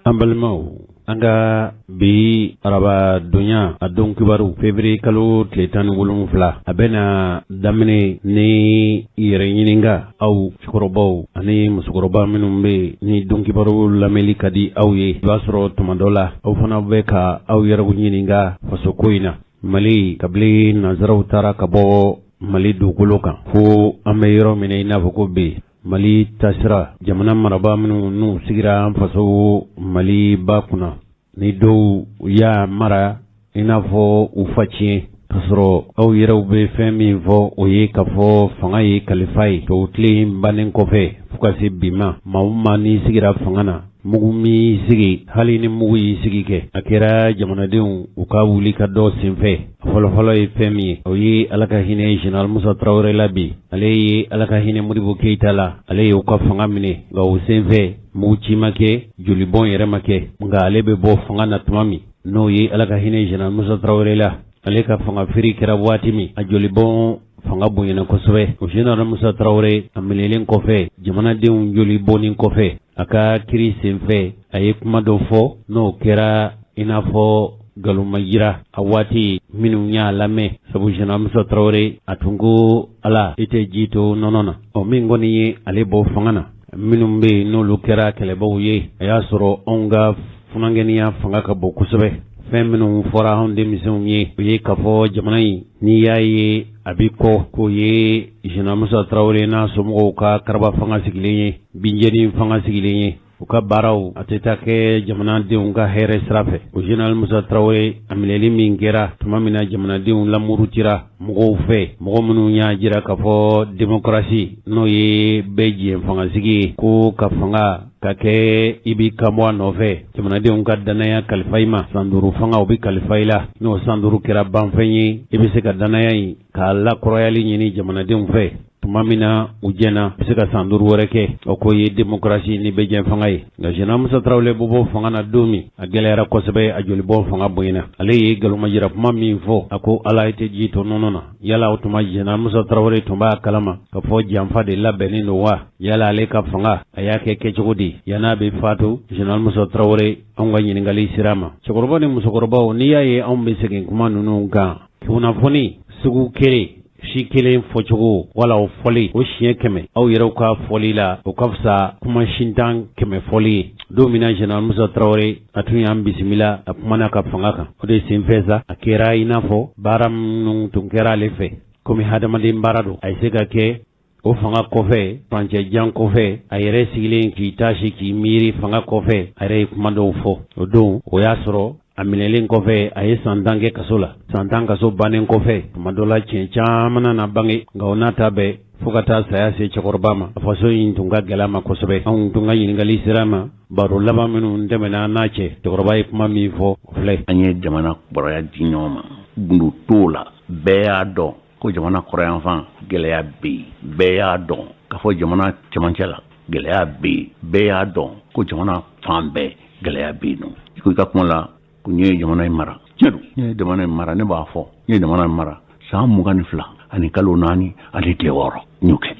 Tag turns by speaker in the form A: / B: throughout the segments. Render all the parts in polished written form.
A: An balimaw, an ka bi araba donya a don kibaru, février kalo tile 17, a bɛna daminɛ ni yɛrɛ ɲininka aw cɛkɔrɔbaw ani musokɔrɔba minnu bɛ yen ni don kibaru lamɛnli ka di aw ye. I b'a sɔrɔ tuma dɔ la, aw fana bɛ ka aw yɛrɛw ɲininka fasoko in na. Mali, kabini nansaraw taara ka bɔ Mali dugukolo kan fo an bɛ yɔrɔ min i n'a fɔ ko bi, Mali tasira, jamana marabaa minnu n'u sigira an faso Mali ba kunna, ni dɔw y'a mara i n'a fɔ u fa tiɲɛ, k'a sɔrɔ aw yɛrɛw bɛ fɛn min fɔ, o ye k'a fɔ fanga ye kalifa ye. Tubabu tile in bannen kɔfɛ fo ka se bi ma, maa o maa n'i sigira fanga na, mugu m'i sigi, hali ni mugu y'i sigi kɛ, a kɛra jamanadenw u ka wuli ka dɔ senfɛ. A fɔlɔfɔlɔ ye fɛn min ye, o ye Ala ka hinɛ général Musa Tarawele la bi, ale ye Ala ka hinɛ Modibo Keyita la, ale ye u ka fanga minɛ. Nka o senfɛ, mugu ci ma kɛ, jolibɔn yɛrɛ ma kɛ. Nka ale bɛ bɔ fanga na tuma min, n'o ye Ala ka hinɛ général Musa Tarawele la, ale ka fanga firi kɛra waati min, a jolibɔn fanga bonyana kosɛbɛ. O général Musa Tarawele, a minɛlen kɔfɛ, jamanadenw joli bɔnnen kɔfɛ, a ka kiri senfɛ, a ye kuma dɔ fɔ n'o kɛra i n'a fɔ nkalonma jira a waati minnu y'a lamɛn, sabu général Musa Tarawele, a tun ko Ala i tɛ ji to nɔnɔ na. Ɔ, min kɔni ye ale bɔ fanga na, minnu bɛ yen n'olu kɛra kɛlɛbaw ye, a y'a sɔrɔ anw ka funankɛniya fanga ka bon kosɛbɛ. Fɛn minnu fɔra anw denmisɛnw ye, o ye k'a fɔ jamana in, n'i y'a ye a bɛ kɔ, k'o ye général Musa Tarawele n'a somɔgɔw ka karaba fanga sigilen ye, binjɛni fanga sigilen ye, u ka baaraw a tɛ taa kɛ jamanadenw ka hɛrɛ sira fɛ. O général Musa Tarawele, a minɛli min kɛra tuma min na, jamanadenw lamurutira mɔgɔw fɛ, mɔgɔ minnu y'a jira k'a fɔ démocratie, n'o ye bɛɛ jɛ fangasigi ye, ko ka fanga ka kɛ i b'i kan bɔ a nɔfɛ, jamanadenw ka danaya kalifa i ma, san 5 fanga o bɛ kalifa i la, n'o san 5 kɛra banfɛn ye, i bɛ se ka danaya in k'a lakɔrɔyali ɲini jamanadenw fɛ. Tuma min na u jɛna, i bɛ se ka san 5 wɛrɛ kɛ. O ko ye démocratie ni bɛɛ jɛ fanga ye. Nka général Musa Tarawele bɛ bɔ fanga na don min, a gɛlɛyara kosɛbɛ, a jolibɔn fanga bonyana. Ale ye nkalonmajira kuma min fɔ, a ko Ala i tɛ ji to nɔnɔ na. Yala o tuma général Musa Tarawele tun b'a kalama ka fɔ janfa de labɛnnen don wa? Yala ale ka fanga, a y'a kɛ kɛcogo di yan'a bɛ fatu? Général Musa Tarawele, anw ka ɲininkali sira ma. Cɛkɔrɔba ni musokɔrɔbaw, n'i y'a ye anw bɛ segin kuma ninnu kan, kunnafoni sugu kelen si kelen fɔcogo wala o fɔli o siɲɛ 100 aw yɛrɛw ka fɔli la, o ka fisa kuma sintan 100 fɔli ye. Don min na général Musa Tarawele, a tun y'an bisimila, a kumana ka fanga kan, o de senfɛ sa, a kɛra i n'a fɔ baara minnu tun kɛra ale fɛ, komi hadamaden baara don, a ye se ka kɛ o fanga kɔfɛ, furancɛ jan kɔfɛ, a yɛrɛ sigilen k'i tasi k'i miiri fanga kɔfɛ, a yɛrɛ ye kuma dɔw fɔ. O don, o y'a sɔrɔ a minɛlen kɔfɛ, a ye san 10 kɛ kaso la. San 10 kaso bannen kɔfɛ, tuma dɔ la tiɲɛ caman nana bange. Nka o n'a ta bɛɛ, fo ka taa saya se cɛkɔrɔba ma, a faso in tun ka gɛlɛ ma kosɛbɛ. Anw tun ka ɲininkali sira ma, baro laban minnu tɛmɛna n'a cɛ, cɛkɔrɔba ye kuma min fɔ, o filɛ.
B: An ye jamana kɔrɔya di ɲɔgɔn ma, gundo t'o la. Bɛɛ y'a dɔn ko jamana kɔrɔyanfan gɛlɛya bɛ yen, bɛɛ y'a dɔn k'a fɔ jamana cɛmancɛ la gɛlɛya bɛ yen, bɛɛ y'a dɔn ko jamana fan bɛɛ gɛlɛya bɛ yen nɔ. I ko i ka kuma la ko n ye jamana in mara, tiɲɛ don, n ye jamana in mara. Ne b'a fɔ, n ye jamana in mara san 22 ani kalo 4 ani tile 6, n y'o kɛ.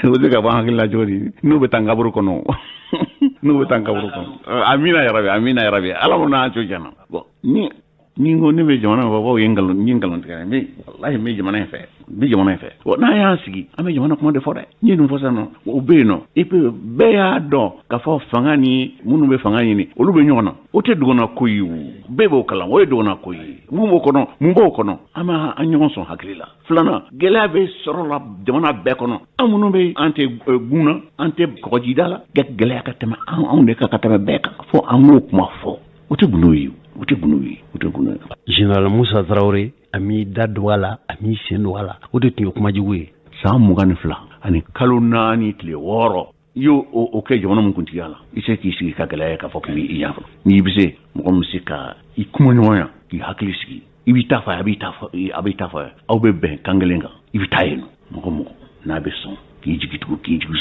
B: O bɛ se ka bɔ an hakili la cogo di n'u bɛ taa n kaburu kɔnɔ? N'u bɛ taa n kaburu kɔnɔ, amina yarabi, amina yarabi, Ala m'o n'an co jana. Bon, ni n ko ne bɛ jamana in fɛ, ye nkalon, n ye nkalon tigɛ. N bɛ, walahi, n bɛ jamana in fɛ, n bɛ jamana in fɛ. Bon, n'an y'an sigi, an bɛ jamana kuma de fɔ dɛ. N ye nin fɔ sisan nɔ, o bɛ yen nɔ. Et puis bɛɛ y'a dɔn k'a fɔ fanga ni minnu bɛ fanga ɲini, olu bɛ ɲɔgɔn na. O tɛ dogona ko ye o, bɛɛ b'o kalan, o ye dogona ko ye. Mun b'o kɔnɔ? Mun b'o kɔnɔ? An b'a an ɲɔgɔn sɔn hakili la. Filanan, gɛlɛya bɛ sɔrɔ la jamana bɛɛ kɔnɔ. An minnu bɛ, an tɛ gun na, an tɛ kɔgɔjida la, gɛlɛya ka tɛmɛ anw de kan ka tɛmɛ bɛɛ kan. Fo an k'o kuma fɔ. O tɛ gundo ye, o tɛ gundo ye, o tɛ gundo ye.
A: Général Musa Tarawele, a m'i da don a la, a m'i sen don a la, o de tun ye kuma jugu ye.
B: San 22 ani kalo 4 tile 6, i y'o o kɛ jamana min kuntigiya la, i se k'i sigi ka gɛlɛya ye k'a fɔ k'i b'i yan fɔlɔ. N'i bɛ se, mɔgɔ min bɛ se ka i kuma ɲɔgɔnya, k'i hakili sigi, i b'i ta fɔ a b'i ta fɔ, a b'i ta fɔ, aw bɛ bɛn kan kelen kan, i bɛ taa yen nɔ. Mɔgɔ mɔgɔ n'a bɛ sɔn k'i jigi tugu, k'i jigi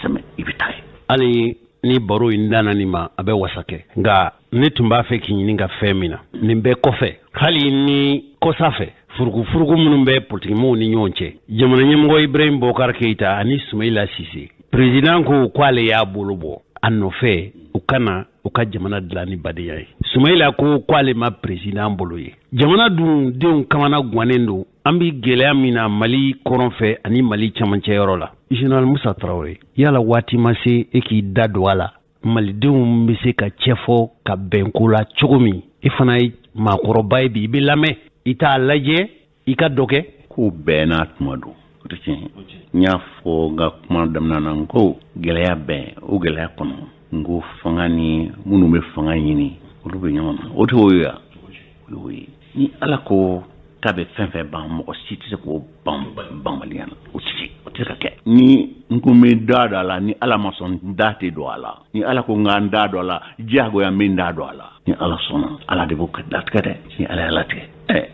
B: sɛmɛ, i bɛ taa yen.
A: Hali ni baro in danna nin ma, a bɛ wasa kɛ. Nka ne tun b'a fɛ k'i ɲini ka fɛn min na, nin bɛɛ kɔfɛ, hali ni kɔsa fɛ furukufuruku minnu bɛ politikimɔgɔw ni ɲɔgɔn cɛ, jamana ɲɛmɔgɔ Ibrahim Boubacar Keïta ani Soumaïla Cissé. Président ko k'ale y'a bolo bɔ a nɔfɛ, u ka na u ka jamana dilan ni badenya ye. Sumayila ko k'ale ma président bolo ye. Jamana dun denw kamana gannen don. An bi gɛlɛya min na Mali kɔrɔn fɛ ani Mali camancɛ yɔrɔ la, Général Musa Tarawele, yala waati ma se e k'i da don a la, malidenw bɛ se ka cɛfɔ ka bɛn ko la cogo min? E fana ye maakɔrɔba ye bi, i bɛ lamɛn, i t'a lajɛ i ka dɔ kɛ.
B: Ko bɛɛ n'a tuma don, o tɛ tiɲɛ. N y'a fɔ n ka kuma daminɛ na, n ko gɛlɛya bɛn o gɛlɛya kɔnɔ, n ko fanga ni minnu bɛ fanga ɲini, olu bɛ ɲɔgɔn na. O tɛ o ye wa? O y'o ye. Ni Ala ko k'a bɛ fɛn fɛn ban, mɔgɔ si tɛ se k'o ban banbaliya na. O tɛ se, o tɛ se ka kɛ. Ni n ko n bɛ da don a la, ni Ala ma sɔn, n da tɛ don a la. Ni Ala ko n ka n da don a la, diyagoya n bɛ n da don a la. Ni Ala sɔnna, Ala de b'o latigɛ dɛ. Ni Ala y'a latigɛ,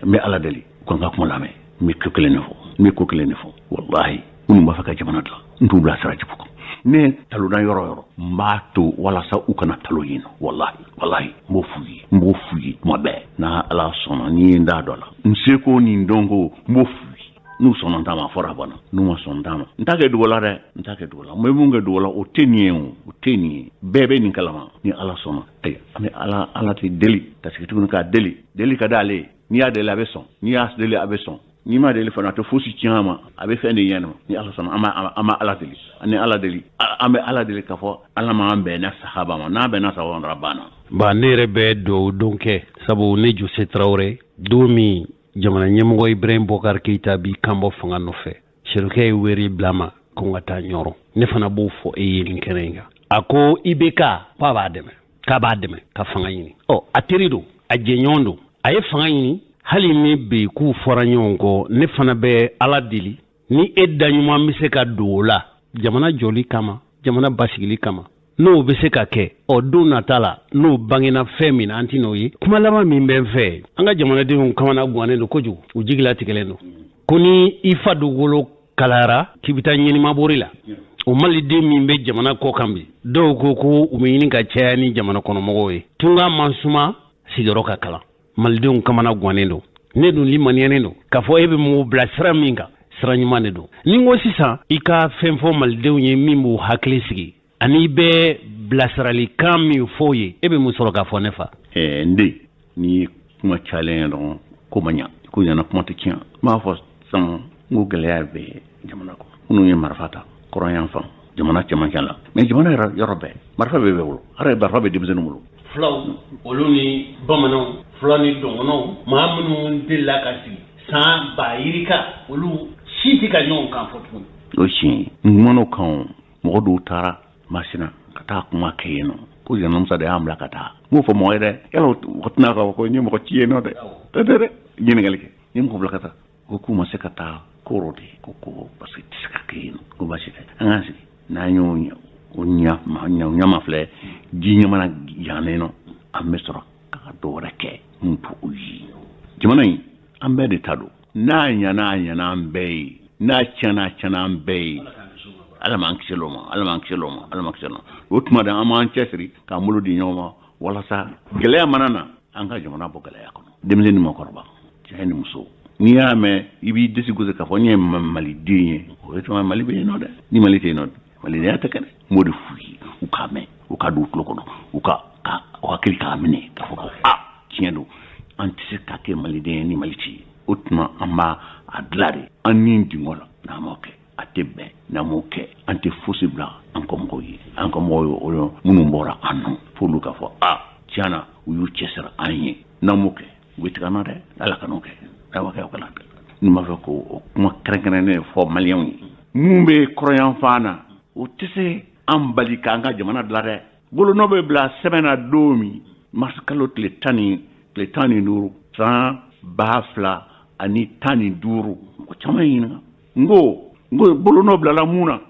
B: n bɛ Ala deli u ka n ka kuma lamɛn. N bɛ ko kelen de fɔ, n bɛ ko kelen de fɔ. Walahi, minnu b'a fɛ ka jamana dilan, n t'u bila sira jugu kan. Ne talonna yɔrɔ yɔrɔ, n b'a to walasa u kana talo yen nɔ. Walahi, walahi, n b'o f'u ye, n b'o f'u ye tuma bɛɛ. N'a Ala sɔnna, n'i ye n da dɔ la, n seko ni n dɔnko, n b'o f'u ye. N'u sɔnna n ta ma, a fɔra a banna. N'u ma sɔn n ta ma, n t'a kɛ dogo la dɛ, n t'a kɛ dogo la. N bɛ mun kɛ dogo la, o tɛ nin ye, o o tɛ nin ye. Bɛɛ bɛ nin kalama. Ni Ala sɔnna, ayi, an bɛ Ala tɛ deli ka sigi tuguni k'a deli. Deli ka d'ale ye. N'i y'a deli, a bɛ sɔn. N'i y'a deli, a bɛ sɔn. N'i ma deli fana, a tɛ fosi tiɲɛ a ma, a bɛ fɛn de ɲɛnama. Ni Ala sɔnna, an b'a Ala deli, ani Ala deli, an bɛ Ala deli k'a fɔ Ala m'an bɛnna sahaba ma. N'a bɛnna sahaba ma dɔrɔn, a banna.
A: Ba, ne yɛrɛ bɛ dugawu don kɛ, sabu ne Jose Tarawele, don min jamana ɲɛmɔgɔ Ibrahim Bɔkari Keyita b'i kanbɔ fanga nɔfɛ, Serikɛ ye wele bila ma ko n ka taa Ɲɔrɔ. Ne fana b'o fɔ e ye nin kɛnɛ in kan. A ko IBK k'a b'a dɛmɛ, k'a b'a dɛmɛ ka fanga ɲini. Ɔ, a teri don, a jɛɲɔgɔn don, a ye fanga ɲini. Hali ni bi k'u fɔra ɲɔgɔn kɔ, ne fana bɛ Ala deli ni e da ɲuman bɛ se ka don o la jamana jɔli kama, jamana basigili kama, n'o bɛ se ka kɛ. Ɔ, don nata la, n'o bangena fɛn min na, an tɛn'o ye. Kuma laban min bɛ n fɛ, an ka jamanadenw kamana gannen don kojugu, u jigilatigɛlen don ko ni i fa dugukolo kalayara k'i bɛ taa ɲɛnimabori la. O maliden min bɛ jamana kɔ kan bi, dɔw ko ko u bɛ ɲini ka caya ni jamana kɔnɔmɔgɔw ye. Tunga man suma, sigiyɔrɔ ka kalan. Malidenw kamana gannen don. Ne dun limaniyalen don k'a fɔ e bɛ mɔgɔw bila sira min kan, sira ɲuman de don. Ni n ko sisan i ka fɛn fɔ malidenw ye min b'u hakili sigi, ani i bɛ bilasiralikan min fɔ ye, e bɛ mun sɔrɔ k'a fɔ ne fa?
B: N den, ni kuma cayalen ye dɔrɔn, ko ma ɲa, ko ɲana, kuma tɛ tiɲɛ. N b'a fɔ sisan, n ko gɛlɛya bɛ jamana kɔnɔ. Minnu ye marifa ta kɔrɔn fan, jamana cɛmancɛ la, mais jamana yɛrɛ yɔrɔ bɛɛ, marifa bɛ bɛɛ bolo. Hali marifa bɛ denmisɛnninw bolo.
A: Fulaw olu ni bamananw, fula ni dɔgɔnɔw, maa minnu delila ka sigi san ba yirika, olu si tɛ ka ɲɔgɔn kan fɔ tuguni.
B: O tiɲɛ ye. N kumana o kan o, mɔgɔ dɔw taara Masina ka taa kuma kɛ yen nɔ, ko Général Musa de y'an bila ka taa. N b'o fɔ mɔgɔ ye dɛ, yala o tɛna k'a fɔ ko n ye mɔgɔ ci yen nɔ dɛ. Tɛ dɛ, ɲininkali kɛ, n ye mɔgɔ bila ka taa, ko k'u ma se ka taa koro de ko ko parce que tɛ se ka kɛ yen nɔ. Ko baasi tɛ, an k'an sigi n'an y'o o ɲama filɛ, ji ɲamana yannen nɔ, an bɛ sɔrɔ ka dɔ wɛrɛ kɛ mun to o ye. Jamana in, an bɛɛ de ta don. N'a ɲana, a ɲana an bɛɛ ye. N'a tiɲɛna, a tiɲɛna an bɛɛ ye. Ala m'an kisi o ma, Ala m'an kisi o ma, Ala m'an kisi o ma. O tuma de, an b'an cɛsiri k'an bolo di ɲɔgɔn ma walasa gɛlɛya mana na, an ka jamana bɔ gɛlɛya kɔnɔ. Denmisɛnnin ni mɔgɔkɔrɔba, cɛ ni muso, n'i y'a mɛn i b'i disi gosi k'a fɔ n ye maliden ye, o ye tuma Mali bɛ yen nɔ dɛ. Ni Mali tɛ yen nɔ, malidenya tɛ kɛ dɛ. N b'o de f'u ye, u k'a mɛn, u ka don u tulo kɔnɔ, u ka u hakili k'a minɛ k'a fɔ ko a tiɲɛ don, an tɛ se ka kɛ maliden ye ni Mali tɛ yen. O tuma an b'a a dilan de an ni dingɔ la. N'an m'o kɛ, a tɛ bɛn. N'an m'o kɛ, an tɛ fosi bila an kɔmɔgɔw ye. An kɔmɔgɔw ye o minnu bɔra an nɔ, f'olu k'a fɔ a tiɲɛ na u y'u cɛsiri an ye. N'an m'o kɛ, u bɛ tigɛ an na dɛ. Ala kan'o kɛ, n'a ma kɛ, o kana kɛ. N b'a fɛ k'o kuma kɛrɛnkɛrɛnnen fɔ maliyɛnw ye. Mun bɛ kɔrɔnyanfan na, o tɛ se an bali k'an ka jamana dilan dɛ. Bolonɔ bɛ bila sɛbɛn na don min, mars kalo tile 15 san 2015, mɔgɔ caman ye ɲininka. N ko bolonɔ bilala mun na?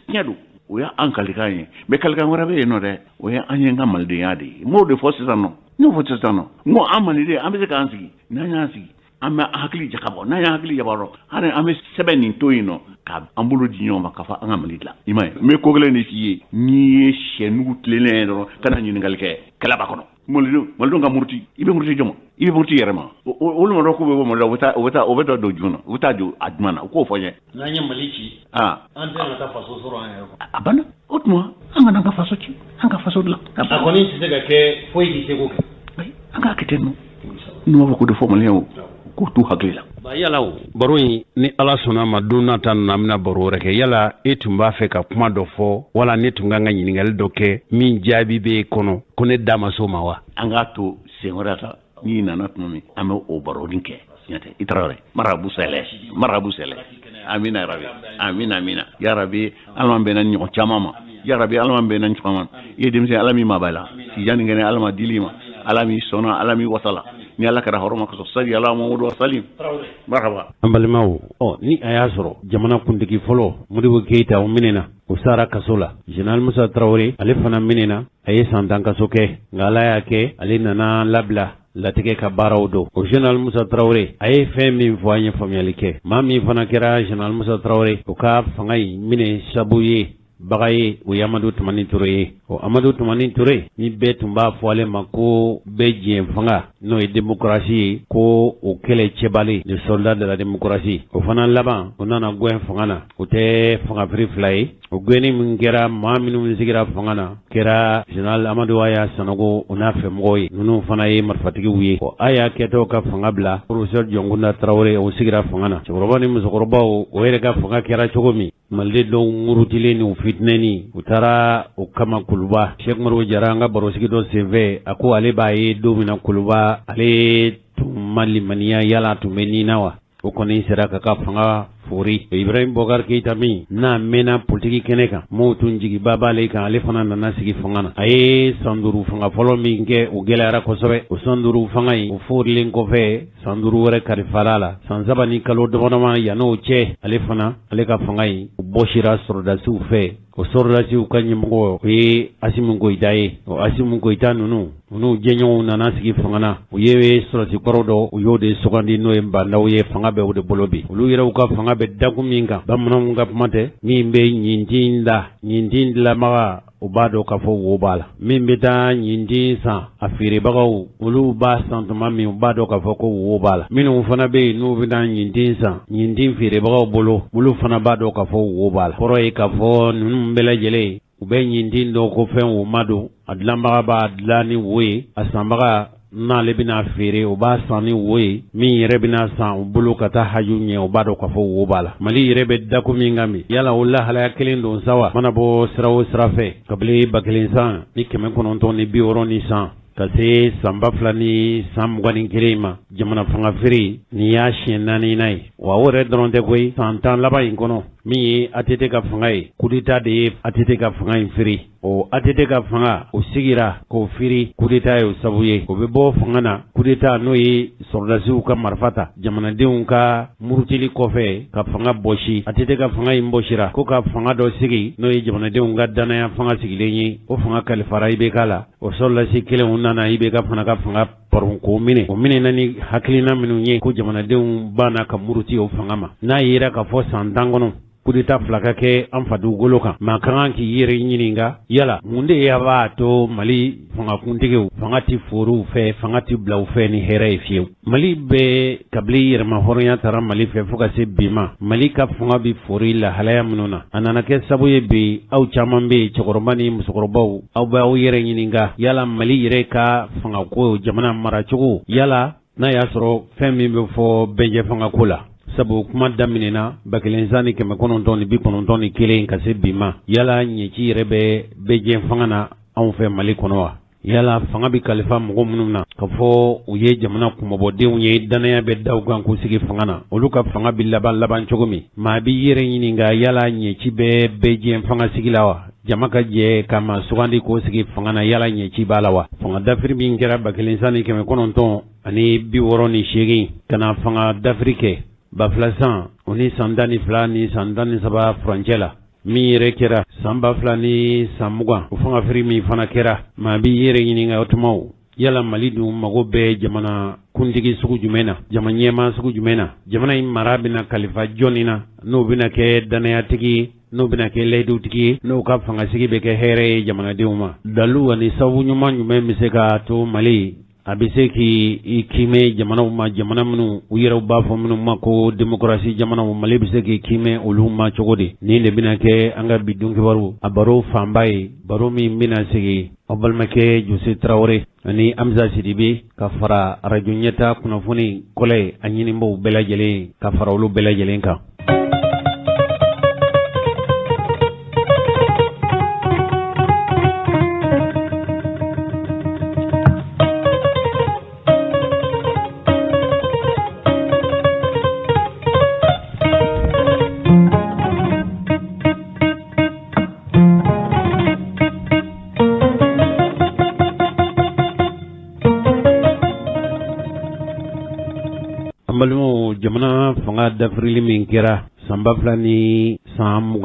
B: Tiɲɛ don, o y'an kalikan ye, mais kalikan wɛrɛ bɛ yen nɔ dɛ, o ye an ye n ka malidenya de ye. N b'o de fɔ sisan nɔ. N y'o fɔ sisan nɔ, n ko an maliden, an bɛ se k'an sigi. N'an y'an sigi, an bɛ hakili jagabɔ. N'an y'an hakili jagabɔ, hali an bɛ sɛbɛn nin to yen nɔ ka an bolo di ɲɔgɔn ma k'a fɔ an ka Mali dilan. I m'a ye, n bɛ ko kelen de f'i ye: n'i ye sɛ nugu tilennen ye dɔrɔn, kana ɲininkali kɛ, kɛlɛ b'a kɔnɔ. Malidenw ka muruti, i bɛ muruti jɔn ma? I bɛ muruti yɛrɛ ma. Olu ma dɔn k'u bɛ bɔ Mali la, u bɛ taa u bɛ taa don jumɛn na? U bɛ taa don a jumɛn na? U k'o fɔ n ye.
A: N'an ye Mali ci, an tɛna taa faso sɔrɔ an yɛrɛ kɔ.
B: A banna. O tuma an kana an ka faso ci, an ka faso dilan.
A: A kɔni tɛ se ka kɛ foyi k'i seko kɛ.
B: An k'a kɛ ten nɔ. N'u b'a fɔ k'o de fɔ maliyɛnw k'o t'u hakili la.
A: Ba yala o baro in, ni Ala sɔnna ma, don nata ninnu an bɛna baro wɛrɛ kɛ. Yala e tun b'a fɛ ka kuma dɔ fɔ wala ne tun kan ka ɲininkali dɔ kɛ min jaabi bɛ e kɔnɔ ko ne da ma s'o ma wa?
B: An k'a to sen wɛrɛ ta, n'i nana tuma min an bɛ o baronin kɛ. Tiɲɛ i tarawele, marabu sɛlɛ, marabu sɛlɛ. Amina yarabi, amina, amina yarabi. Ala m'an bɛnna ɲɔgɔn caman ma yarabi, Ala m'an bɛnna ɲɔgɔn ma. I ye denmisɛn, Ala m'i mabaa la sijan ni kɛnɛ, Ala ma dili ma, Ala m'i sɔnna, Ala m'i wasala ni Ala kɛra hɔrɔn kosɔn sali ala Mamadu wa salim marhaba.
A: An balimaw, ɔ ni a y'a sɔrɔ jamana kuntigi fɔlɔ Modibo Keyita, o minɛna, o sara kaso la. Général Musa Tarawele, ale fana minɛna, a ye san 10 kaso kɛ, nka Ala y'a kɛ ale nana labila latigɛ ka baaraw don. O Général Musa Tarawele, a ye fɛn min fɔ, an ye faamuyali kɛ. Maa min fana kɛra Général Musa Tarawele o ka fanga in minɛ sabu ye baga ye, o ye Amadu Tumani Ture ye. O Amadu Tumani Ture ni bɛɛ tun b'a fɔ ale ma ko bɛɛ jɛ fanga, n'o ye démocratie ye, ko o kɛlɛ cɛbalen, le soldat de la démocratie, o fana laban o nana gɛn fanga na. O tɛ fangafiri fila ye. O gɛnni min kɛra, maa minnu sigira fanga na kɛra Général Amadu Aya Sanogo o n'a fɛmɔgɔw ye. Ninnu fana ye marifatigiw ye. O Aya kɛtɔ ka fanga bila, professeur Jɔnkunda Tarawele, o sigira fanga na. Cɛkɔrɔba ni musokɔrɔbaw, o yɛrɛ ka fanga kɛra cogo min, maliden dɔw murutilen ni u fitinɛni, u taara o kama Kuluba. Sɛki Umaru Jara, an ka barosigi dɔ senfɛ, a ko ale b'a ye don min na Kuluba, ale tun ma limaniya, yala tun bɛ nin na wa? O kɔni sera ka ka fanga fori. Ibrahim Bɔkari Keyita min n'a mɛnna politiki kɛnɛ kan, maaw tun jigiba b'ale kan, ale fana nana sigi fanga na. A ye san 5 fanga fɔlɔ min kɛ, o gɛlɛyara kosɛbɛ. O san 5 fanga in, o forilen kɔfɛ, san 5 wɛrɛ kalifara a la, san 3 ni kalo damadama. Yann'o cɛ, ale fana, ale ka fanga in, o bɔsira sɔrɔdasiw fɛ. O sɔrɔdasiw ka ɲɛmɔgɔ, o ye Asimi Goyita ye. O Asimi Goyita ninnu, u n'u jɛɲɔgɔnw nana sigi fanga na. U ye sɔrɔdasi kɔrɔ dɔ, u y'o de sugandi, n'o ye Ba Ndaw ye. Fanga bɛ o de bolo bi. Olu yɛrɛw ka fanga bɛ dakun min kan, bamananw ka kuma tɛ, min bɛ ɲintin da, ɲintin dilanbaga, o b'a dɔn k'a fɔ wo b'a la. Min bɛ taa ɲintin san a feerebagaw, olu b'a san tuma min, u b'a dɔn k'a fɔ ko wo b'a la. Minnu fana bɛ yen n'u bɛ taa ɲintin san ɲintin feerebagaw bolo, olu fana b'a dɔn k'a fɔ wo b'a la. Kɔrɔ ye k'a fɔ ninnu bɛɛ lajɛlen, u bɛ ɲintin dɔn ko fɛn woma don. A dilanbaga b'a dilan ni wo ye, a sanbaga n'ale bɛna feere, o b'a san ni wo ye. Min yɛrɛ bɛna san u bolo ka taa haju ɲɛ, o b'a dɔn k'a fɔ wo b'a la. Mali yɛrɛ bɛ dakun min kan bi, yala o lahalaya kelen don sa wa? Mana bɔ sira o sira fɛ, kabini 1000 san 960 ni san ka se san 2021 ma, jamana fangafiri nin y'a siɲɛ naaninan ye. Wa o yɛrɛ dɔrɔn tɛ koyi, san 10 laban in kɔnɔ, min ye ATT ka fanga ye, kudeta de ye ATT ka fanga in firi. O ATT ka fanga, o sigira k'o firi, kudeta ye o sabu ye. O bɛ bɔ fanga na kudeta, n'o ye sɔrɔdasiw ka marifa ta jamanadenw ka murutili kɔfɛ ka fanga bɔsi. ATT ka fanga in bɔsira ko ka fanga dɔ sigi, n'o ye jamanadenw ka dannaya fanga sigilen ye. O fanga kalifara IBK la. O sɔrɔdasi kelenw nana IBK fana ka fanga paron k'o minɛ. O minɛna ni hakilina minnu ye, ko jamanadenw banna ka muruti o fanga ma. N'a yera k'a fɔ san 10 kɔnɔ, kudeta fila ka kɛ an fa dugukolo kan, maa ka kan k'i yɛrɛ ɲininka, yala mun de ya b'a to Mali fangakuntigiw fanga tɛ fori fɛ, fanga tɛ bila u fɛ ni hɛrɛ ye fiyewu? Mali bɛ kabini yɛrɛma hɔrɔnya taara Mali fɛ fo ka se bi ma, Mali ka fanga bɛ fori lahalaya minnu na, a nana kɛ sabu ye bi aw caman bɛ yen, cɛkɔrɔba ni musokɔrɔbaw, aw bɛ aw yɛrɛ ɲininka, yala Mali yɛrɛ ka fangako, jamana maracogo, yala n'a y'a sɔrɔ fɛn min bɛ fɔ bɛnjɛ fangako la, sabu kuma daminɛna 1000 san 991 ka se bi ma, yala ɲɛci yɛrɛ bɛ bɛnjɛ fanga na anw fɛ Mali kɔnɔ wa? Yala fanga bɛ kalifa mɔgɔ minnu na ka fɔ u ye jamana kunmabɔdenw ye, dannaya bɛ da u kan k'u sigi fanga na, olu ka fanga bɛ laban laban cogo min? Maa b'i yɛrɛ ɲininka, yala ɲɛci bɛ bɛnjɛ fanga sigi la wa? Jama ka jɛ ka maa sugandi k'o sigi fanga na, yala ɲɛci b'a la wa? Fanga dafiri min kɛra 1000 san 968 ka na fanga dafiri kɛ 2000 san, o ni san 12 ni san 13 furancɛ la, min yɛrɛ kɛra san 2020, o fangafiri min fana kɛra, maa b'i yɛrɛ ɲininka o tumaw, yala Mali dun mago bɛ jamana kuntigi sugu jumɛn na, jama ɲɛmaa sugu jumɛn na, jamana in mara bɛna kalifa jɔnni na, n'o bɛna kɛ dannayatigi? N'o bɛna kɛ layidutigi ye, n'o ka fangasigi bɛ kɛ hɛrɛ ye jamanadenw ma. Dalu ani sababu ɲuman jumɛn bɛ se k'a to Mali a bɛ se k'i kiimɛ jamanaw ma, jamana minnu u yɛrɛw b'a fɔ minnu ma ko démocratie jamanaw, Mali bɛ se k'i kiimɛ olu ma cogo di? Nin de bɛna kɛ an ka bi dunkibaru a baro fanba ye, baro min bɛna sigi aw balimakɛ Jose Tarawele ani Hamza Sidibe ka fara arajo ɲɛta kunnafoni kɔlɛ a ɲinibaaw bɛɛ lajɛlen ka fara olu bɛɛ lajɛlen kan. An balimaw, jamana fanga dafirili min kɛra san 2020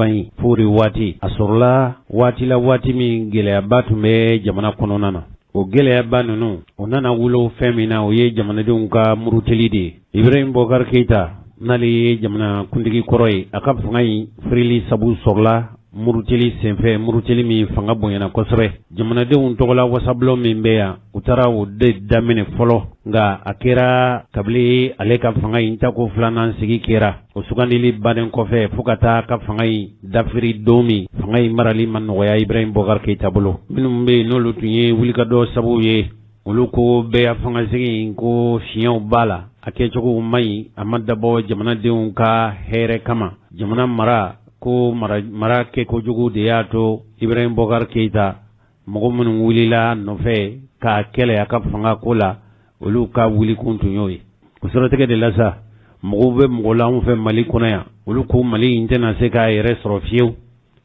A: in fo de waati a sɔrɔla waati la, waati min gɛlɛyaba tun bɛ jamana kɔnɔna na. O gɛlɛyaba ninnu, o nana wolo fɛn min na, o ye jamanadenw ka murutili de ye. Ibrahim Boubacar Keita, n'ale ye jamana kuntigi kɔrɔ ye, a ka fanga in firili sabu sɔrɔla murutili senfɛ, murutili min fanga bonyana kosɛbɛ. Jamanadenw tɔgɔla wasabulon min bɛ yan, u taara o de daminɛ fɔlɔ, nka a kɛra kabini ale ka fanga in tako filanan sigi kɛra, o sugandili bannen kɔfɛ, fo ka taa ka fanga in dafiri don min, fanga in marali ma nɔgɔya Ibrahim Boubacar Keita bolo. Minnu bɛ yen n'olu tun ye wulikajɔ sababu ye, olu ko bɛɛ fangasigi in ko fiɲɛw b'a la, a kɛcogo man ɲi, a ma dabɔ jamanadenw ka hɛrɛ kama. Jamana mara ko mara kɛkojugu de y'a to Ibrahim Boubacar Keita, mɔgɔ minnu wulila nɔfɛ k'a kɛlɛ a ka fanga ko la, olu ka wulikun tun y'o ye. O siratigɛ de la sa, mɔgɔw bɛ mɔgɔ la anw fɛ Mali kɔnɔ yan, olu ko Mali in tɛna se k'a yɛrɛ sɔrɔ fiyewu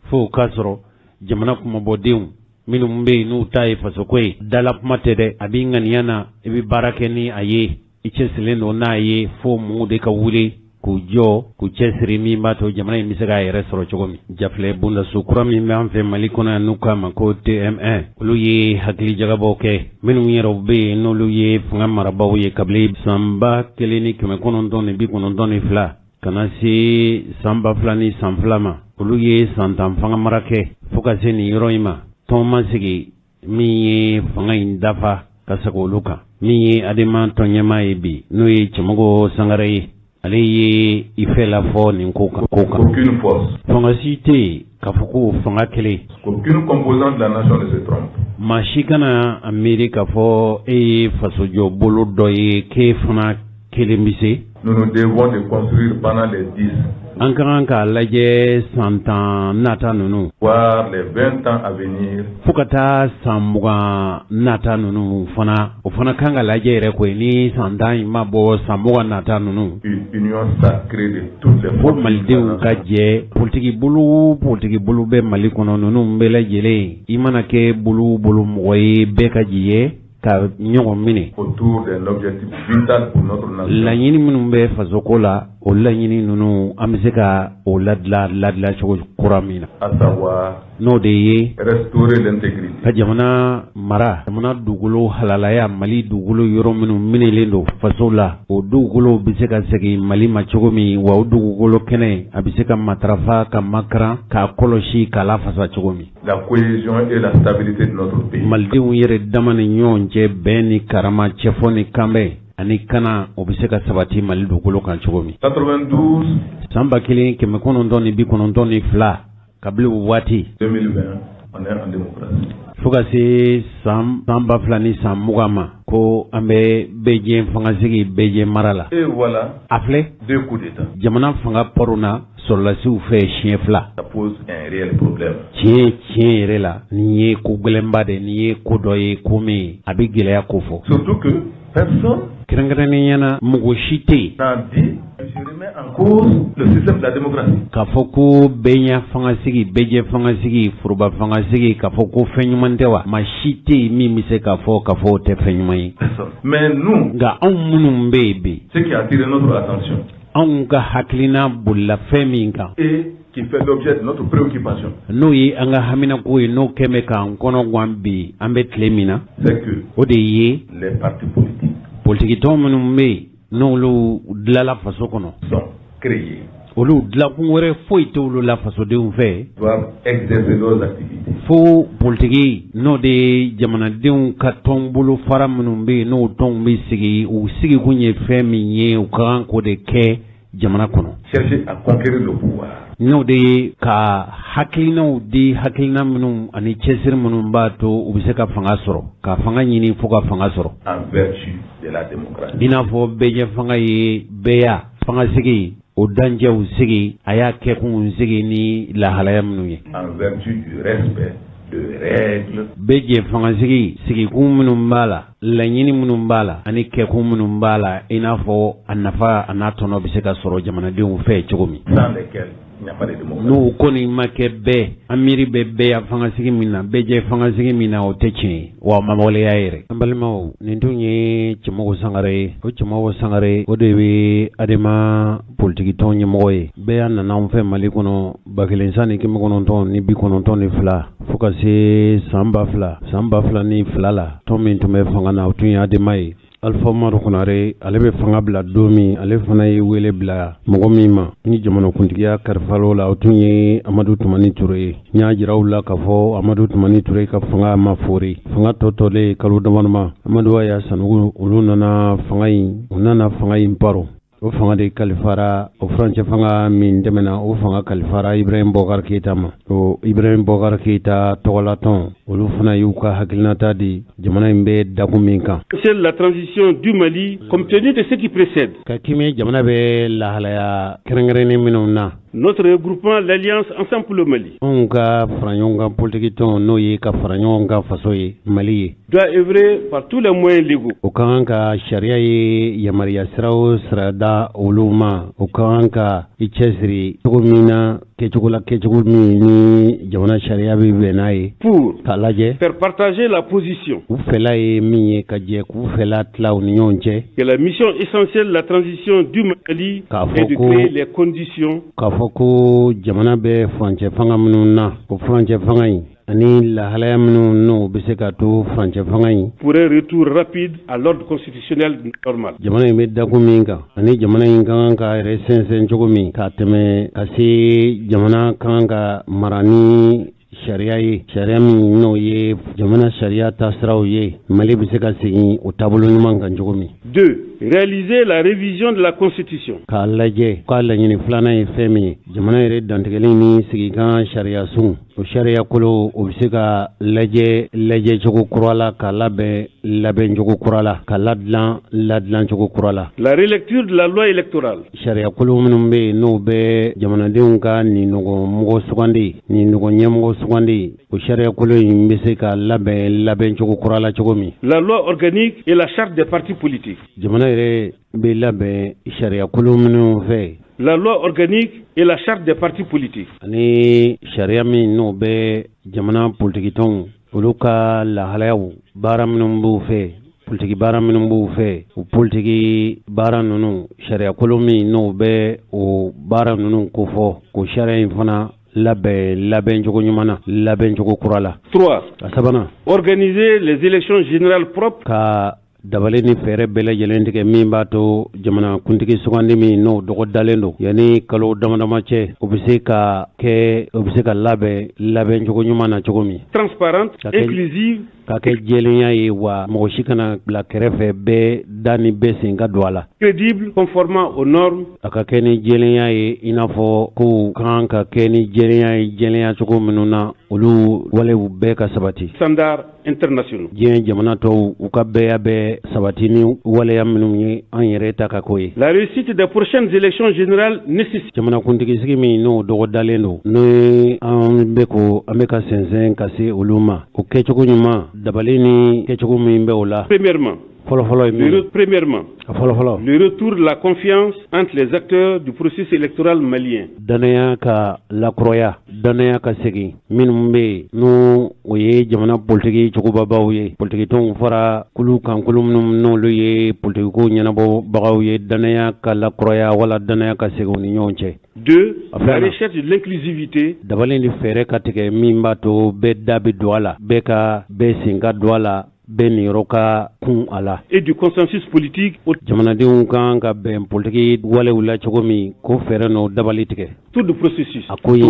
A: fo k'a sɔrɔ jamana kunmabɔdenw minnu bɛ yen n'u ta ye fasoko ye. Dala kuma tɛ dɛ, a b'i ŋaniya na, i bɛ baara kɛ ni a ye, i cɛsirilen don n'a ye, fo mɔgɔw de ka wuli k'u jɔ k'u cɛsiri min b'a to jamana in bɛ se k'a yɛrɛ sɔrɔ cogo min. Jafilɛ bondaso kura min bɛ an fɛ Mali kɔnɔ yan, n'u k'a ma ko TM1, olu ye hakili jagabɔw kɛ. Minnu yɛrɛw bɛ yen n'olu ye fanga marabaaw ye kabini san 1992 ka na se san 2002 ma, olu ye san 10 fanga mara kɛ fo ka se nin yɔrɔ in ma. Tɔn ma sigi min ye fanga in dafa ka segin olu kan. Min ye Adema tɔn ɲɛmaa ye bi, n'o ye Cɛmɔgɔ Sangare ye, ale ye i fɛ la fɔ nin ko kan. Ko kan
C: Aucune force,
A: fanga si tɛ yen k'a fɔ ko fanga kelen,
C: qu'aucune composante de la nation ne se trompe.
A: Maa si kana a miiri k'a fɔ e ye fasojɔ bolo dɔ ye, k'e fana kelen bɛ se.
C: Nous nous devons de construire pendant les 10,
A: An ka kan k'a lajɛ san 10 nata ninnu,
C: voire les 20 ans à venir,
A: fo ka taa san 20 nata ninnu fana, o fana kan ka lajɛ yɛrɛ koyi. Ni san 10 in ma bɔ, san 20 nata ninnu,
C: une union sacrée de toutes les
A: fo
C: forces
A: malidenw ka jɛ. Politiki bolo, politiki bolo bɛ Mali kɔnɔ, ninnu bɛɛ lajɛlen, i mana kɛ bolo o bolo mɔgɔ ye, bɛɛ ka jɛ ka ɲɔgɔn minɛ
C: autour d'un objectif vital pour notre nation.
A: Laɲini minnu bɛ fasoko la, o laɲini ninnu, an bɛ se ka o ladila ladila cogo kura min na,
C: à savoir
A: n'o de ye
C: restaurer l'intégrité,
A: ka jamana mara, jamana dugukolo halalaya. Mali dugukolo yɔrɔ minnu minɛlen don faso la, o dugukolo bɛ se ka segin Mali ma cogo min wa, o dugukolo kɛnɛ, a bɛ se ka matarafa, ka makaran, k'a kɔlɔsi, k'a lafasa cogo min,
C: la cohésion et la stabilité de notre pays.
A: Malidenw yɛrɛ dama ni ɲɔgɔn cɛ, bɛn ni karama, cɛfɔ ni kanbɛn ani kana, o bɛ se ka sabati Mali dugukolo kan cogo min.
C: 92,
A: San 1992, kabini o waati
C: 2020, on est en démocratie.
A: fo ka se san 2020 ma, ko an bɛ bɛɛjɛ fangasigi, bɛɛjɛ mara la.
C: Et voilà
A: A filɛ,
C: deux coups d'État.
A: jamana fanga parona sɔrɔlasiw fɛ siɲɛ fila.
C: Ça pose un réel problème.
A: Tiɲɛ tiɲɛ yɛrɛ la, nin ye ko gɛlɛnba de, nin ye ko dɔ ye, ko min a bɛ gɛlɛya ko fɔ.
C: Surtout que personne
A: Kɛrɛnkɛrɛnnenya na, mɔgɔ si tɛ yen
C: n'a dit je remets en cause le système de la démocratie.
A: k'a fɔ ko bɛɛɲa fangasigi, bɛɛjɛ fangasigi, foroba fangasigi, k'a fɔ ko fɛn ɲuman tɛ wa. Maa si tɛ yen min bɛ se k'a fɔ k'a fɔ o tɛ fɛn ɲuman ye.
C: Personne. Mais nous,
A: Nka anw minnu bɛ yen bi,
C: ce qui a attiré notre attention
A: anw ka hakilina bolila fɛn min kan,
C: et qui fait l'objet de notre préoccupation,
A: n'o ye an ka haminako ye, n'o kɛn bɛ k'an kɔnɔ gan bi, an bɛ tile min na,
C: c'est que
A: o de ye
C: les partis politiques
A: politikitɔn minnu bɛ yen, n'olu dilanla faso kɔnɔ,
C: sont créés
A: Olu dilankun wɛrɛ foyi t'olu la fasodenw fɛ.
C: Doivent exercer leurs activités.
A: Fo politiki, n'o de ye jamanadenw ka tɔnbolo fara minnu bɛ yen, n'o tɔnw bɛ sigi, u sigikun ye fɛn min ye, u ka kan k'o de kɛ jamana kɔnɔ.
C: Chercher à conquérir le pouvoir.
A: N'o de ye ka hakilinaw di, hakilina minnu ani cɛsiri minnu b'a to u bɛ se ka fanga sɔrɔ, ka fanga ɲini fo ka fanga sɔrɔ.
C: En vertu de la démocratie.
A: I n'a fɔ bɛɛjɛ fanga ye bɛɛya fangasigi, o dancɛw sigi, a y'a kɛkunw sigi ni lahalaya minnu ye.
C: En vertu du respect de règles.
A: Bɛɛ jɛ fangasigi sigikun minnu b'a la, laɲini minnu b'a la ani kɛkun minnu b'a la, i n'a fɔ a nafa a n'a tɔnɔ bɛ se ka sɔrɔ jamanadenw fɛ cogo min.
C: Sans lesquels il n'y a pas de démocratie.
A: N'o kɔni ma kɛ bɛɛ, an miiri bɛ bɛɛya fangasigi min na, bɛɛ jɛ fangasigi min na, o tɛ tiɲɛ ye wa, ma waleya yɛrɛ. An balimaw, nin tun ye Cɛmɔgɔ Sangare ye. O Cɛmɔgɔ Sangare, o de bɛ Adema politikitɔn ɲɛmɔgɔ ye. Bɛɛ y'a nana anw fɛ Mali kɔnɔ 1992 fo ka se san 2000, san 2002 la. Tɔn min tun bɛ fanga na, o tun ye Adema ye. Alpha Umaru Konare, ale bɛ fanga bila don min, ale fana ye wele bila mɔgɔ min ma ni jamanakuntigiya kalifal'o la, o tun ye Amadu Tumani Ture ye. N y'a jira aw la k'a fɔ Amadu Tumani Ture ka fanga ma fori. Fanga tɔ tɔlen kalo damadama, Amadu Aya Sanogo, olu nana fanga in, u nana fanga in baro. O fanga de kalifara, o furancɛ fanga min tɛmɛna, o fanga kalifara Ibrahim Bɔkari Keyita ma. O Ibrahim Bɔkari Keyita tɔgɔlatɔn, olu fana y'u ka hakilinata di jamana in bɛ dakun min kan.
D: C'est la transition du Mali, compte tenu de ce qui précède.
A: Ka kimi jamana bɛ lahalaya kɛrɛnkɛrɛnnen minnu na.
D: Notre regroupement, l'Alliance Ensemble pour le Mali,
A: Anw ka fara ɲɔgɔn kan politikitɔn, n'o ye ka fara ɲɔgɔn kan faso ye, Mali ye,
D: doit œuvrer par tous les moyens légaux
A: o ka kan ka sariya ye yamaruya sira o sira da olu ma, o ka kan ka i cɛsiri cogo min na, kɛcogo la, kɛcogo min ni jamana sariya bɛ bɛn n'a ye,
D: pour
A: k'a lajɛ
D: faire partager la position
A: u fɛla ye min ye, ka jɛ k'u fɛla tila u ni ɲɔgɔn cɛ.
D: Que la mission essentielle de la transition du Mali
A: K'a
D: est de
A: fɔ ko
D: créer les conditions
A: k'a fɔ ko jamana bɛ furancɛ fanga minnu na, o furancɛ fanga in ani lahalaya minnu n'o bɛ se ka to furancɛ fanga in
D: pour un retour rapide à l'ordre constitutionnel normal.
A: Jamana in bɛ dakun min kan ani jamana in ka kan ka yɛrɛ sɛnsɛn cogo min ka tɛmɛ ka se, jamana ka kan ka mara ni sariya ye, sariya min n'o ye jamana sariya taasiraw ye, Mali bɛ se ka segin o taabolo ɲuman kan cogo min.
D: 2. Réaliser la révision de la Constitution.
A: K'a lajɛ k'a laɲini filanan ye fɛn min ye, jamana yɛrɛ dantigɛli ni sigikan sariya sun, o sariya kolo, o bɛ se ka lajɛ lajɛcogo kura la, ka labɛn labɛncogo kura la, ka ladilan ladilancogo kura la.
D: La relecture de la loi électorale.
A: Sariya kolo minnu bɛ yen, n'o bɛ jamanadenw ka nin ɲɔgɔn mɔgɔ sugandi, nin ɲɔgɔn ɲɛmɔgɔ sugandi, o sariya kolo in bɛ se ka labɛn labɛncogo kura la cogo min.
D: La loi organique et la charte des partis politiques.
A: Jamana yɛrɛ bɛ labɛn sariya kolo minnu fɛ,
D: La loi organique et la charte des partis politiques.
A: ani sariya min n'o bɛ jamana politikitɔnw, olu ka lahalayaw, baara minnu b'u fɛ, politiki baara minnu b'u fɛ, o politiki baara ninnu, sariya kolo min n'o bɛ o baara ninnu kofɔ, k'o sariya in fana labɛn labɛncogo ɲuman na, labɛncogo kura la.
D: 3.
A: A sabanan,
D: Organiser les élections générales propres
A: ka dabali ni fɛɛrɛ bɛɛ lajɛlen tigɛ min b'a to jamana kuntigi sugandi min n'o dɔgɔ dalen don yanni kalo dama dama cɛ, o bɛ se ka kɛ, o bɛ se ka labɛn labɛncogo ɲuman na cogo min,
D: transparentes, inclusives
A: ka kɛ jɛlenya ye wa, mɔgɔ si kana bila kɛrɛfɛ, bɛɛ da ni bɛɛ sen ka don a la.
D: Crédibles, conformément aux normes
A: A ka kɛ ni jɛlenya ye, i n'a fɔ kow kan ka kɛ ni jɛlenya ye, jɛlenya cogo minnu na, olu walew bɛɛ ka sabati,
D: standards internationaux.
A: Diɲɛ jamana tɔw u ka bɛɛya bɛ sabati ni waleya minnu ye, an yɛrɛ ta ka ko ye.
D: La réussite des prochaines élections générales nécessite
A: Jamanakuntigisigi min n'o dɔgɔ dalen don, n'o ye an bɛ ko an bɛ ka sɛnsɛn ka se olu ma, o kɛcogo ɲuman, dabali ni kɛcogo min bɛ o la.
D: Premièrement,
A: Fɔlɔfɔlɔ ye min ye?
D: Premièrement,
A: A fɔlɔfɔlɔ,
D: le retour de la confiance entre les acteurs du processus électoral malien.
A: Danaya ka lakuraya, danaya ka segin minnu bɛ yen, n'o o ye jamana politiki cogobabaw ye, politikitɔnw fara kulu kan, kulu minnu n'olu ye politikiko ɲɛnabɔbagaw ye, danaya ka lakuraya wala danaya ka segin u ni ɲɔgɔn cɛ.
D: Deux,
A: Enfin,
D: la recherche de l'inclusivité
A: Dabali ni fɛɛrɛ ka tigɛ min b'a to bɛɛ da bɛ don a la, bɛɛ ka bɛɛ sen ka don a la. Bɛɛ niyɔrɔ ka kun a la.
D: Et du consensus politique.
A: Jamanadenw kan ka bɛn politiki walew la cogo min, ko fɛɛrɛ n'o dabali tigɛ.
D: Tout le processus.
A: A ko ye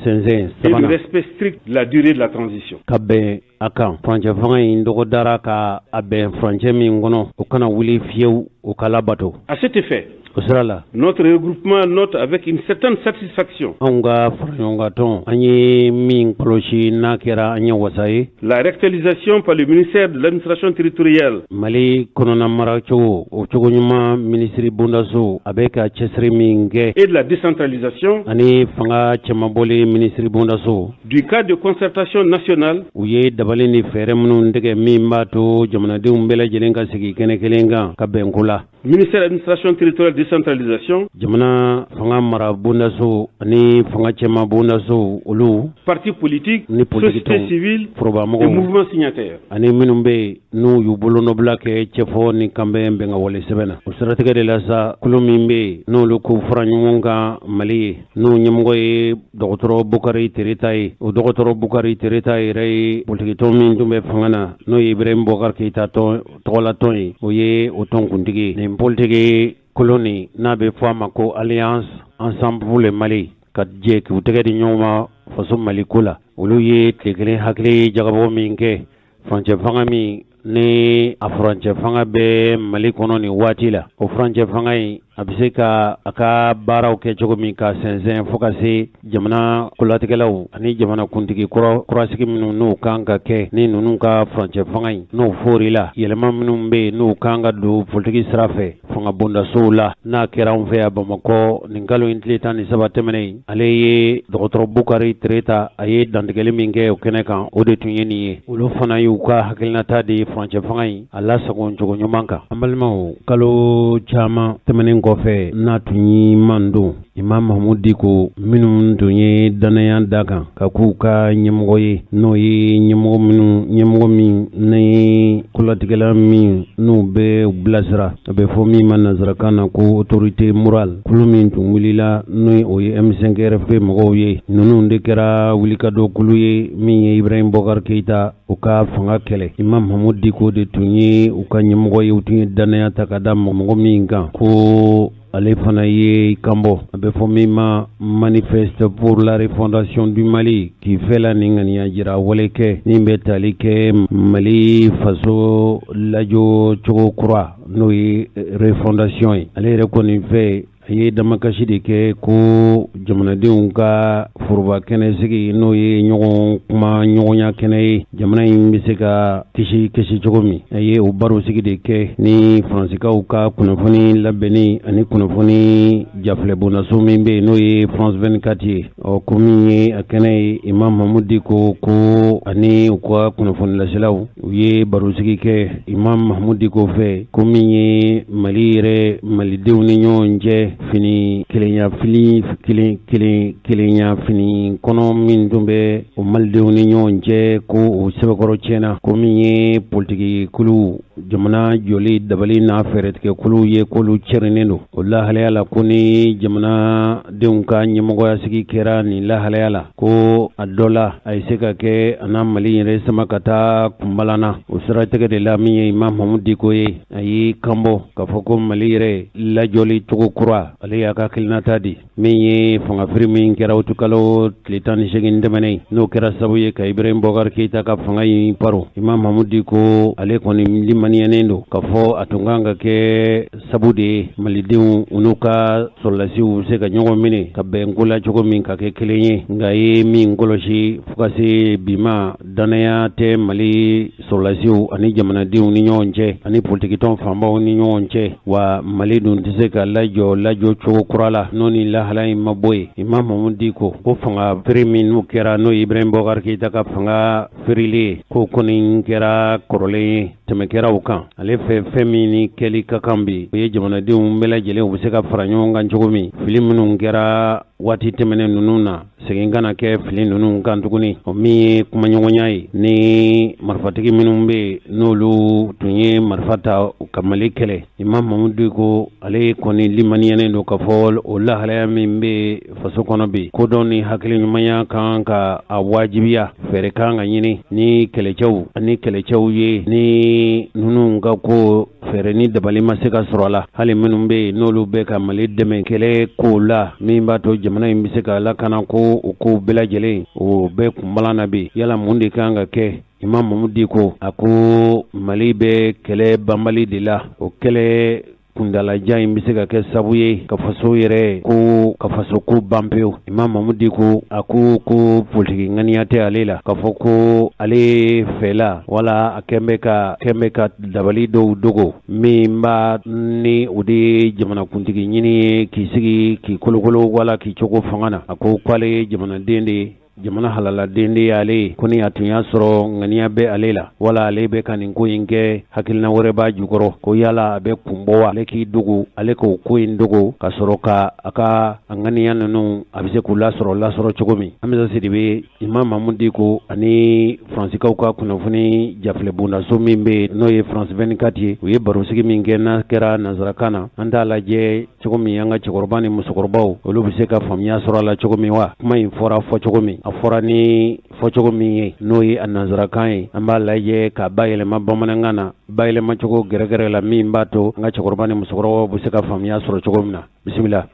A: sɛnsɛn
D: sabanan. Et le respect strict de la durée de la transition.
A: Ka bɛn a kan, furancɛ fanga in dɔgɔdara ka a bɛn furancɛ min kɔnɔ, o kana wuli fiyewu, o ka labato.
D: À cet effet,
A: o sira la,
D: notre regroupement note avec une certaine satisfaction.
A: Anw ka faraɲɔgɔnkan an ye min kɔlɔsi, n'a kɛra an ye wasa ye.
D: La réactualisation par le ministère de l'administration territoriale.
A: Mali kɔnɔna maracogo o cogo ɲuman minisiri bondaso, a bɛ ka cɛsiri min kɛ.
D: Et de la décentralisation.
A: Ani fanga cɛmabɔli minisiri bondaso.
D: Du cadre de concertation nationale.
A: U ye dabali ni fɛɛrɛ minnu tigɛ min b'a to jamanadenw bɛɛ lajɛlen ka sigi kɛnɛ kelen kan ka bɛn ko la.
D: Ministère de l'administration territoriale décentralisation.
A: Jamana fanga mara bondaso ani fanga cɛma bondaso, olu.
D: Partis politiques,
A: ni
D: société civile,
A: forobamɔgɔw
D: et mouvements signataires.
A: Ani minnu bɛ yen n'u y'u bolonɔbila kɛ cɛfɔ ni kanbɛn bɛnkan wale sɛbɛn na. O siratigɛ de la sa, kulu min bɛ yen n'olu ko fara ɲɔgɔn kan Mali ye, n'o ɲɛmɔgɔ ye dɔgɔtɔrɔ Bukari Tereta ye, o dɔgɔtɔrɔ Bukari Tereta yɛrɛ ye politikitɔn min tun bɛ fanga na, n'o ye Ibrahim Boubacar Keïta tɔn tɔgɔlatɔn ye, o ye o tɔn kuntigi ye. Nin politiki kolo nin, n'a bɛ fɔ a ma ko Alliance Ensemble pour le Mali, ka jɛ k'u tɛgɛ di ɲɔgɔn ma faso Mali ko la, olu ye tile kelen hakili jagabɔ min kɛ furancɛ fanga min ni a furancɛ fanga bɛ Mali kɔnɔ nin waati la, o furancɛ fanga in, a bɛ se ka a ka baaraw kɛ cogo min ka sɛnsɛn fo ka se jamana kolatigɛlaw ani jamana kuntigi kurasigi minnu n'u kan ka kɛ ni ninnu ka furancɛ fanga in n'o fori la, yɛlɛma minnu bɛ yen n'u kan ka don politiki sira fɛ fanga bondasow la, n'a kɛra anw fɛ yan Bamakɔ nin kalo in tile 13 tɛmɛnen. Ale ye dɔgɔtɔrɔ Bukari Tereta, a ye dantigɛli min kɛ o kɛnɛ kan, o de tun ye nin ye. Olu fana y'u ka hakilinata de ye furancɛ fanga in a lasago cogo ɲuman kan. An balimaw, kalo caman tɛmɛnen kɔfɛ, n'a tun ye man don Imam Mahamudu Diko minnu tun ye dannaya da kan ka k'u ka ɲɛmɔgɔ ye, n'o ye ɲɛmɔgɔ minnu ɲɛmɔgɔ min ni kolatigɛla min n'u bɛ bilasira, a bɛ fɔ min ma nanzarakan na ko autorité morale, kulu min tun wulila, n'o o ye M5 RFP mɔgɔw ye, ninnu de kɛra wulikajɔ kulu ye min ye Ibrahim Boubacar Keïta u ka fanga kɛlɛ. Imam Mahamudu Diko de tun ye u ka ɲɛmɔgɔ ye. U tun ye dannaya ta ka da mɔgɔ min kan, ko ale fana ye kanbɔ, a bɛ fɔ min ma Manifeste pour la refondation du Mali, k'i fɛla ni ŋaniya jira wale kɛ min bɛ tali kɛ Mali faso lajɔ cogo kura, n'o ye refondation ye. Ale yɛrɛ kɔni fɛ, a ye damakasi de kɛ ko jamanadenw ka foroba kɛnɛ sigi, n'o ye ɲɔgɔn kuma ɲɔgɔnya kɛnɛ ye, jamana in bɛ se ka kisi kisi cogo min. A ye o baro sigi de kɛ ni Faransikaw ka kunnafoni labɛnni ani kunnafoni jafilɛbonnaso min bɛ yen, n'o ye France 24 ye. Ɔ ko min ye a kɛnɛ ye, Imam Mahamudu Diko ko ani u ka kunnafoni laselaw, u ye barosigi kɛ Imam Mahamudu Diko fɛ, ko min ye Mali yɛrɛ malidenw ni ɲɔgɔn cɛ fini kelenya, fili kelen kelen kelenya fini kɔnɔ min tun bɛ o malidenw ni ɲɔgɔn cɛ, ko o sɛbɛkɔrɔ tiɲɛna, ko min ye politiki kulu jamana jɔli dabali n'a fɛɛrɛtigɛ kulu ye, k'olu cɛrinnen don o lahalaya la, ko ni jamanadenw ka ɲɛmɔgɔya sigi kɛra nin lahalaya la, ko a dɔ la a ye se ka kɛ a na Mali yɛrɛ sama ka taa kunbalan na. O siratigɛ de la, min ye Imam Mahamudu Diko ye, a y'i kanbɔ k'a fɔ ko Mali yɛrɛ lajɔli cogo kura, ale y'a ka hakilinata di. Min ye fangafiri min kɛra utukalo tile 18 tɛmɛnen, n'o kɛra sababu ye ka Ibrahim Boubacar Keïta ka fanga in paro, Imam Mahamudu Diko ale kɔni limaniyanen don k'a fɔ a tun kan ka kɛ sabu de ye malidenw u n'u ka sɔrɔlasiw bɛ se ka ɲɔgɔn minɛ ka bɛn ko la cogo min ka kɛ kelen ye. Nka ye min kɔlɔsi fo ka se bi ma, dannaya tɛ Mali sɔrɔlasiw ani jamanadenw ni ɲɔgɔn cɛ ani politikitɔn fanbaw ni ɲɔgɔn cɛ. Wa Mali dun tɛ se ka lajɔ lajɔ cogo kura la n'o ni lahala in ma bɔ yen. Imam Mahamudu Diko ko fanga feere min n'u kɛra, n'o ye Ibrahim Boubacar Keïta ka fanga feereli ye, ko kɔni kɛra kɔrɔlen ye, tɛmɛ kɛra o kan. Ale fɛ, fɛn min ni kɛli ka kan bi, o ye jamanadenw bɛɛ lajɛlen u bɛ se ka fara ɲɔgɔn kan cogo min, fili minnu kɛra. Waati tɛmɛnen ninnu na, segin kana kɛ fili ninnu kan tuguni. O min ye kumaɲɔgɔnya ye ni marifatigi minnu bɛ yen, n'olu tun ye marifa ta ka Mali kɛlɛ. Imam Mamudu Diko, ale kɔni limaniyanen don k'a fɔ o lahalaya min bɛ faso kɔnɔ bi, kodɔn ni hakili ɲumanya kan ka a wajibiya, fɛɛrɛ kan ka ɲini ni kɛlɛcɛw ani kɛlɛcɛw ye, ni ninnu ka ko fɛɛrɛ ni dabali ma se ka sɔrɔ a la. Hali minnu bɛ yen, n'olu bɛ ka Mali dɛmɛ kɛlɛ kow la, min b'a to jamana in bɛ se ka lakana, ko o kow bɛɛ lajɛlen, o bɛɛ kunbalan na bi. Yala mun de kan ka kɛ? Imam Mamudu Diko a ko Mali bɛ kɛlɛ banbali de la. O kɛlɛ kundalajan in bɛ se ka kɛ sabu ye ka faso yɛrɛ ko, ka faso ko ban pewu. Imam Mamudu Diko a ko ko politiki ŋaniya tɛ ale la, k'a fɔ ko ale fɛla wala a kɛn bɛ ka dabali dɔw dogo, min b'a ni o de ye jamanakuntigi ɲini ye, k'i sigi k'i kolokolo wala k'i cogo fanga na. A ko k'ale ye jamanaden de ye, jamana halaladen de y'ale ye. Ko ni a tun y'a sɔrɔ ŋaniya bɛ ale la, wala ale bɛ ka nin ko in kɛ, hakilina wɛrɛ b'a jukɔrɔ, ko yala a bɛ kun bɔ wa, ale k'i dogo, ale k'o ko in dogo ka sɔrɔ ka a ka a ŋaniya ninnu, a bɛ se k'u lasɔrɔ cogo min. Amisa Sidibe, Imam Mamudu Diko ani Faransikaw ka kunnafoni jafilɛ bondaso min bɛ yen, n'o ye France 24 ye, u ye barosigi min kɛ, n'a kɛra nansarakan na. An t'a lajɛ cogo min an ka cɛkɔrɔba ni musokɔrɔbaw, olu bɛ se ka faamuya sɔrɔ a la cogo min wa. Kuma in fɔra fɔ cogo min, a fɔra ni fɔcogo min ye, n'o ye a nansarakan ye, an b'a lajɛ k'a bayɛlɛma bamanankan na, bayɛlɛmacogo gɛrɛgɛrɛ la, min b'a to an ka cɛkɔrɔba ni musokɔrɔbaw bɛ se ka faamuya sɔrɔ cogo min na. Bisimila.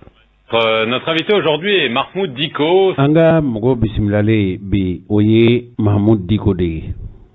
E: Notre invité aujourd'hui est Mahmoud Dicko.
A: An ka mɔgɔ bisimilalen bi, o ye Mahmoud Dicko de ye.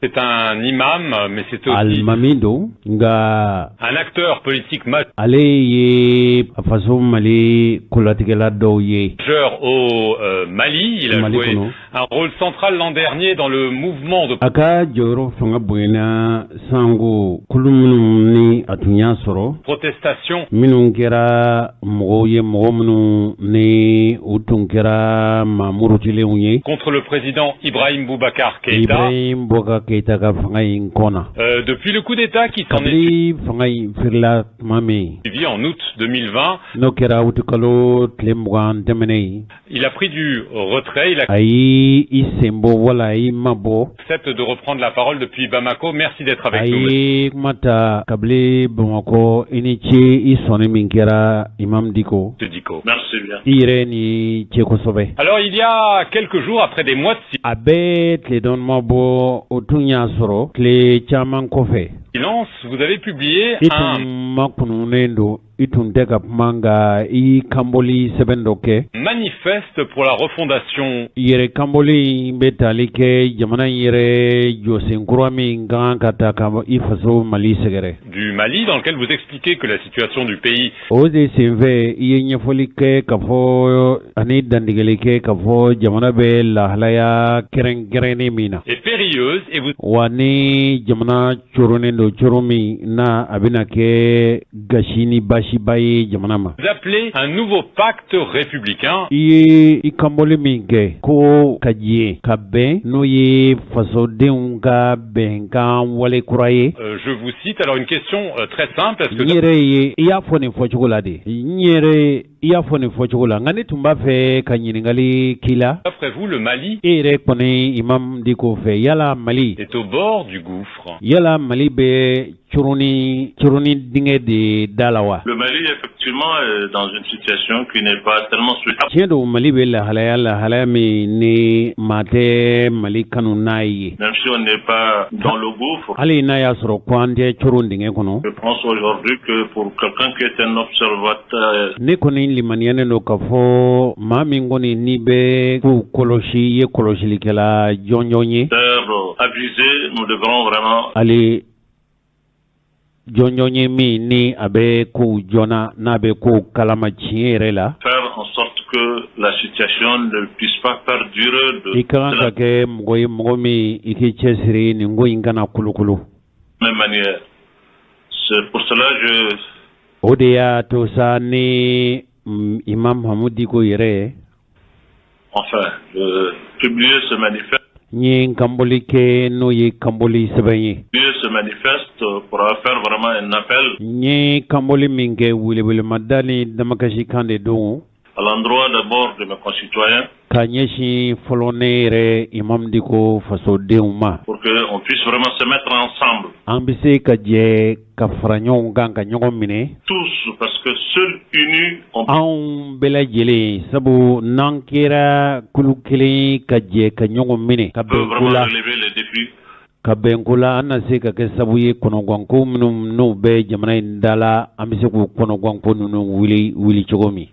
E: C'est un imam, mais c'est aussi
A: Alimami don, nka
E: un acteur politique majeur
A: ale ye a faso Mali kolatigɛla dɔw ye.
E: au Mali. Il a
A: Mali
E: joué
A: kɔnɔ.
E: un rôle central l'an dernier dans le mouvement de
A: A ka jɔyɔrɔ fanga bonyana sango kulu minnu ni a tun y'a sɔrɔ
E: protestation
A: minnu kɛra mɔgɔw ye, mɔgɔ minnu ni u tun kɛra maa murutilenw ye
E: contre le président Ibrahim Boubacar Keïta.
A: Ibrahim Boubacar Keïta ka fanga in kɔnna.
E: Depuis le coup d'État qui s'en est
A: Kabini fanga in firila tuma min,
E: suivi en août 2020,
A: n'o kɛra wutikalo tile 20 tɛmɛnen ye,
E: il a pris du retrait, il
A: a y'i i sen bɔ wala a y'i mabɔ.
E: accepte de reprendre la parole depuis Bamako. Merci d'être
A: A
E: avec nous.
A: ye kuma ta kabini Bamakɔ. I ni ce i sɔnni min kɛra, Imam Diko.
E: Monsieur Dicko.
F: Merci bien.
A: I yɛrɛ ni ce kosɛbɛ.
E: Alors, il y a quelques jours, après des mois de
A: A bɛ tile dɔnma bɔ, o tun y'a sɔrɔ tile caman kɔfɛ
E: silence, vous avez publié
A: i
E: un
A: tun ma kununnen don, i tun tɛ ka kuma, nka i y'i kanbɔli sɛbɛn dɔ kɛ.
E: manifeste pour la refondation
A: Yɛrɛ kanbɔli in bɛ tali kɛ jamana in yɛrɛ jɔsen kura min kan ka ta ka i faso Mali sɛgɛrɛ.
E: du Mali, dans lequel vous expliquez que la situation du pays
A: O de senfɛ, i ye ɲɛfɔli kɛ ka fɔ ani dantigɛli kɛ ka fɔ jamana bɛ lahalaya kɛrɛnkɛrɛnnen min na,
E: est périlleuse et vous
A: wa ni jamana coronnen don coro min na, a bɛna kɛ gasi ni baasiba ye jamana ma.
E: appelez un nouveau pacte républicain.
A: I ye i kanbɔli min kɛ ko ka diɲɛ ka bɛn, n'o ye fasodenw ka bɛnkan wale kura ye.
E: Je vous cite. Alors, une question très simple. Est-ce que
A: N yɛrɛ ye, i y'a fɔ nin fɔcogo la de, n yɛrɛ i y'a fɔ nin fɔcogo la, nka ne tun b'a fɛ ka ɲininkali k'i la.
E: d'après vous, le Mali
A: E yɛrɛ kɔni, Imam Diko fɛ, yala Mali
E: est au bord du gouffre?
A: yala Mali bɛ coroni coroni dingɛ de da la wa?
F: Le Mali, effectivement, est dans une situation qui n'est pas tellement souhaitable.
A: Tiɲɛ don, Mali bɛ lahalaya min ni maa tɛ Mali kanu n'a ye.
F: Même si on n'est pas dans le gouffre,
A: Hali n'a y'a sɔrɔ ko an tɛ coron dingɛ kɔnɔ,
F: je pense aujourd'hui que pour quelqu'un qui est un observateur
A: ne kɔni limaniyanen don k'a fɔ maa min kɔni n'i bɛ kow kɔlɔsi, i ye kɔlɔsilikɛla jɔnjɔn ye,
F: avisé, nous devrons vraiment
A: hali jɔnjɔn ye min ni a bɛ kow joona, n'a bɛ kow kalama tiɲɛ yɛrɛ la,
F: faire en sorte que la situation ne puisse pas perdurer de,
A: i ka kan
F: de la
A: ka kɛ mɔgɔ ye, mɔgɔ min i k'i cɛsiri nin ko in kana kolokolo.
F: même manière. C'est pour cela que je
A: O de y'a to sa ni Imam Mahamudu Diko yɛrɛ ye,
F: enfin, je publier ce manifeste,
A: n ye n kanbɔli kɛ, n'o ye kanbɔli sɛbɛn ye.
F: publier ce manifeste pour faire vraiment un appel
A: N ye kanbɔli min kɛ, welewelemada ni damakasikan de don.
F: À l'endroit d'abord de mes concitoyens.
A: Ka ɲɛsin fɔlɔ ne yɛrɛ Imam Diko fasodenw ma.
F: Pour que on puisse vraiment se mettre ensemble.
A: An bɛ se ka jɛ ka fara ɲɔgɔn kan, ka ɲɔgɔn minɛ.
F: Tous, parce que seuls unis on
A: Anw bɛɛ lajɛlen, sabu n'an kɛra kulu kelen ka jɛ ka ɲɔgɔn minɛ ka
F: peut
A: bɛn ko
F: vraiment
A: la
F: relever les défis
A: ka bɛn ko la, an na se ka kɛ sabu ye, kɔnɔganko minnu n'u bɛ jamana in da la, an bɛ se k'u kɔnɔganko ninnu wuli wuli cogo min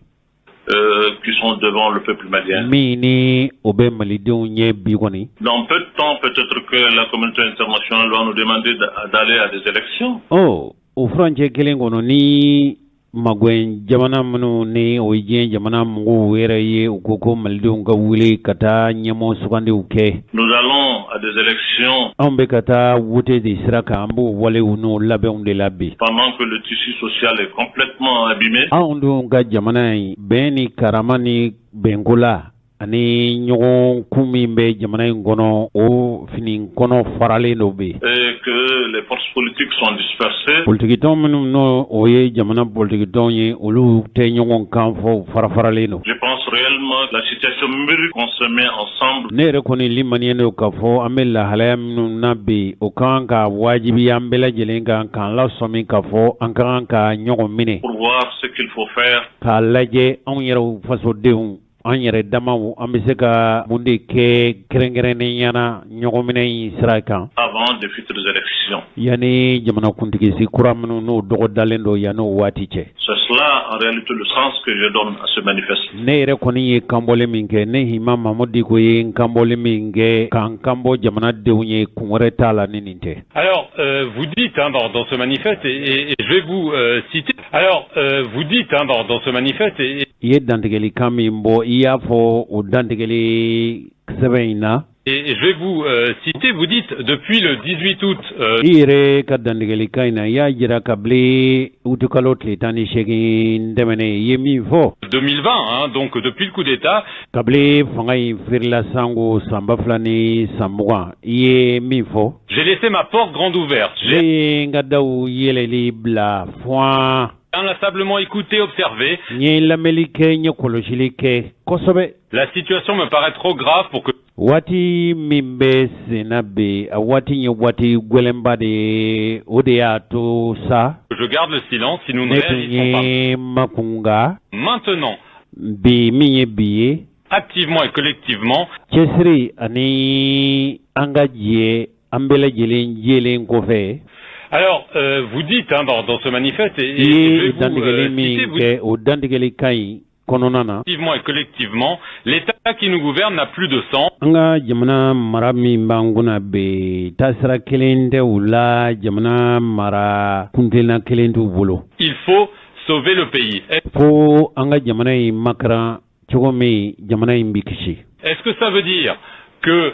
F: qui sont devant le peuple malien.
A: Min ni o bɛ malidenw ɲɛ bi kɔni.
F: Dans peu de temps, peut-être que la communauté internationale va nous demander d'aller à des élections.
A: Ɔ, o furancɛ kelen kɔnɔ ni magwɛn jamana minnu ni o ye diɲɛ jamana mɔgɔw yɛrɛ ye, u ko ko malidenw ka wuli ka taa ɲɛmɔgɔ sugandiw kɛ.
F: Nous allons à des élections
A: Anw bɛ ka taa wote de sira kan, an b'o walew n'o labɛnw de la bi.
F: pendant que le tissu social est complètement abîmé.
A: Anw dun ka jamana in, bɛn ni karama ni bɛnko la ani ɲɔgɔn kun min bɛ jamana in kɔnɔ, o fini kɔnɔ faralen dɔ bɛ yen.
F: Et que les forces politiques sont dispersées.
A: Politikitɔn minnu n'o o ye jamana politikitɔn ye, olu tɛ ɲɔgɔn kan fɔ, fara faralen don.
F: Je pense réellement que la situation mérite qu'on se met ensemble.
A: Ne yɛrɛ kɔni limaniya don k'a fɔ an bɛ lahalaya minnu na bi, o kan ka wajibiya an bɛɛ lajɛlen kan k'an lasɔmi k'a fɔ an ka kan ka ɲɔgɔn minɛ
F: pour voir ce qu'il faut faire
A: k'a lajɛ anw yɛrɛw fasodenw, an yɛrɛ damaw, an bɛ se ka mun de kɛ kɛrɛnkɛrɛnnenya na ɲɔgɔnminɛ in sira kan
F: avant des futures élections.
A: Yanni jamanakuntigisi kura minnu n'o dɔgɔ dalen don, yanni o waati cɛ.
F: C'est cela, en réalité, le sens que je donne à ce manifeste.
A: Ne yɛrɛ kɔni ye kanbɔli min kɛ, ne Imam Mamudu Diko ye n kanbɔli min kɛ k'an kanbɔ jamanadenw ye, kun wɛrɛ t'a la ni nin tɛ.
E: Alors, vous dites, hein, dans ce manifeste, et je vais vous citer. Alors, vous dites, hein, dans ce manifeste, et
A: I ye dantigɛlikan min bɔ, i y'a fɔ o dantigɛli sɛbɛn in na.
E: et je vais vous citer, vous dites, depuis le 18 août
A: I yɛrɛ ka dantigɛlikan in na, i y'a jira kabini utikalo tile 18 tɛmɛnen, i ye min fɔ
E: 2020, hein, donc depuis le coup d'État,
A: kabini fanga in feerela sango san 2020, i ye min fɔ:
E: j'ai laissé ma porte grande ouverte.
A: Ne
E: J'ai
A: ye n ka daw yɛlɛli bila fuwan.
E: inlassablement écouté, observé.
A: N ye lamɛnli kɛ, n ye kɔlɔsili kɛ kosɛbɛ.
E: La situation me paraît trop grave pour que
A: Waati min bɛ senna bi, a waati ye waati gwɛlɛnba de ye, o de y'a to sa
E: je garde le silence si nous ne
A: ne tun
E: réagissons pas.
A: ye makunga.
E: Maintenant,
A: Bi min ye bi ye,
E: activement et collectivement,
A: cɛsiri ani an ka jɛ an bɛɛ lajɛlen jɛlen kɔfɛ.
E: Alors, vous dites, hein, dans ce manifeste,
A: I
E: et je
A: ye
E: vais vous
A: dantigɛli
E: citer,
A: min
E: vous
A: kɛ, o dantigɛli ka ɲi kɔnɔna na:
E: activement et collectivement, l'État qui nous gouverne n'a plus de sens.
A: An ka jamana mara min b'an kunna bi, taasira kelen tɛ u la, jamana mara kuntilenna kelen t'u bolo.
E: Il faut sauver le pays.
A: Fo an ka jamana in makaran cogo min jamana in bi kisi.
E: Est-ce que ça veut dire que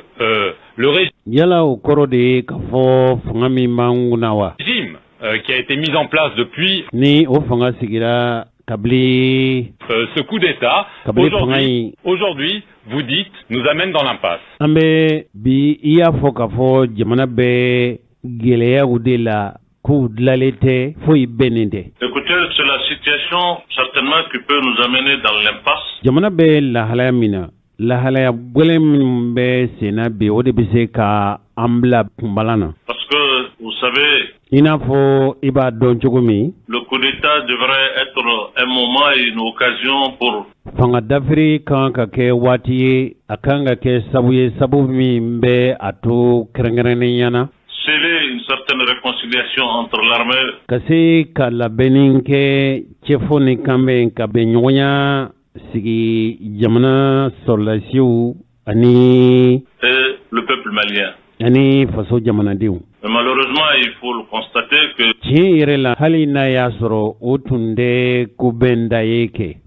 E: le régime
A: Yala o kɔrɔ de ye k'a fɔ fanga min b'an kunna wa,
E: qui a été mis en place depuis
A: ni o fanga sigira kabili
E: ce coup d'État,
A: kabili fanga
E: aujourd'hui,
A: in
E: aujourd'hui, vous dites, nous amène dans l'impasse?
A: An bɛ bi, i y'a fɔ k'a fɔ jamana bɛ gɛlɛyaw de la, k'u dilalen tɛ, foyi bɛnnen tɛ.
F: Écoutez, c'est la situation certainement qui peut nous amener dans l'impasse.
A: Jamana bɛ lahalaya min na, lahalaya gwɛlɛn minnu bɛ senna bi, o de bɛ se ka an bila kunbalan na.
F: Parce que, vous savez,
A: I n'a fɔ i b'a dɔn cogo min,
F: le coup d'État devrait être un moment et une occasion pour
A: fanga dafiri kan ka kɛ waati ye, a kan ka kɛ sabu ye, sabu min bɛ a to kɛrɛnkɛrɛnnenya na
F: sceller une certaine réconciliation entre l'armée
A: ka se ka labɛnni kɛ, cɛfɔ ni kanbɛn ka bɛn ɲɔgɔnya sigi jamana sɔrɔlasiw ani
F: et le peuple malien.
A: ani faso jamanadenw.
F: Mais malheureusement, il faut le constater que
A: Tiɲɛ yɛrɛ la, hali n'a y'a sɔrɔ o tun tɛ ko bɛnda ye kɛ,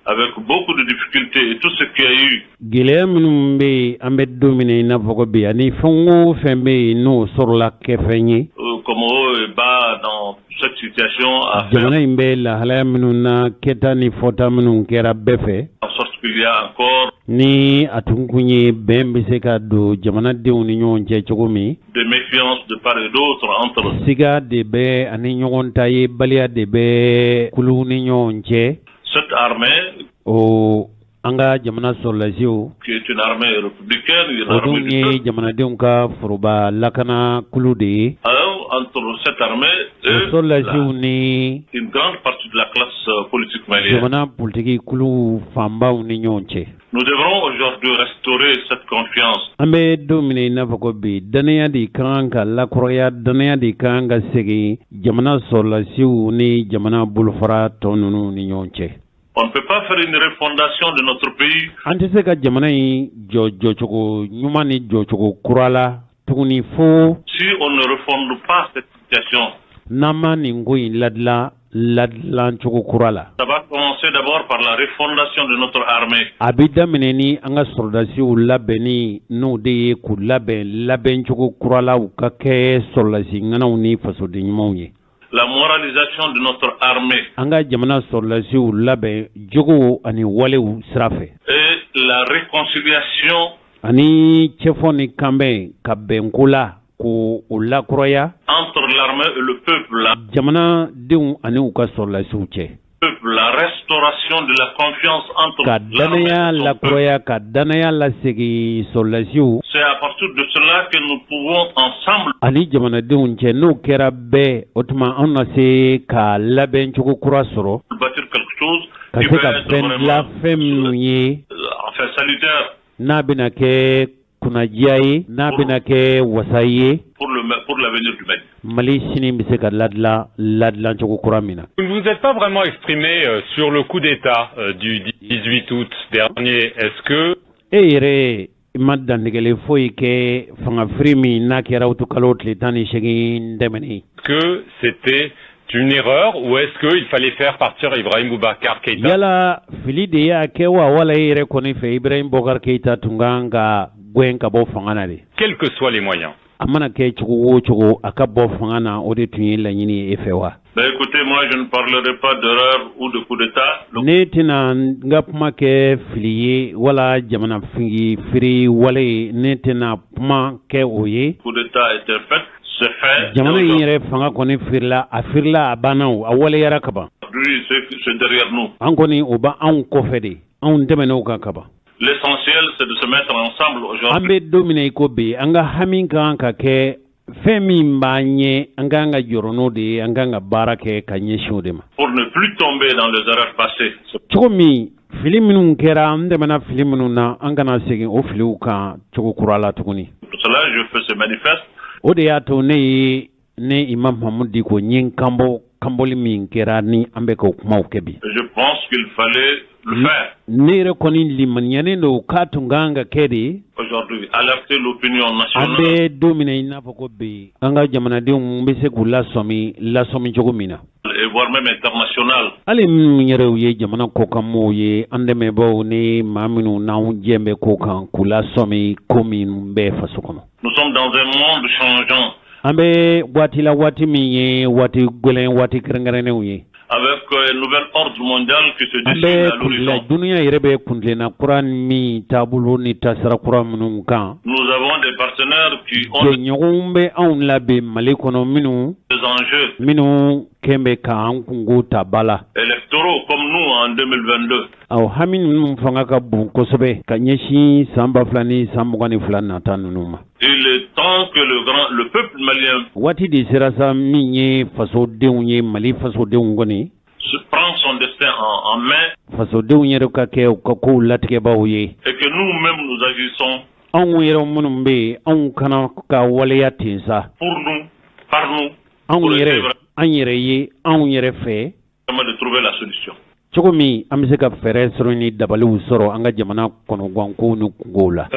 F: avec beaucoup de difficultés et tout ce qu'il y a eu
A: gɛlɛya minnu bɛ yen, an bɛ don min na i n'a fɔ ko bi, ani fɛn o fɛn bɛ yen n'o sɔrɔla kɛfɛn ye,
F: comme haut et bas dans cette situation a fait
A: jamana in bɛ lahalaya minnu na, kɛta ni fɔta minnu kɛra bɛɛ fɛ,
F: en sorte qu'il y a encore
A: ni a tun kun ye bɛn bɛ se ka don jamanadenw ni ɲɔgɔn cɛ cogo min,
F: des méfiances de part et d'autre entre
A: siga de bɛ ani ɲɔgɔn ta ye, baliya de bɛ kuluw ni ɲɔgɔn cɛ.
F: Cette armée
A: O an ka jamana sɔrɔdasiw,
F: qui est une armée républicaine, une
A: o
F: armée
A: dun
F: du
A: ye
F: peuple.
A: Jamanadenw ka foroba lakana kulu de ye.
F: Alors, entre cette armée
A: O
F: et
A: sɔrɔdasiw ni
F: une grande partie de la classe politique malienne.
A: jamana politiki kulu fanbaw ni ɲɔgɔn cɛ.
F: Nous devrons aujourd'hui restaurer cette confiance.
A: An bɛ don min na i n'a fɔ ko bi, dannaya de kan ka lakuraya, dannaya de kan ka segin jamana sɔrɔdasiw ni jamana bolofara tɔ ninnu ni ɲɔgɔn cɛ.
F: On ne peut pas faire une refondation de notre pays
A: An tɛ se ka jamana in jɔ jɔcogo ɲuman ni jɔcogo kura la tuguni fo
F: si on ne refonde pas cette situation.
A: N'an ma nin ko in ladilan ladilancogo kura la.
F: Ça va commencer d'abord par la refondation de notre armée.
A: A bɛ daminɛ ni an ka sɔrɔdasiw labɛnni, n'o de ye k'u labɛn labɛncogo kura la, u ka kɛ sɔrɔdasi ŋanaw ni fasoden ɲumanw ye.
F: La moralisation de notre armée
A: An ka jamana sɔrɔdasiw labɛn jogow ani walew sira fɛ.
F: Et la réconciliation
A: Ani cɛfɔ ni kanbɛn ka bɛnko la ko o lakuraya
F: entre l'armée et le peuple, la,
A: jamanadenw ani u ka sɔrɔdasiw cɛ.
F: Peuple, la restauration de la confiance entre
A: Ka
F: l'armée
A: danaya
F: et son peuple.
A: lakuraya, ka danaya lasegin sɔrɔdasiw
F: C'est à partir de cela que nous pouvons ensemble
A: ani jamanadenw cɛ. N'o kɛra bɛɛ, o tuma an na se ka labɛncogo kura sɔrɔ
F: bâtir quelque chose
A: ka
F: qui
A: se
F: peut
A: ka
F: être
A: fɛn
F: vraiment
A: dilan, fɛn minnu ye
F: enfin, salutaire
A: n'a bɛna kɛ kunnadiya ye, n'a bɛna kɛ wasa ye
F: pour l'avenir du Mali.
A: Mali sini bɛ se ka ladilan ladilancogo kura min na.
E: Vous ne vous êtes pas vraiment exprimé sur le coup d'État du 18 août dernier. Est-ce que
A: E yɛrɛ i ma dantigɛli foyi kɛ fangafiri min n'a kɛra utukalo tile 18 tɛmɛnen.
E: Que c'était une erreur ou est-ce qu'il fallait faire partir Ibrahim Boubacar Keïta?
A: Yala fili de y'a kɛ wa, wala e yɛrɛ kɔni fɛ, Ibrahim Boubacar Keïta tun kan ka gɛn ka bɔ fanga na de?
E: Quels que soient les moyens.
A: A mana kɛ cogo o cogo, a ka bɔ fanga na, o de tun ye laɲini ye e fɛ wa?
F: Ben écoutez, moi je ne parlerai pas d'erreur ou de coup d'État. Le
A: Ne tɛna n ka kuma kɛ fili ye wala jamana fingi firi wale ye, ne tɛna kuma kɛ o ye.
F: Coup d'État était fait, c'est fait.
A: Jamana
F: Et
A: in yɛrɛ fanga kɔni firila, a firila, a banna, o a waleyara kaban.
F: aujourd'hui, c'est derrière nous.
A: An kɔni, o b'anw kɔfɛ de, anw tɛmɛn'o kan kaban.
F: L'essentiel, c'est de se mettre ensemble
A: An
F: aujourd'hui
A: bɛ don min na i ko bi, an ka hami kan ka kɛ fɛn min b'an ɲɛ, an kan ka jɔrɔ n'o de ye, an kan ka baara kɛ ka ɲɛsin o de ma.
F: Pour ne plus tomber dans les erreurs passées.
A: Cogo min fili minnu kɛra, an tɛmɛna fili minnu na, an kana segin o filiw kan cogo kura la tuguni.
F: C'est pour cela que je fais ce manifeste.
A: O de y'a to ne ye, ne Imam Mahamudu Diko, n ye n kanbɔ kanbɔli min kɛra ni an bɛ k'o kumaw kɛ bi.
F: Je pense qu'il fallait le faire
A: Ne yɛrɛ kɔni limaniyanen don k'a tun kan ka kɛ de.
F: Aujourd'hui, alerter l'opinion
A: An
F: nationale
A: bɛ don min na i n'a fɔ ko bi, an ka jamanadenw bɛ se k'u lasɔmi lasɔmi cogo min na,
F: et voire même internationale.
A: Hali minnu yɛrɛw ye jamana kɔkanmɔgɔw ye, an dɛmɛbaaw ni maa minnu n'anw jɛ bɛ ko kan, k'u lasɔmi ko minnu bɛ faso kɔnɔ.
F: Nous sommes dans un monde changeant
A: An bɛ waati la, waati min ye waati gɛlɛn, waati kɛrɛnkɛrɛnnenw ye.
F: Avec un nouvel ordre mondial qui se
A: An
F: dessine
A: bɛ
F: à
A: kundila
F: l'horizon.
A: dunuya yɛrɛ bɛ kuntilenna kura min taabolo ni taasira kura minnu kan.
F: Nous avons des partenaires qui ont
A: Jɛɲɔgɔnw bɛ anw labɛn Mali kɔnɔ minnu
F: des enjeux
A: minnu kɛn bɛ k'an kungo ta ba la.
F: Électoraux comme nous en 2022.
A: Aw hami ninnu fanga ka bon kosɛbɛ ka ɲɛsin san 2022 nata ninnu ma.
F: Il est temps que le peuple malien
A: Waati de sera sa min ye fasodenw ye, Mali fasodenw kɔni,
F: se prend son destin en main
A: fasodenw yɛrɛ ka kɛ u ka kow latigɛbaw ye.
F: Et que nous-mêmes nous agissons
A: Anw yɛrɛ minnu bɛ yen, anw kana ka waleya ten sa.
F: Pour nous, par nous,
A: Anw
F: pour essayer
A: yɛrɛ, an yɛrɛ ye, anw yɛrɛ fɛ,
F: vraiment de trouver la solution.
A: Cogo min an bɛ se ka fɛɛrɛ sɔrɔ ni dabaliw sɔrɔ an ka jamana kɔnɔgankow ni kungow la.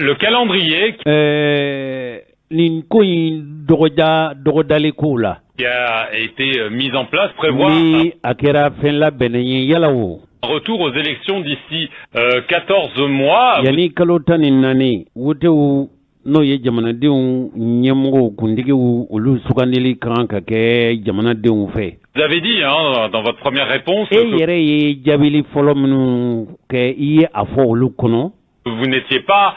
E: Le calendrier
A: Nin ko in dɔgɔda dɔgɔdali kow la
E: qui a été mis en place prévoit
A: ni a kɛra fɛn labɛnnen ye yala o
E: un retour aux élections d'ici 14 mois.
A: Yanni kalo 14, wotew, n'o ye jamanadenw ɲɛmɔgɔw kuntigiw, olu sugandili kan ka kɛ jamanadenw fɛ.
E: Vous avez dit, hein, dans votre première réponse
A: E
E: que
A: yɛrɛ ye jaabili fɔlɔ minnu kɛ, i ye a fɔ olu kɔnɔ
E: vous n'étiez pas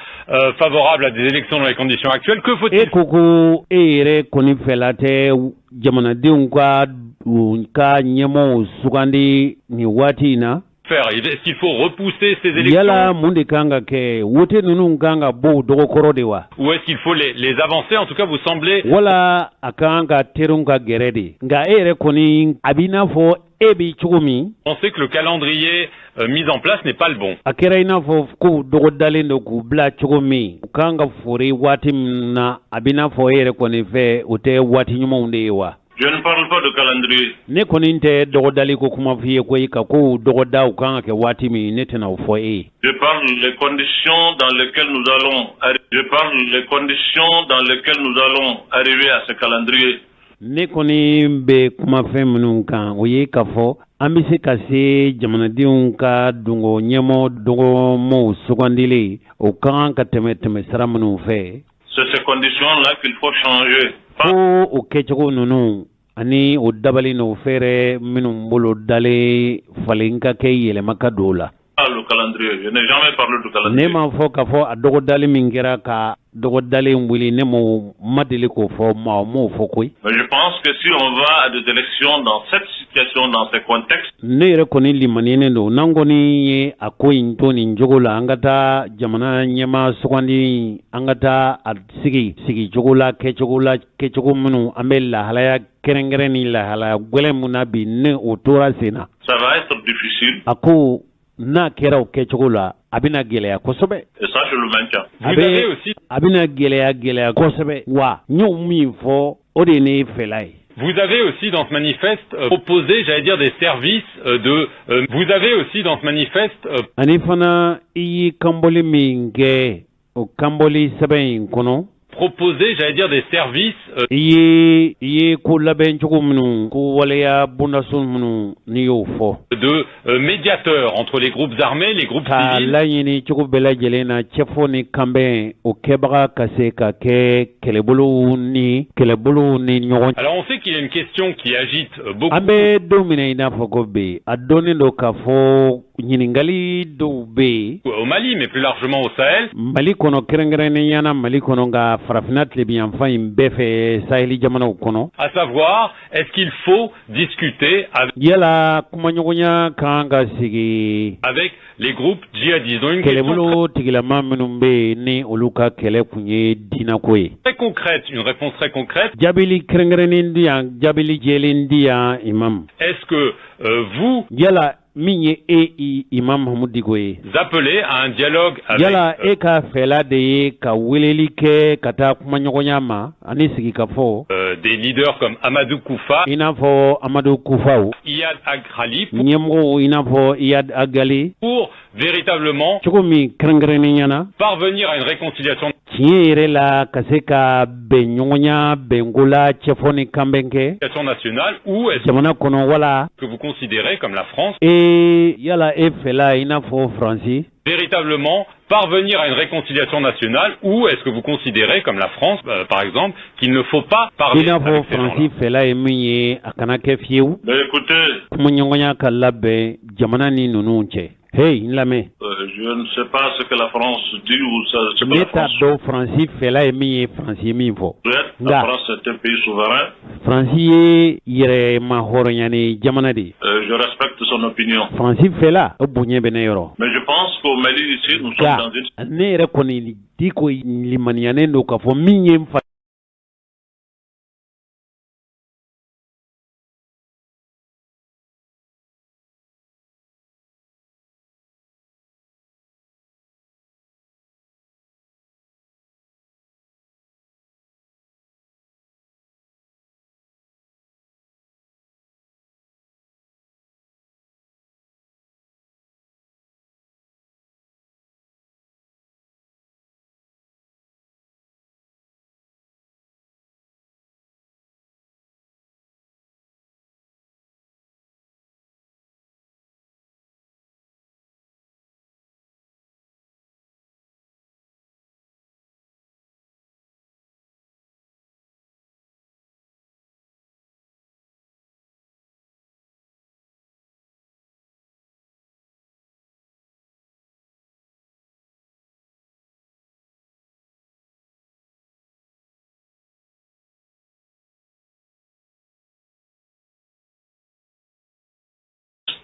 E: favorable à des élections dans les conditions actuelles. Que
A: e
E: faut-il
A: ko ko e yɛrɛ kɔni fɛla tɛ jamanadenw ka u ka ɲɛmɔgɔw sugandi nin waati in na.
E: faire? Est-ce qu'il faut repousser ces élections?
A: Yala mun de kan ka kɛ? Wote ninnu kan ka bɔ u dɔgɔkɔrɔ de wa?
E: Ou est-ce qu'il faut les avancer? En tout cas, vous semblez
A: Wala a kan ka teriw ka gɛrɛ de? Nka e yɛrɛ kɔni, a b'i n'a fɔ e b'i cogo min,
E: penser que le calendrier mis en place n'est pas le bon.
A: A kɛra i n'a fɔ kow dɔgɔdalen don k'u bila cogo min, u kan ka fori waati min na, a b'i n'a fɔ e yɛrɛ kɔni fɛ, o tɛ waati ɲumanw de ye wa?
F: Je ne parle pas de calendrier.
A: Ne kɔni tɛ dɔgɔdali ko kuma f'i ye koyi, ka kow dɔgɔda u kan ka kɛ waati min, ne tɛna o fɔ e ye.
F: Je parle les conditions dans lesquelles nous allons je parle les conditions dans lesquelles nous allons arriver à ce calendrier.
A: Ne kɔni bɛ kuma fɛn minnu kan, o ye k'a fɔ an bɛ se ka se jamanadenw ka dongo ɲɛmɔ dɔgɔmɔw sugandilen, o ka kan ka tɛmɛ tɛmɛ sira minnu fɛ.
F: C'est ces conditions-là qu'il faut changer. Pas
A: Ko o kɛcogo ninnu ani o dabali n'o fɛɛrɛ minnu bolo dalen, falen ka kɛ, yɛlɛma ka don o la.
F: Le calendrier. Je n'ai jamais parlé du
A: Ne
F: calendrier.
A: m'a fɔ k'a fɔ a dɔgɔdali min kɛra ka dɔgɔdalen wuli, ne m'o ma deli k'o fɔ, maa m'o fɔ koyi.
F: Mais je pense que si on va à des élections dans cette situation, dans ce contexte,
A: Ne yɛrɛ kɔni limaniyenen don, n'an kɔni ye a ko in to nin cogo la, an ka taa jamana ɲɛma sugandi, an ka taa a sigi sigicogo la, kɛcogo la, kɛcogo minnu an bɛ lahalaya kɛrɛnkɛrɛn ni lahalaya gwɛlɛn mun na bi, ne o tora sen na,
F: ça va être difficile.
A: A ko n'a kɛra o kɛcogo la, a bɛna gɛlɛya kosɛbɛ.
F: Et ça, je le maintiens.
E: Vous
A: A bɛ
E: avez aussi
A: a bɛna gɛlɛya gɛlɛya kosɛbɛ wa. N y'o min fɔ, o de ye ne fɛla ye.
E: Vous avez aussi dans ce manifeste proposé, j'allais dire, des services de. Vous avez aussi dans ce manifeste
A: Ani fana, i ye kanbɔli min kɛ o kanbɔli sɛbɛn in kɔnɔ,
E: proposé, j'allais dire, des services
A: i ye ko labɛn cogo minnu, ko waleya bondaso minnu, n'i y'o fɔ,
E: de médiateurs entre les groupes armés, les groupes
A: ka
E: civils.
A: laɲini cogo bɛɛ lajɛlen na, cɛfɔ ni kanbɛn o kɛbaga ka se ka kɛ kɛlɛbolow ni ɲɔgɔn.
E: Alors on sait qu'il y a une question qui agite beaucoup.
A: An bɛ don min na i n'a fɔ ko bi, a dɔnnen don k'a fɔ ɲininkali dɔw bɛ yen
E: au Mali, mais plus largement au Sahel,
A: Mali kɔnɔ, kɛrɛnkɛrɛnnenya na Mali kɔnɔ, nka farafinna tilebinyanfan in bɛɛ fɛ, saheli jamanaw kɔnɔ,
E: à savoir, est-ce qu'il faut discuter avec,
A: yala kumaɲɔgɔnya kan ka sigi
E: avec les groupes djihadistes? Donc une question
A: kɛlɛbolo tigilama minnu bɛ yen, ni olu ka kɛlɛ kun ye diinako ye?
E: très concrète, une réponse très concrète.
A: Jaabili kɛrɛnkɛrɛnnen di yan, jaabili jɛlen di yan, imam.
E: Est-ce que vous
A: Yala min ye e imam Mahamudu Diko ye,
E: appelez à un dialogue avec
A: yala e ka fɛla de ye ka weleli kɛ ka taa kumaɲɔgɔnya ma ani sigikafɔ,
E: des leaders comme Amadou Koufa,
A: i n'a fɔ Amadu Kufaw,
E: Iyad Ag Ghali,
A: ɲɛmɔgɔw i n'a fɔ Iyad Ag Ghali,
E: pour véritablement
A: cogo min kɛrɛnkɛrɛnnenya na
E: parvenir à une réconciliation
A: tiɲɛ yɛrɛ la, ka se ka bɛn ɲɔgɔnya bɛnko la, cɛfɔ ni kanbɛn kɛ
E: nationale, ou est-ce
A: jamana kɔnɔ, wala
E: que vous considérez, comme la France,
A: e yala e fɛla i n'a fɔ Faransi,
E: véritablement parvenir à une réconciliation nationale, ou est-ce que vous considérez, comme la France, par exemple, qu'il ne faut pas
A: i
E: parler
A: n'a fɔ
E: avec ces gens-là?
A: Faransi fɛla ye min ye, a kana kɛ fiyewu
F: Mais écoutez,
A: kumaɲɔgɔnya ka labɛn jamana ni ninnu cɛ. Hey, n lamɛn.
F: Je ne sais pas ce que la France dit ou ce que
A: Ne
F: la
A: t'a
F: France
A: dɔn Faransi fɛla ye min ye, Faransi ye min fɔ.
F: souhaite. La
A: Nga.
F: France est un pays souverain.
A: Faransi ye yɛrɛma hɔrɔnya jamana de ye.
F: Je respecte son opinion.
A: Faransi fɛla, o bonya bɛ ne yɔrɔ.
F: Mais je pense qu'au Mali, ici, nous sommes
A: Nka
F: dans une
A: ne yɛrɛ kɔni Diko limaniyanen don k'a fɔ min ye n fa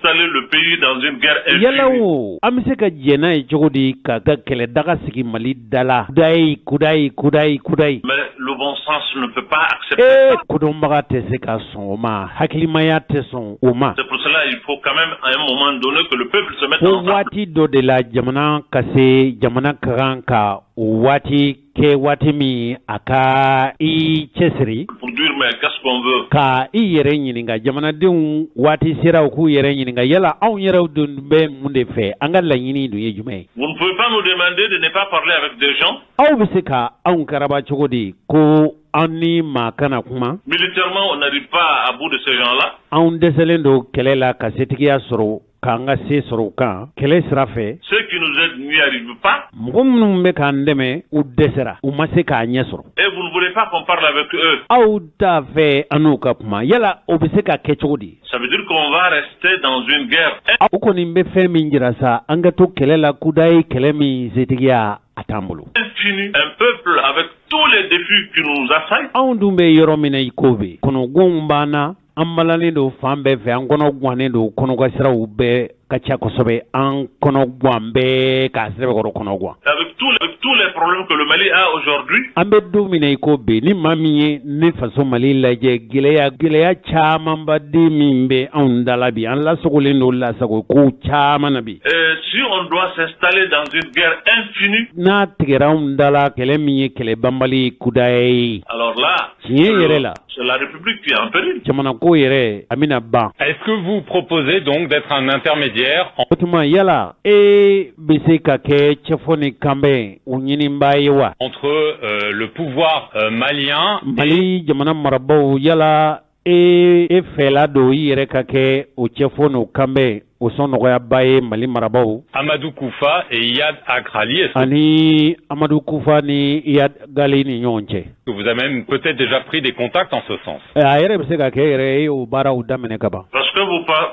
F: installer le pays dans une guerre infinie?
A: Yala o, an bɛ se ka jɛn n'a ye cogo di ka ka kɛlɛ daga sigi Mali da la, kudayi kudayi kudayi kudayi?
F: Mais le bon sens ne peut pas accepter ça.
A: Kodɔnbaga tɛ se ka sɔn o ma, hakilimaya tɛ sɔn o ma.
F: C'est pour cela il faut quand même à un moment donné que le peuple se mette
A: Fo
F: ensemble.
A: waati dɔ de la, jamana ka se, jamana ka kan ka o waati kɛ, waati min a ka i cɛsiri
F: Pour dire mais qu'est-ce qu'on veut?
A: ka i yɛrɛ ɲininka. Jamanadenw, waati sera u k'u yɛrɛ ɲininka: yala anw yɛrɛw dun bɛ mun de fɛ? An ka laɲini dun ye jumɛn ye?
F: Vous ne pouvez pas nous demander de ne pas parler avec des gens.
A: Aw bɛ se ka anw karaba cogo di ko an ni maa kana kuma?
F: Militairement, on n'arrive pas à bout de ces gens-là.
A: Anw dɛsɛlen don kɛlɛ la ka setigiya sɔrɔ, k'an ka se sɔrɔ u kan kɛlɛ sira fɛ.
F: Ceux qui nous aident n'y arrivent pas.
A: Mɔgɔ minnu bɛ k'an dɛmɛ, u dɛsɛra, u ma se k'a ɲɛ sɔrɔ.
F: Et vous ne voulez pas qu'on parle avec eux.
A: Aw t'a fɛ an n'u ka kuma. Yala o bɛ se ka kɛ cogo di?
F: Ça veut dire qu'on va rester dans une guerre.
A: O kɔni bɛ fɛn min jira sa, an ka to kɛlɛ la kudayi, kɛlɛ min setigiya a t'an bolo.
F: Infini. Un peuple avec tous les défis qui nous assaillent.
A: Anw dun bɛ yɔrɔ min na i ko bi, kɔnɔgonw b'an na, an balalen don fan bɛɛ fɛ, an kɔnɔ gannen don, kɔnɔka siraw bɛɛ ka ca kosɛbɛ, an kɔnɔ gan bɛɛ k'a sɛbɛkɔrɔ kɔnɔ gan.
F: Avec tous les problèmes que le Mali a aujourd'hui.
A: An bɛ don min na i ko bi, ni maa min ye ne faso Mali lajɛ, gɛlɛya gɛlɛya camanba den min bɛ anw da la bi, an lasogolen don lasago ko caman na bi.
F: Et si on doit s'installer dans une guerre infinie,
A: n'a tigɛra anw da la, kɛlɛ min ye kɛlɛ banbali kudaya ye,
F: alors là,
A: tiɲɛ yɛrɛ la,
F: c'est la République qui est en péril.
A: jamana ko yɛrɛ, a bɛna ban.
E: Est-ce que vous proposez donc d'être un intermédiaire en-
A: O tuma, yala e bɛ se ka kɛ cɛfɔ ni kanbɛn o ɲinibaa ye wa?
E: entre le pouvoir malien
A: Mali jamana marabaw, yala e fɛla don i yɛrɛ ka kɛ o cɛfɔ n'o kanbɛn o sɔn nɔgɔyaba ye Mali marabaw
E: Amadou Koufa et Iyad Ag Ghali? Est-ce
A: ani Amadu Kufa ni Iyad Gali ni ɲɔgɔn cɛ?
E: que vous avez même peut-être déjà pris des contacts en ce sens?
A: A yɛrɛ bɛ se ka kɛ yɛrɛ e y'o baaraw daminɛ ka ban.
F: Parce que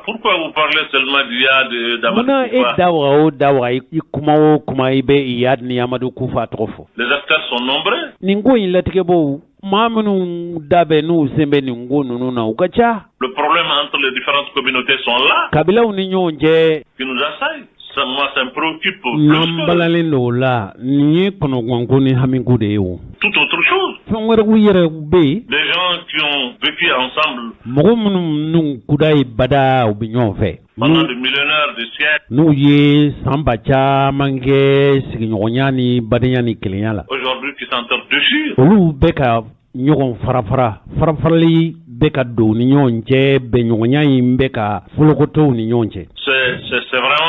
F: pourquoi vous parlez seulement d'Iyad et d'Amadou
A: Munna e
F: Koufa?
A: da waga o da waga, i kuma o kuma, i bɛ Iyad ni Amadu Kufa tɔgɔ fɔ?
F: Les acteurs sont nombreux.
A: Nin ko in latigɛbaw, maa minnu da bɛ n'u sen bɛ nin ko ninnu na, u ka ca.
F: Le problème entre les différentes communautés sont là,
A: Kabilaw ni ɲɔgɔn cɛ
F: qui nous assaillent. Ça, moi, ça me préoccupe plus
A: n'an
F: que
A: balalen don o la, nin ye kɔnɔganko ni hamiko de ye o.
F: toute autre chose.
A: Fɛn wɛrɛw yɛrɛ bɛ yen.
F: Des gens qui ont vécu ensemble
A: Mɔgɔ minnu n'u kuda ye bada, u bɛ ɲɔgɔn fɛ
F: pendant des millénaires, des siècles,
A: n'u ye san ba caman kɛ sigiɲɔgɔnya ni badenya ni kelenya la,
F: aujourd'hui qui s'entre-déchirent.
A: olu bɛ ka ɲɔgɔn fara fara, farafarali bɛ ka don ni ɲɔgɔn cɛ, bɛnɲɔgɔnya in bɛ ka folokotow ni ɲɔgɔn cɛ.
F: C'est vraiment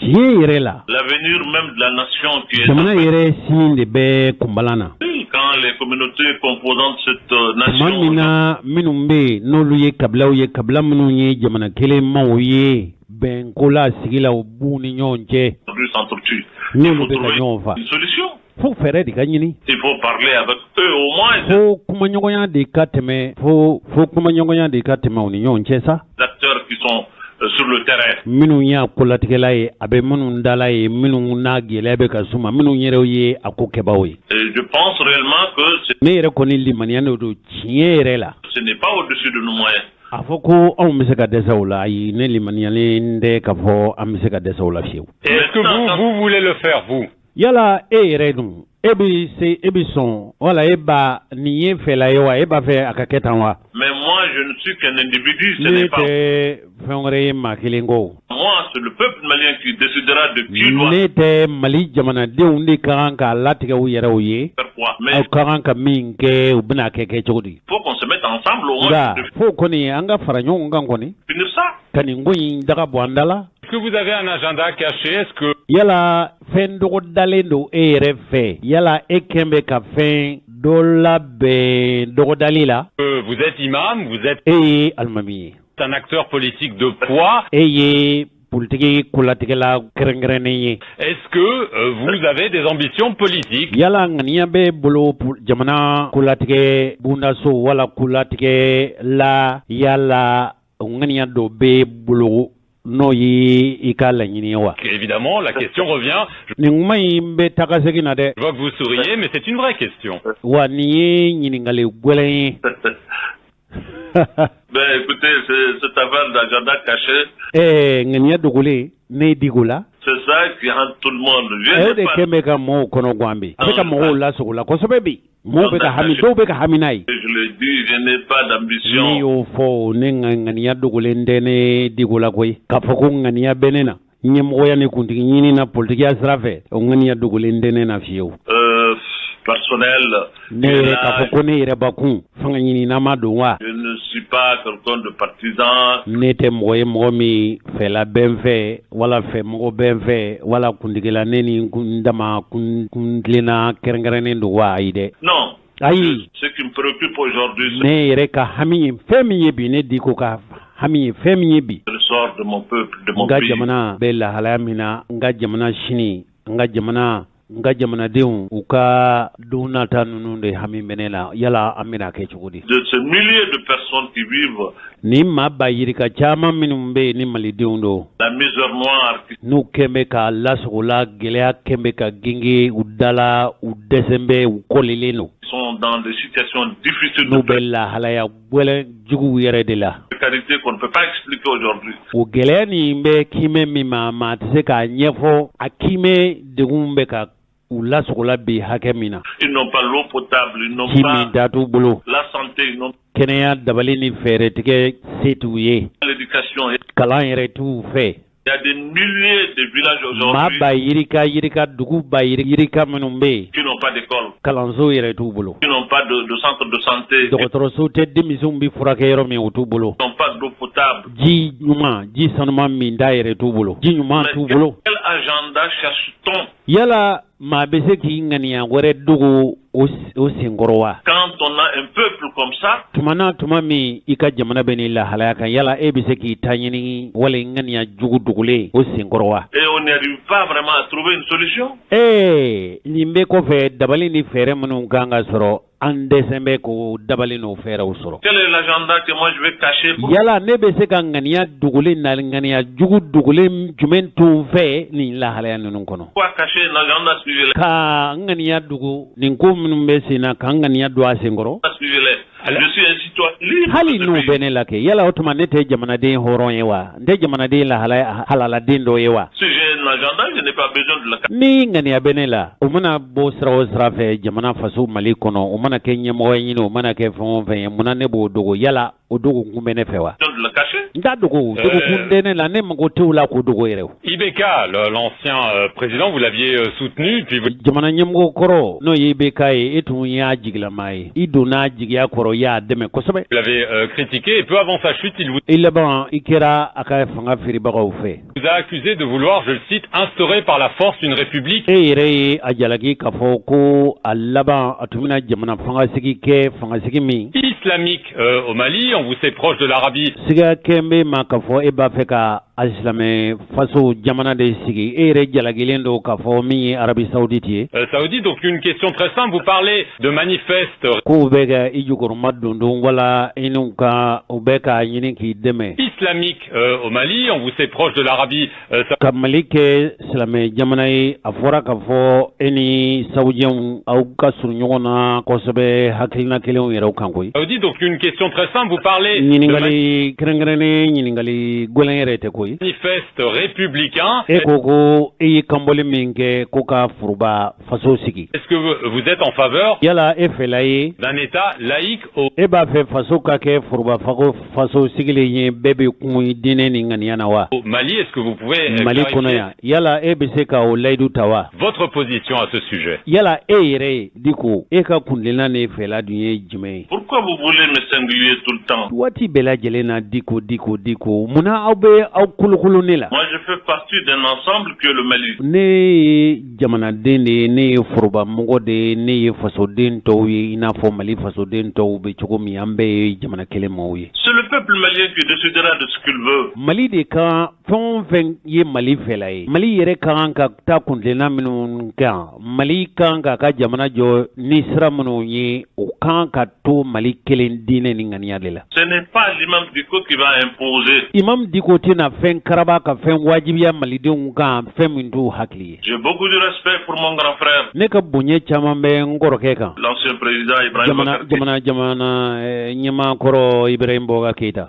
A: Tiɲɛ yɛrɛ la,
F: l'avenir même de la nation qui est
A: jamana yɛrɛ sini de bɛ kunbalan na.
F: Quand les communautés composantes de cette
A: Tuma
F: nation
A: min na minnu bɛ yen n'olu ye kabilaw ye, kabila minnu ye jamana kelen maw ye, bɛnko la sigi la, u b'u ni ɲɔgɔn cɛ,
F: aujourd'hui s'entretuent. Il
A: n'olu
F: faut
A: bɛ ka
F: trouver
A: ɲɔgɔn fa,
F: une solution.
A: fo fɛɛrɛ de ka ɲini.
F: Il faut parler avec eux au moins.
A: Fo kumaɲɔgɔnya de ka tɛmɛ, fo kumaɲɔgɔnya de ka tɛmɛ u ni ɲɔgɔn cɛ sa.
F: Les acteurs qui sont sur le terrain.
A: Minnu y'a kolatigɛla ye, a bɛ minnu dala ye, minnu n'a gɛlɛya bɛ ka suma, minnu yɛrɛw ye a ko kɛbaw ye.
F: Et je pense réellement que
A: Ne yɛrɛ kɔni limaniya de don tiɲɛ yɛrɛ la.
F: ce n'est pas au-dessus de nos moyens.
A: A fɔ ko anw bɛ se ka dɛsɛ o la, ayi, ne limaniyalen tɛ k'a fɔ an bɛ se ka dɛsɛ o la fiyewu.
E: Et est-ce que vous, vous voulez le faire, vous?
A: Yala e yɛrɛ dun, e bɛ se, e bɛ sɔn wala e b'a nin ye fɛla ye wa? E b'a fɛ a ka kɛ tan wa?
F: Mais moi, je ne suis qu'un individu, ce
A: Ne
F: n'est pas
A: tɛ fɛn wɛrɛ ye maa kelen kɔ.
F: moi, c'est le peuple malien qui décidera de qui doit
A: Ne tɛ, Mali jamanadenw de ka kan k'a latigɛ u yɛrɛw ye.
F: faire quoi. Mais
A: Aw
F: il
A: ka kan ka min kɛ, u bɛna kɛ cogo di?
F: faut qu'on se mette ensemble au moins
A: Nka
F: de
A: fo kɔni an ka fara ɲɔgɔn kan kɔni
F: finir ça.
A: ka nin ko in daga bɔ an da la.
E: Est-ce que vous avez un agenda caché? Est-ce que
A: Yala fɛn dɔgɔ dalen don e yɛrɛ fɛ? Yala e kɛn bɛ ka fɛn dɔ labɛn dɔgɔdali la?
E: Vous êtes imam, vous êtes
A: E ye alimami ye,
E: un acteur politique de poids.
A: e ye politiki kolatigɛla kɛrɛnkɛrɛnnen ye.
E: Est-ce que vous avez des ambitions politiques?
A: Yala ŋaniya bɛ bolo jamana kolatigɛ bundaso wala kolatigɛ la, yala ŋaniya dɔ bɛ bolo n'o ye i ka laɲini ye wa?
E: Évidemment, la question revient. Je
A: Nin kuma in bɛ taga segin na dɛ.
E: vois que vous souriez, mais c'est une vraie question.
A: Wa nin ye ɲininkali gwɛlɛn ye.
F: Ben écoutez, cette affaire d'agenda caché.
A: Ŋaniya dogolen ne Diko la.
F: C'est ça qui hante tout le monde.
A: O de kɛn bɛ ka mɔgɔw kɔnɔ gan bi, a bɛ ka mɔgɔw lasogo la kosɛbɛ bi. Mɔgɔw bɛ ka hami, dɔw bɛ ka hami n'a ye.
F: Je le dis, je n'ai pas d'ambition.
A: Ne y'o fɔ, ne ŋaniya dogolen tɛ ne Diko la koyi. K'a fɔ ko ŋaniya bɛ ne na ɲɛmɔgɔya ni kuntigi ɲini na politikiya sira fɛ, o ŋaniya dogolen tɛ ne na fiyewu.
F: Personnel.
A: Ne yɛrɛ k'a fɔ ko ne yɛrɛ bakun fanga ɲini ma don wa.
F: Je ne suis pas quelqu'un de partisan.
A: Ne tɛ mɔgɔ ye, mɔgɔ min fɛla bɛ n fɛ wala fɛ mɔgɔ bɛ n fɛ wala kuntigila ne ni kun dama kun tilenna kɛrɛnkɛrɛnnen don wa, ayi dɛ.
F: Non.
A: Ayi.
F: Ce qui me préoccupe aujourd'hui.
A: Ne yɛrɛ ka hami ye fɛn min ye bi, ne Diko ka hami ye fɛn min ye bi.
F: Le sort de mon peuple, de mon
A: n ka
F: pays.
A: Jamana bɛ lahalaya min na, n ka jamana sini, n ka jamana, n ka jamanadenw, u ka don nata ninnu de hami bɛ ne la. Yala an bɛna kɛ cogo di?
F: De ces milliers de personnes qui vivent.
A: Ni maa ba yirika caman minnu bɛ yen ni malidenw don.
F: La misère noire.
A: N'u kɛn bɛ ka lasogola, gɛlɛya kɛn bɛ ka genge u dala, u dɛsɛ bɛ, u kɔlilen don.
F: Sont dans des situations difficiles.
A: N'u bɛ lahalaya gwɛlɛn juguw yɛrɛ de la.
F: Précarité qu'on ne peut pas expliquer aujourd'hui.
A: O gɛlɛya nin bɛ kiimɛ min ma, maa tɛ se k'a ɲɛfɔ a kiimɛ degun bɛ ka u lasogola bi hakɛ min na.
F: Ils n'ont pas l'eau potable, ils n'ont
A: Ji
F: pas
A: min da t'u bolo.
F: la santé, ils n'ont
A: Kɛnɛya dabali ni fɛɛrɛtigɛ se t'u ye.
F: pas l'éducation.
A: Kalan yɛrɛ t'u fɛ.
F: Il y a des milliers de villages
A: Maa
F: aujourd'hui
A: ba yirika yirika, dugu ba yirika minnu bɛ yen.
F: qui n'ont pas d'école,
A: Kalanso yɛrɛ t'u bolo.
F: qui n'ont pas de centre de santé, qui
A: Dɔgɔtɔrɔso tɛ, denmisɛnw bɛ furakɛ yɔrɔ min, o t'u bolo.
F: n'ont pas d'eau potable.
A: Ji ɲuman, ji sanuman min da yɛrɛ t'u bolo. Ji ɲuman
F: Mais
A: t'u bolo.
F: quel agenda cherche-t-on?
A: Yala maa bɛ se k'i ŋaniya wɛrɛ dogo o senkɔrɔ wa?
F: Quand on a un peuple comme ça,
A: Tuma n'a tuma min i ka jamana bɛ nin lahalaya kan, yala e bɛ se k'i ta ɲini wala i ŋaniya jugu dogolen o senkɔrɔ wa?
F: et on n'y arrive pas vraiment à trouver une solution.
A: Ee, nin bɛ kɔfɛ, dabali ni fɛɛrɛ minnu kan ka sɔrɔ, an dɛsɛ bɛ k'o dabali n'o fɛɛrɛw sɔrɔ.
F: Quel est l'agenda que moi je vais cacher pour
A: Yala ne bɛ se ka ŋaniya dogolen na, ŋaniya jugu dogolen jumɛn to n fɛ nin lahalaya ninnu kɔnɔ?
F: Pourquoi cacher un agenda? Suivez-les.
A: Ka n ŋaniya dogo nin ko minnu bɛ sen na, ka n ŋaniya don a senkɔrɔ.
F: Suivez-les. Je suis un citoyen libre
A: Hali
F: de ce
A: n'u
F: pays.
A: bɛ ne la kɛ, yala o tuma ne tɛ jamanaden hɔrɔn ye wa? N tɛ jamanaden lahala halaladen dɔ ye wa?
F: Si j'ai un agenda, je n'ai pas besoin de le cacher.
A: Ni ŋaniya bɛ ne la, o mana bɔ sira o sira fɛ jamana faso Mali kɔnɔ, o mana kɛ ɲɛmɔgɔ ɲini, o mana kɛ fɛn o fɛn ye, munna ne b'o dogo? Yala o dogo kun bɛ ne fɛ wa?
F: De le cacher.
A: N t'a dogo, dogo kun tɛ ne la, ne mago t'o la k'o dogo yɛrɛ o.
E: IBK, l'ancien président, vous l'aviez soutenu, puis vous
A: Jamana ɲɛmɔgɔ kɔrɔ, n'o ye IBK ye, e tun y'a jigilama ye, i donna jigiya kɔrɔ, i y'a dɛmɛ kosɛbɛ.
E: l'avez critiqué, et peu avant sa chute, il vous
A: I laban i kɛra a ka fanga feerebagaw fɛ.
E: a accusé de vouloir, je le cite, instaurer par la force une république
A: E yɛrɛ ye a jalaki k'a fɔ ko a laban a tun bɛna jamana fangasigi kɛ, fangasigi min
E: islamique au Mali. On vous sait proche de l'Arabie
A: Siga kɛn bɛ ma k'a fɔ e b'a fɛ ka alisilamɛ faso jamana de sigi. E yɛrɛ jalakilen don k'a fɔ min ye Arabie Saoudite ye.
E: Saoudite. Donc une question très simple, vous parlez de manifeste
A: K'u bɛ ka i jukɔrɔma don don wala i n'u ka u bɛ k'a ɲini k'i dɛmɛ
E: islamique au Mali. On vous sait proche de l'Arabie
A: ka Mali kɛ silamɛ jamana ye. A fɔra k'a fɔ e ni Sawudiyɛnw, aw ka surun ɲɔgɔn na kosɛbɛ hakilina kelenw yɛrɛw kan koyi.
E: Saoudite. Donc une question très simple, vous parlez de
A: Ɲininkali kɛrɛnkɛrɛnnen, ɲininkali gwɛlɛn yɛrɛ tɛ koyi.
E: manifeste républicain.
A: E ko ko e ye kanbɔli min kɛ ko ka foroba faso sigi,
E: Est-ce que vous êtes en faveur
A: yala e fɛla ye
E: d'un État laïque au
A: e b'a fɛ faso ka kɛ foroba faso sigilen ye, bɛɛ bɛ kun diinɛ ni ŋaniya na wa?
E: au Mali? Est-ce que vous pouvez
A: Mali
E: clarifier
A: kɔnɔ yan, yala e bɛ se ka o layidu ta wa?
E: votre position à ce sujet?
A: Yala e yɛrɛ ye Diko, e ka kuntilenna ni fɛla dun ye jumɛn ye?
F: Pourquoi vous voulez me singulier tout le temps?
A: Waati bɛɛ lajɛlen na, Diko, Diko, Diko, munna aw bɛ aw kolokolo ne la?
F: Moi, je fais partie d'un ensemble qui est le Mali.
A: Ne ye jamanaden de ye, ne ye forobamɔgɔ de ye, ne ye fasoden tɔw ye i n'a fɔ Mali fasoden tɔw bɛ cogo min, an bɛɛ ye jamana kelen maaw ye.
F: C'est le peuple malien qui décidera de ce qu'il veut.
A: Mali de kan, fɛn o fɛn ye Mali fɛla ye, Mali yɛrɛ ka kan ka taa kuntilenna minnu kan, Mali kan k'a ka jamana jɔ ni sira minnu ye, o kan ka to Mali kelen diinɛ ni ŋaniya de la.
F: Ce n'est pas l'imam Dicko qui va imposer.
A: Imam Diko tɛna fɛn karaba ka fɛn wajibiya malidenw kan, fɛn min t'u hakili ye.
F: J'ai beaucoup de respect pour mon grand frère,
A: Ne ka bonya caman bɛ n kɔrɔkɛ kan,
F: l'ancien président Ibrahim
A: jamana
F: Boubacar
A: jamana ɲɛmaa kɔrɔ Ibrahim Boubacar. Baroka Keyita,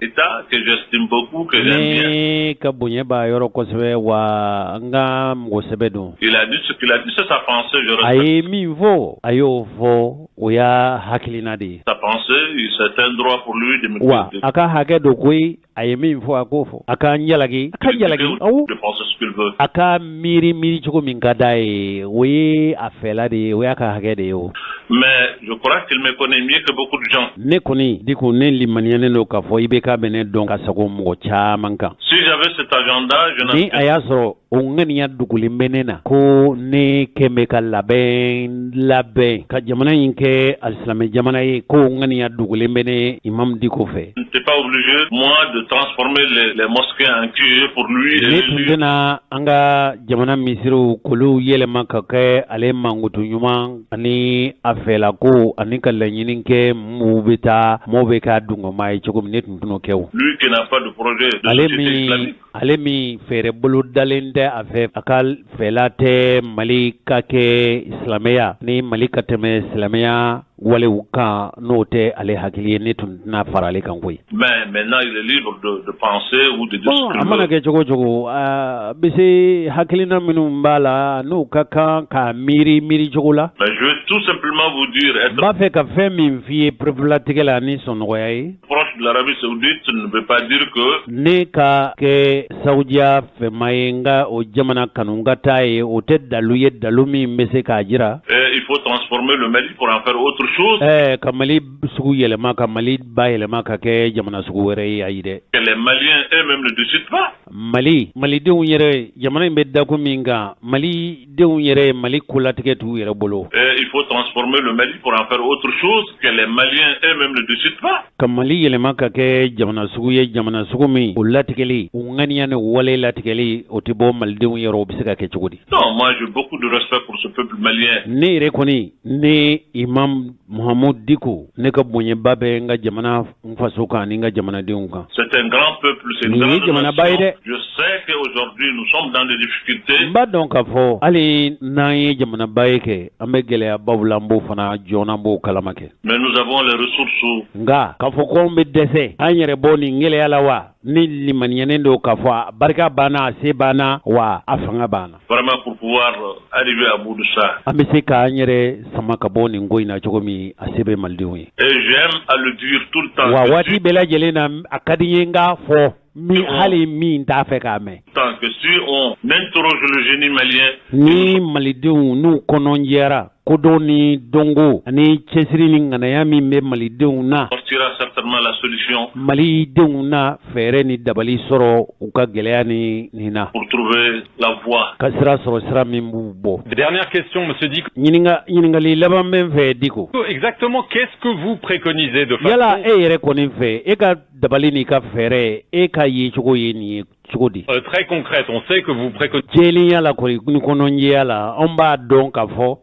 F: que j'estime beaucoup, que j'aime bien.
A: Ne ka bonya b'a yɔrɔ kosɛbɛ, wa n ka mɔgɔ sɛbɛ don.
F: Il a dit ce qu'il a dit, c'est sa pensée, je
A: A
F: respecte
A: ye min fɔ, a y'o fɔ, o y'a hakilina de ye.
F: Sa pensée, c'est un droit pour lui de me
A: Wa
F: de,
A: a ka hakɛ don koyi, a ye min fɔ, a k'o fɔ, a ka n jalaki, a ka n jalaki, awɔ.
F: De penser ce qu'il veut.
A: A ka miiri miiri cogo min ka d'a ye, o ye a fɛla de ye, o y'a ka hakɛ de ye o.
F: Mais je crois qu'il me connaît mieux que beaucoup de gens.
A: Ne kɔni Diko, ne limaniyanen don k'a fɔ i bɛ k'a bɛ ne dɔn ka sago mɔgɔ caman kan.
F: Si j'avais cet agenda, je
A: Ni a
F: n'en
A: y'a sɔrɔ o ŋaniya dugulen bɛ ne na ko ne kɛn bɛ ka labɛn labɛn ka jamana in kɛ alisilamɛ jamana ye, ko o ŋaniya dugulen bɛ ne Imam Diko fɛ,
F: n'étais pas obligé, moi, de transformer les mosquées en QG pour lui et
A: ne tun
F: lui.
A: tɛna an ka jamana misiriw k'olu yɛlɛma ka kɛ ale mankutu ɲuman ani a fɛlako ani ka laɲini kɛ mɔgɔw bɛ taa mɔgɔw bɛ k'a dungɔma ye cogo min, ne tun tɛn'o kɛ o.
F: Lui qui n'a pas de projet de
A: Ale
F: société
A: min
F: islamique.
A: Ale min fɛɛrɛ bolo dalen tɛ a fɛ, a ka fɛla tɛ Mali ka kɛ silamɛya ni Mali ka tɛmɛ silamɛya walew kan, n'o tɛ ale hakili ye, ne tun tɛna fara ale kan koyi.
F: Mais maintenant, il est libre de penser ou de dire
A: Bon,
F: ce
A: a
F: qu'il
A: mana
F: veut.
A: kɛ cogo o cogo, a bɛ se hakilina minnu b'a la, n'u ka kan k'a miiri miiri cogo la.
F: Mais je veux tout simplement vous dire,
A: N
F: être
A: b'a fɛ ka fɛn min f'i ye pereperelatigɛ la ni sɔnɔgɔya ye,
F: proche de l'Arabie Saoudite ne veut pas dire que
A: ne ka kɛ Saudiya fɛma ye, n ka o jamana kanu, n ka taa ye, o tɛ dalu ye, dalu min bɛ se k'a jira
F: il faut transformer le Mali pour en faire autre chose
A: ka Mali sugu yɛlɛma, ka Mali bayɛlɛma ka kɛ jamana sugu wɛrɛ ye, ayi dɛ.
F: Que les Maliens eux-mêmes ne décident pas.
A: Mali, malidenw yɛrɛ, jamana in bɛ dakun min kan, malidenw yɛrɛ, Mali kolatigɛ t'u yɛrɛ bolo.
F: Et il faut transformer le Mali pour en faire autre chose que les Maliens eux-mêmes ne décident pas.
A: Ka Mali yɛlɛma ka kɛ jamana sugu ye, jamana sugu min o latigɛli, o ŋaniya ni wale latigɛli, o tɛ bɔ malidenw yɛrɛ, o bɛ se ka kɛ cogo di?
F: Non, moi j'ai beaucoup de respect pour ce peuple malien.
A: Ne yɛrɛ kɔni, ne Imam Muhammad Diko, ne ka bonyaba bɛ n ka jamana, n faso kan ani n ka jamanadenw kan.
F: C'est un grand peuple, c'est une
A: Nin ye
F: grande
A: jamanaba ye
F: nation.
A: dɛ.
F: Je sais qu'aujourd'hui nous sommes dans des difficultés.
A: N b'a dɔn k'a fɔ hali n'an ye jamanaba ye kɛ, an bɛ gɛlɛyabaw la, n b'o fana jɔna, n b'o kalama kɛ.
F: Mais nous avons les ressources.
A: Nka k'a fɔ ko anw bɛ dɛsɛ an yɛrɛ bɔ nin gɛlɛya la wa, ni limaniyanen don k'a fɔ a barika banna, a se banna, wa a fanga banna,
F: Vraiment pour pouvoir arriver à bout de ça.
A: an bɛ se k'an yɛrɛ sama ka bɔ nin ko in na cogo min, a se bɛ malidenw ye.
F: Et j'aime à le dire tout le temps.
A: Wa
F: Que
A: waati bɛɛ lajɛlen na, a ka di n ye n k'a fɔ min, hali min t'a fɛ k'a mɛn.
F: Tant que si on interroge le génie malien,
A: Ni malidenw n'u kɔnɔjɛra, kodɔn ni dɔnko ani cɛsiri ni ŋanaya min bɛ malidenw na,
F: sortira certainement la solution
A: malidenw na fɛɛrɛ ni dabali sɔrɔ u ka gɛlɛya ni nin na,
F: pour trouver la voie.
A: ka sira sɔrɔ, sira min b'u bɔ.
E: Dernière question, monsieur Diko.
A: Ɲininka, ɲininkali laban bɛ n fɛ, Diko.
E: Exactement, qu'est-ce que vous préconisez de façon
A: Yala e yɛrɛ kɔni fɛ, e ka dabali n'i ka fɛɛrɛ, e ka yecogo ye nin ye cogo di?
E: Très concrète? On sait que vous préconisez
A: Jɛlenya la kɔni ni kɔnɔnjɛya la, anw b'a dɔn k'a fɔ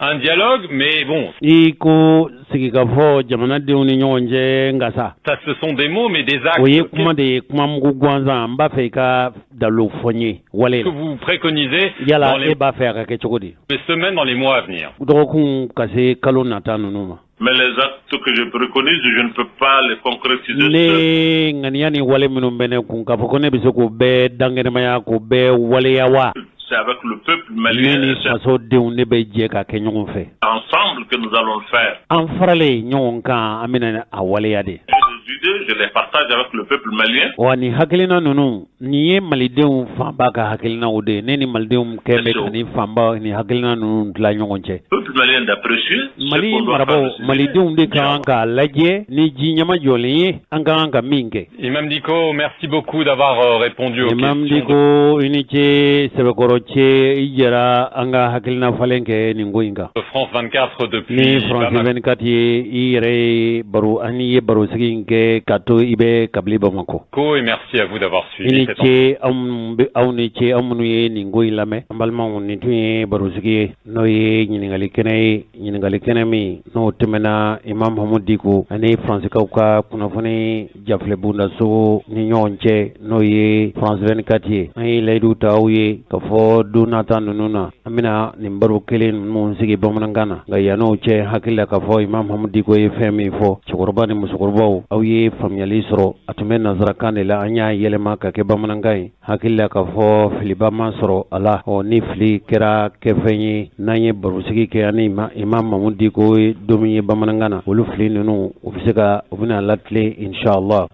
E: un dialogue, mais bon,
A: i ko sigikafɔ jamanadenw ni ɲɔgɔn cɛ, nka sa
E: ça ce sont des mots, mais des actes.
A: O ye kuma de ye, kuma mugu gansan. N b'a fɛ i ka dalu fɔ n ye wale
E: Qu'est-ce que
A: la.
E: vous préconisez
A: Yala
E: dans les
A: e b'a fɛ a ka kɛ cogo di
E: semaines, dans les mois à venir?
A: Dɔgɔkun ka se kalo nata ninnu ma?
F: Mais les actes que je préconise, je ne peux pas les concrétiser seul.
A: Ne ŋaniya ni wale minnu bɛ ne kun, k'a fɔ ko ne bɛ se k'o bɛɛ dankɛnɛmaya, k'o bɛɛ waleya wa?
F: C'est avec le peuple
A: Ne
F: malien,
A: ni
F: c'est
A: fasodenw ne bɛ jɛ ka kɛ ɲɔgɔn fɛ.
F: Ensemble que nous allons le faire.
A: An faralen ɲɔgɔn kan, an bɛna a waleya de.
F: J'ai des idées, je les partage avec le peuple malien.
A: Wa nin hakilina ninnu, nin ye malidenw fanba ka hakilinaw de ye. Ne ni malidenw kɛn bɛ ka nin fanba nin hakilina ninnu dilan ɲɔgɔn cɛ.
F: Peuple malien d'apprécier ce
A: Mali
F: qu'on doit faire
A: marabaw,
F: de ces idées.
A: malidenw de ka kan k'a lajɛ ni ji ɲɛma jɔlen ye, an ka kan ka min kɛ.
E: Imam Diko, merci beaucoup d'avoir répondu aux
A: Imam
E: questions
A: Diko, i ni ce, sɛbɛkɔrɔ ce, i jɛra an ka hakilina falen kɛ nin ko in kan
E: de France 24 depuis
A: ni France
E: Bamako.
A: 24 ye. I yɛrɛ ye baro, an ye barosigi in kɛ ka to i bɛ kabili Bamakɔ.
E: Et merci à vous d'avoir
A: I
E: suivi
A: ni
E: cette
A: ce aw ni ce, aw minnu ye nin ko in lamɛn. An balimaw, nin tun ye barosigi ye, n'o ye ɲininkali kɛnɛ ye, ɲininkali kɛnɛ min n'o tɛmɛna Imam Mahamudu Diko ani Faransikaw ka kunnafoni jafilɛbondaso ni ɲɔgɔn cɛ, n'o ye France 24 ye. An ye layidu ta aw ye k'a fɔ don nata ninnu na, an bɛna nin baro kelen ninnu sigi bamanankan na. Nka yann'o cɛ, hakili la k'a fɔ Imam Mahamudu Diko ye fɛn min fɔ, cɛkɔrɔba ni musokɔrɔbaw, aw ye faamuyali sɔrɔ. A tun bɛ nansarakan de la, an y'a yɛlɛma ka kɛ bamanankan ye. Hakili la k'a fɔ filiba ma sɔrɔ a la. Ɔ, ni fili kɛra kɛfɛn ye, n'an ye barosigi kɛ ani Imam Mahamudu Diko ye don min ye bamanankan na, olu fili ninnu, u bɛ se ka u bɛna latilen, inshallah.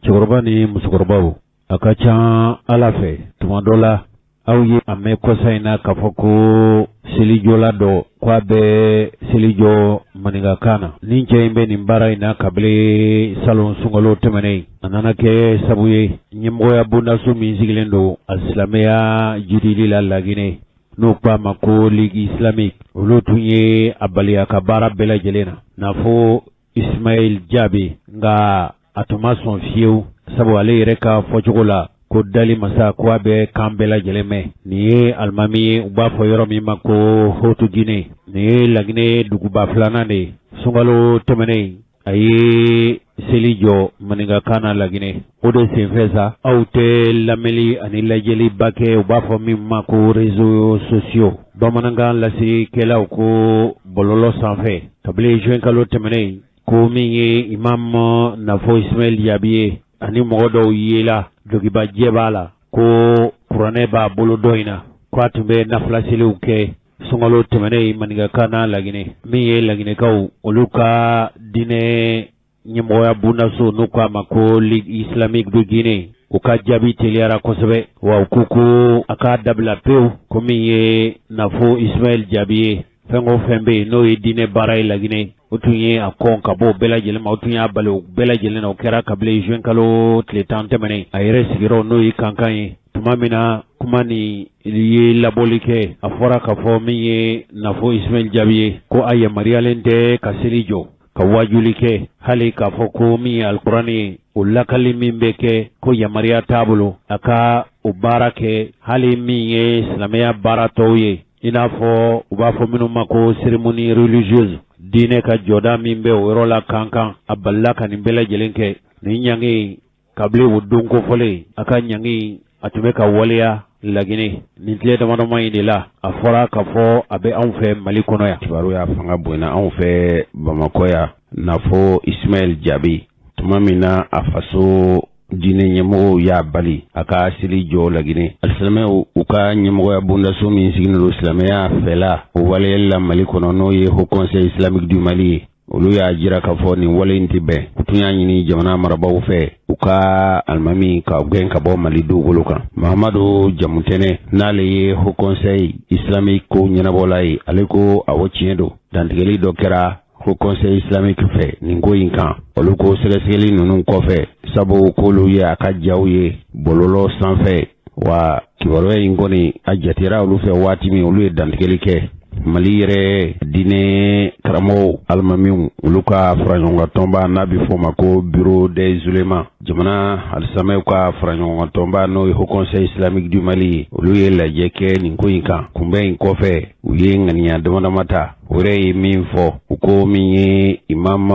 A: Cɛkɔrɔba ni musokɔrɔbaw, a ka ca Ala fɛ, tuma dɔ la aw ye a mɛn kɔsa in na k'a fɔ ko selijɔla dɔ ko a bɛ seli jɔ maninkakan na. Nin cɛ in bɛ nin baara in na kabini salon sunkalo tɛmɛnen. A nana kɛ sabu ye, ɲɛmɔgɔya bondaso min sigilen don a silamɛya jidili la Laginɛ, n'o ko a ma ko Ligue islamique, olu tun ye a bali a ka baara bɛɛ lajɛlen na, n'a fɔ Ismaël Jaabi. Nka a tun ma sɔn fiyewu, sabu ale yɛrɛ ka fɔcogo la ko dali masa ko a bɛ kan bɛɛ lajɛlen mɛn. Nin ye alimami ye, u b'a fɔ yɔrɔ min ma ko Haute Guinée. Nin ye Laginɛ duguba filanan de ye. Sunkalo tɛmɛnen, a ye seli jɔ maninkakan na Laginɛ. O de senfɛ sa, aw tɛ lamɛnli ani lajɛliba kɛ, u b'a fɔ min ma ko réseaux sociaux, bamanankan laselikɛlaw ko bɔlɔlɔ sanfɛ, kabini juin kalo tɛmɛnen, ko min ye Imam Nafo Ismaël Jaabi ye ani mɔgɔ dɔw yela dulɔkibajɛ b'a la, ko kuranɛ b'a bolo dɔ in na, ko a tun bɛ nafilaseliw kɛ sunkalo tɛmɛnen maninkakan na Laginɛ. Min ye Laginɛkaw olu ka diinɛ ɲɛmɔgɔya bondaso, n'u ko a ma ko Ligue islamique de Guinée, u ka jaabi teliyara kosɛbɛ wa, u ko ko a k'a dabila pewu, ko min ye Nafo Ismaël Jaabi ye, fɛn o fɛn bɛ yen n'o ye diinɛ baara ye Laginɛ, o tun ye a kɔn ka bɔ o bɛɛ lajɛlen ma, o tun y'a bali o bɛɛ lajɛlen na. O kɛra kabini juin kalo tile 10 tɛmɛnen, a yɛrɛ sigiyɔrɔ, n'o ye Kankan ye. Tuma min na kuma nin ye labɔli kɛ, a fɔra k'a fɔ min ye Nafo Ismaël Jaabi ye, ko a yamaruyalen tɛ ka seli jɔ, ka wajuli kɛ, hali k'a fɔ ko min ye alikuranɛ ye, o lakali min bɛ kɛ, ko yamaruya t'a bolo a ka o baara kɛ, hali min ye silamɛya baara tɔw ye, i n'a fɔ u b'a fɔ minnu ma ko cérémonie religieuse, diinɛ ka jɔda min bɛ o yɔrɔ la Kankan. A balila ka nin bɛɛ lajɛlen kɛ. Nin ɲangi, kabini o don kofɔlen, a ka ɲangi a tun bɛ ka waleya Laginɛ nin tile damadama in de la. A fɔra k'a fɔ a bɛ anw fɛ Mali kɔnɔ yan.
B: Kibaruya fanga bonyana anw fɛ Bamakɔ yan. Nafo Ismaël Jaabi, tuma min na a faso diinɛ ɲɛmɔgɔw y'a bali a ka seli jɔ Laginɛ, alisilamɛw u ka ɲɛmɔgɔya bondaso min sigilen don silamɛya fɛla o waleyali la Mali kɔnɔ, n'o ye Haut Conseil islamique du Mali ye, olu y'a jira k'a fɔ nin wale in tɛ bɛn. U tun y'a ɲini jamana marabaaw fɛ u ka alimami ka gɛn ka bɔ Mali dugukolo kan. Mahamadu Jamutɛnɛ, n'ale ye Haut Conseil islamique ko ɲɛnabɔla ye, ale ko awɔ, tiɲɛ don, dantigɛli dɔ kɛra Haut Conseil islamique fɛ nin ko in kan. Olu ko sɛgɛsɛgɛli ninnu kɔfɛ, sabu k'olu ye a ka jaw ye bɔlɔlɔ sanfɛ wa, kibaruya in kɔni a jatera olu fɛ. Waati min olu ye dantigɛli kɛ, Mali yɛrɛ diinɛ karamɔgɔw, alimamiw, olu ka faraɲɔgɔnkan tɔnba n'a bɛ fɔ o ma ko Bureau des oulémas, jamana alisilamɛw ka faraɲɔgɔnkan tɔnba, n'o ye Haut Conseil islamique du Mali ye, olu ye lajɛ kɛ nin ko in kan. Kunbɛn in kɔfɛ, u ye ŋaniya dama dama ta. O yɛrɛ ye min fɔ, u ko min ye Imam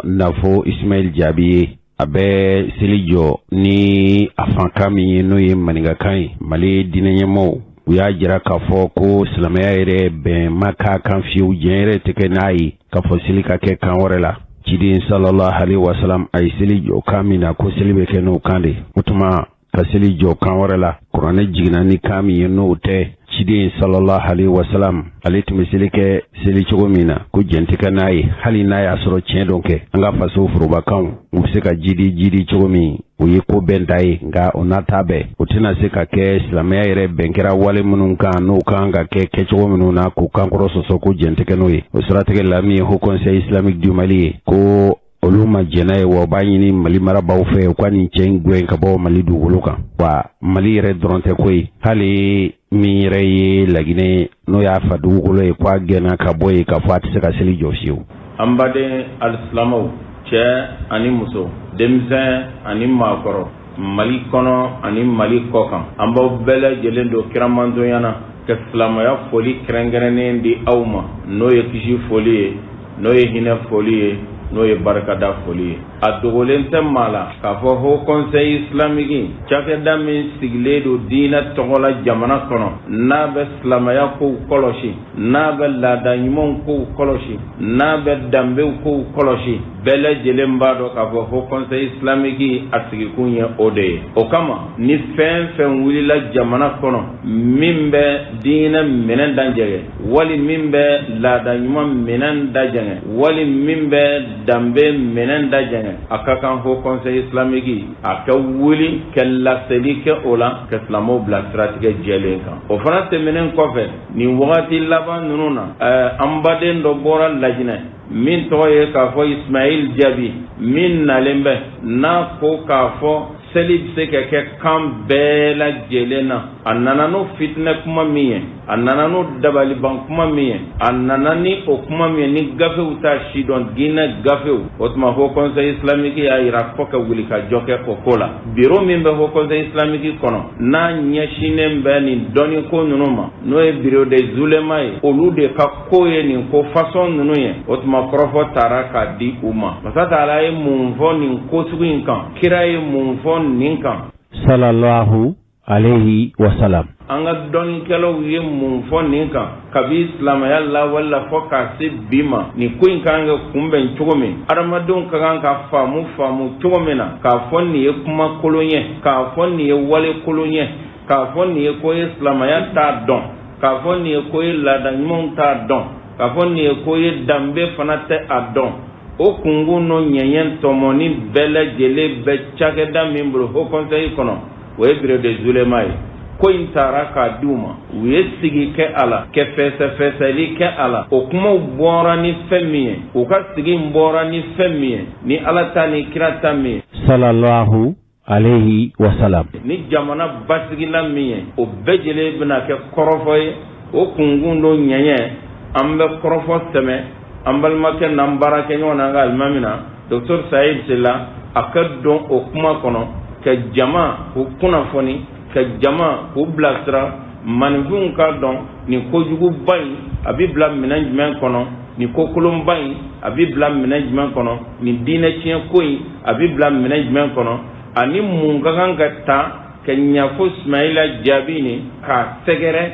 B: Nafo Ismaël Jaabi ye, a bɛ seli jɔ ni a fankan min ye, n'o ye maninkakan ye, Mali diinɛ ɲɛmɔgɔw u y'a jira k'a fɔ ko silamɛya yɛrɛ bɛn ma k'a kan fiyewu, diɲɛ yɛrɛ tɛ kɛ n'a ye k'a fɔ seli ka kɛ kan wɛrɛ la. Ciden sallallahu alaihi wasallam, a ye seli jɔ kan min na, ko seli bɛ kɛ n'o kan de. O tuma ka seli jɔ kan wɛrɛ la, kuranɛ jiginna ni kan min ye, n'o tɛ ciden sallallahu alaihi wasallam ale tun bɛ seli kɛ seli cogo min na, ko jɛn tɛ kɛ n'a ye, hali n'a y'a sɔrɔ tiɲɛ dɔ kɛ an ka faso forobakanw u bɛ se ka jidi jidi cogo min, o ye ko bɛn ta ye. Nka o n'a ta bɛɛ, o tɛna se ka kɛ silamɛya yɛrɛ bɛn kɛra wale minnu kan, n'o kan ka kɛ kɛcogo minnu na, k'u kan kɔrɔ sɔsɔ, ko jɛn tɛ kɛ n'o ye. O siratigɛ la, min ye Haut Conseil islamique du Mali ye, ko
A: Olu ma jɛn n'a ye, wa u b'a ɲini Mali marabaaw fɛ u ka nin cɛ in gɛn ka bɔ Mali dugukolo kan. Wa Mali yɛrɛ dɔrɔn tɛ koyi, hali min yɛrɛ ye Laginɛ, n'o y'a fa dugukolo ye, k'a gɛnna ka bɔ yen k'a fɔ a tɛ se ka seli jɔ fiyewu.
G: An baden alisilamɛw, cɛ ani muso, denmisɛn ani maakɔrɔ, Mali kɔnɔ ani Mali kɔkan, an b'aw bɛɛ lajɛlen don kiramantonya na ka silamɛya foli kɛrɛnkɛrɛnnen di aw ma, n'o ye kisi foli ye, n'o ye hinɛ foli ye, n'o ye barikada foli ye. A dogolen tɛ maa la k'a fɔ Haut Conseil islamique, cakɛda min sigilen don diinɛ tɔgɔ la jamana kɔnɔ, n'a bɛ silamɛya kow kɔlɔsi, n'a bɛ laada ɲumanw kow kɔlɔsi, n'a bɛ danbew kow kɔlɔsi, bɛɛ lajɛlen b'a dɔn k'a fɔ Haut Conseil islamique a sigikun ye o de ye. O kama, ni fɛn fɛn wulila jamana kɔnɔ min bɛ diinɛ minɛn dajɛngɛ, wali min bɛ laada ɲuman minɛn dajɛngɛ, wali min bɛ danbe minɛn dajɛngɛ, a ka kan Haut Conseil islamique a ka wuli ka laseli kɛ o la, ka silamɛw bila siratigɛ jɛlen kan. O fana tɛmɛnen kɔfɛ, nin wagati laban ninnu na, an baden dɔ bɔra Lajinɛ min tɔgɔ ye k'a fɔ Ismail Jaabi, min nalen bɛ n'a ko k'a fɔ seli bɛ se ka kɛ kan bɛɛ lajɛlen na. A nana n'o fitinɛ kuma min ye, a nana n'o dabaliban kuma min ye, a nana ni o kuma min ye ni gafew t'a si dɔn, diinɛ gafew. O tuma, Haut Conseil islamique y'a jira fo ka wuli ka jɔ kɛ o ko la. Biro min bɛ Haut Conseil islamique kɔnɔ, n'a ɲɛsinnen bɛ nin dɔnniko ninnu ma, n'o ye bureau des oulémas ye, olu de ka ko ye nin ko façon ninnu ye. O tuma, kɔrɔfɔ taara k'a di u ma. Masa Taala ye mun fɔ nin ko sugu in kan? Kira ye mun fɔ nin kan?
A: Sallallahu alayhi wa salam.
G: An ka dɔnnikɛlaw ye mun fɔ nin kan kabi silamɛya lawale la fɔ k'a se bi ma? Nin ko in ka kan ka kunbɛn cogo min, adamadenw ka kan ka faamu faamu cogo min na, k'a fɔ nin ye kuma kolon ye, k'a fɔ nin ye wale kolon ye, k'a fɔ nin ye ko ye silamɛya t'a dɔn, k'a fɔ nin ye ko ye laada ɲumanw t'a dɔn, k'a fɔ nin ye ko ye danbe fana tɛ a dɔn, o kunkun n'o ɲɛɲɛ tɔmɔni bɛɛ lajɛlen bɛ cakɛda min bolo Haut Conseil kɔnɔ, o ye bureau des oulémas ye. Ko in taara k'a di u ma, u ye sigi kɛ a la, ka fɛsɛfɛsɛli kɛ a la. O kumaw bɔra ni fɛn min ye, u ka sigi bɔra ni fɛn min ye, ni Ala ta ni kira ta min ye,
A: Sallallahu alayhi wa salam,
G: ni jamana basigila min ye, o bɛɛ lajɛlen bɛna kɛ kɔrɔfɔ ye. O kunkun n'o ɲɛɲɛ, an bɛ kɔrɔfɔ sɛmɛ an balimakɛ n'an baarakɛɲɔgɔn n'an ka alimami na, docteur Sayid Sila, a ka don o kuma kɔnɔ ka jama k'u kunnafoni, ka jama k'u bilasira, maninfinw k'a dɔn nin kojuguba in a bɛ bila minɛn jumɛn kɔnɔ, nin kokolonba in a bɛ bila minɛn jumɛn kɔnɔ, nin diinɛ tiɲɛ ko in a bɛ bila minɛn jumɛn kɔnɔ, ani mun ka kan ka ta ka ɲɛfɔ Sumayila Jaabi nin k'a sɛgɛrɛ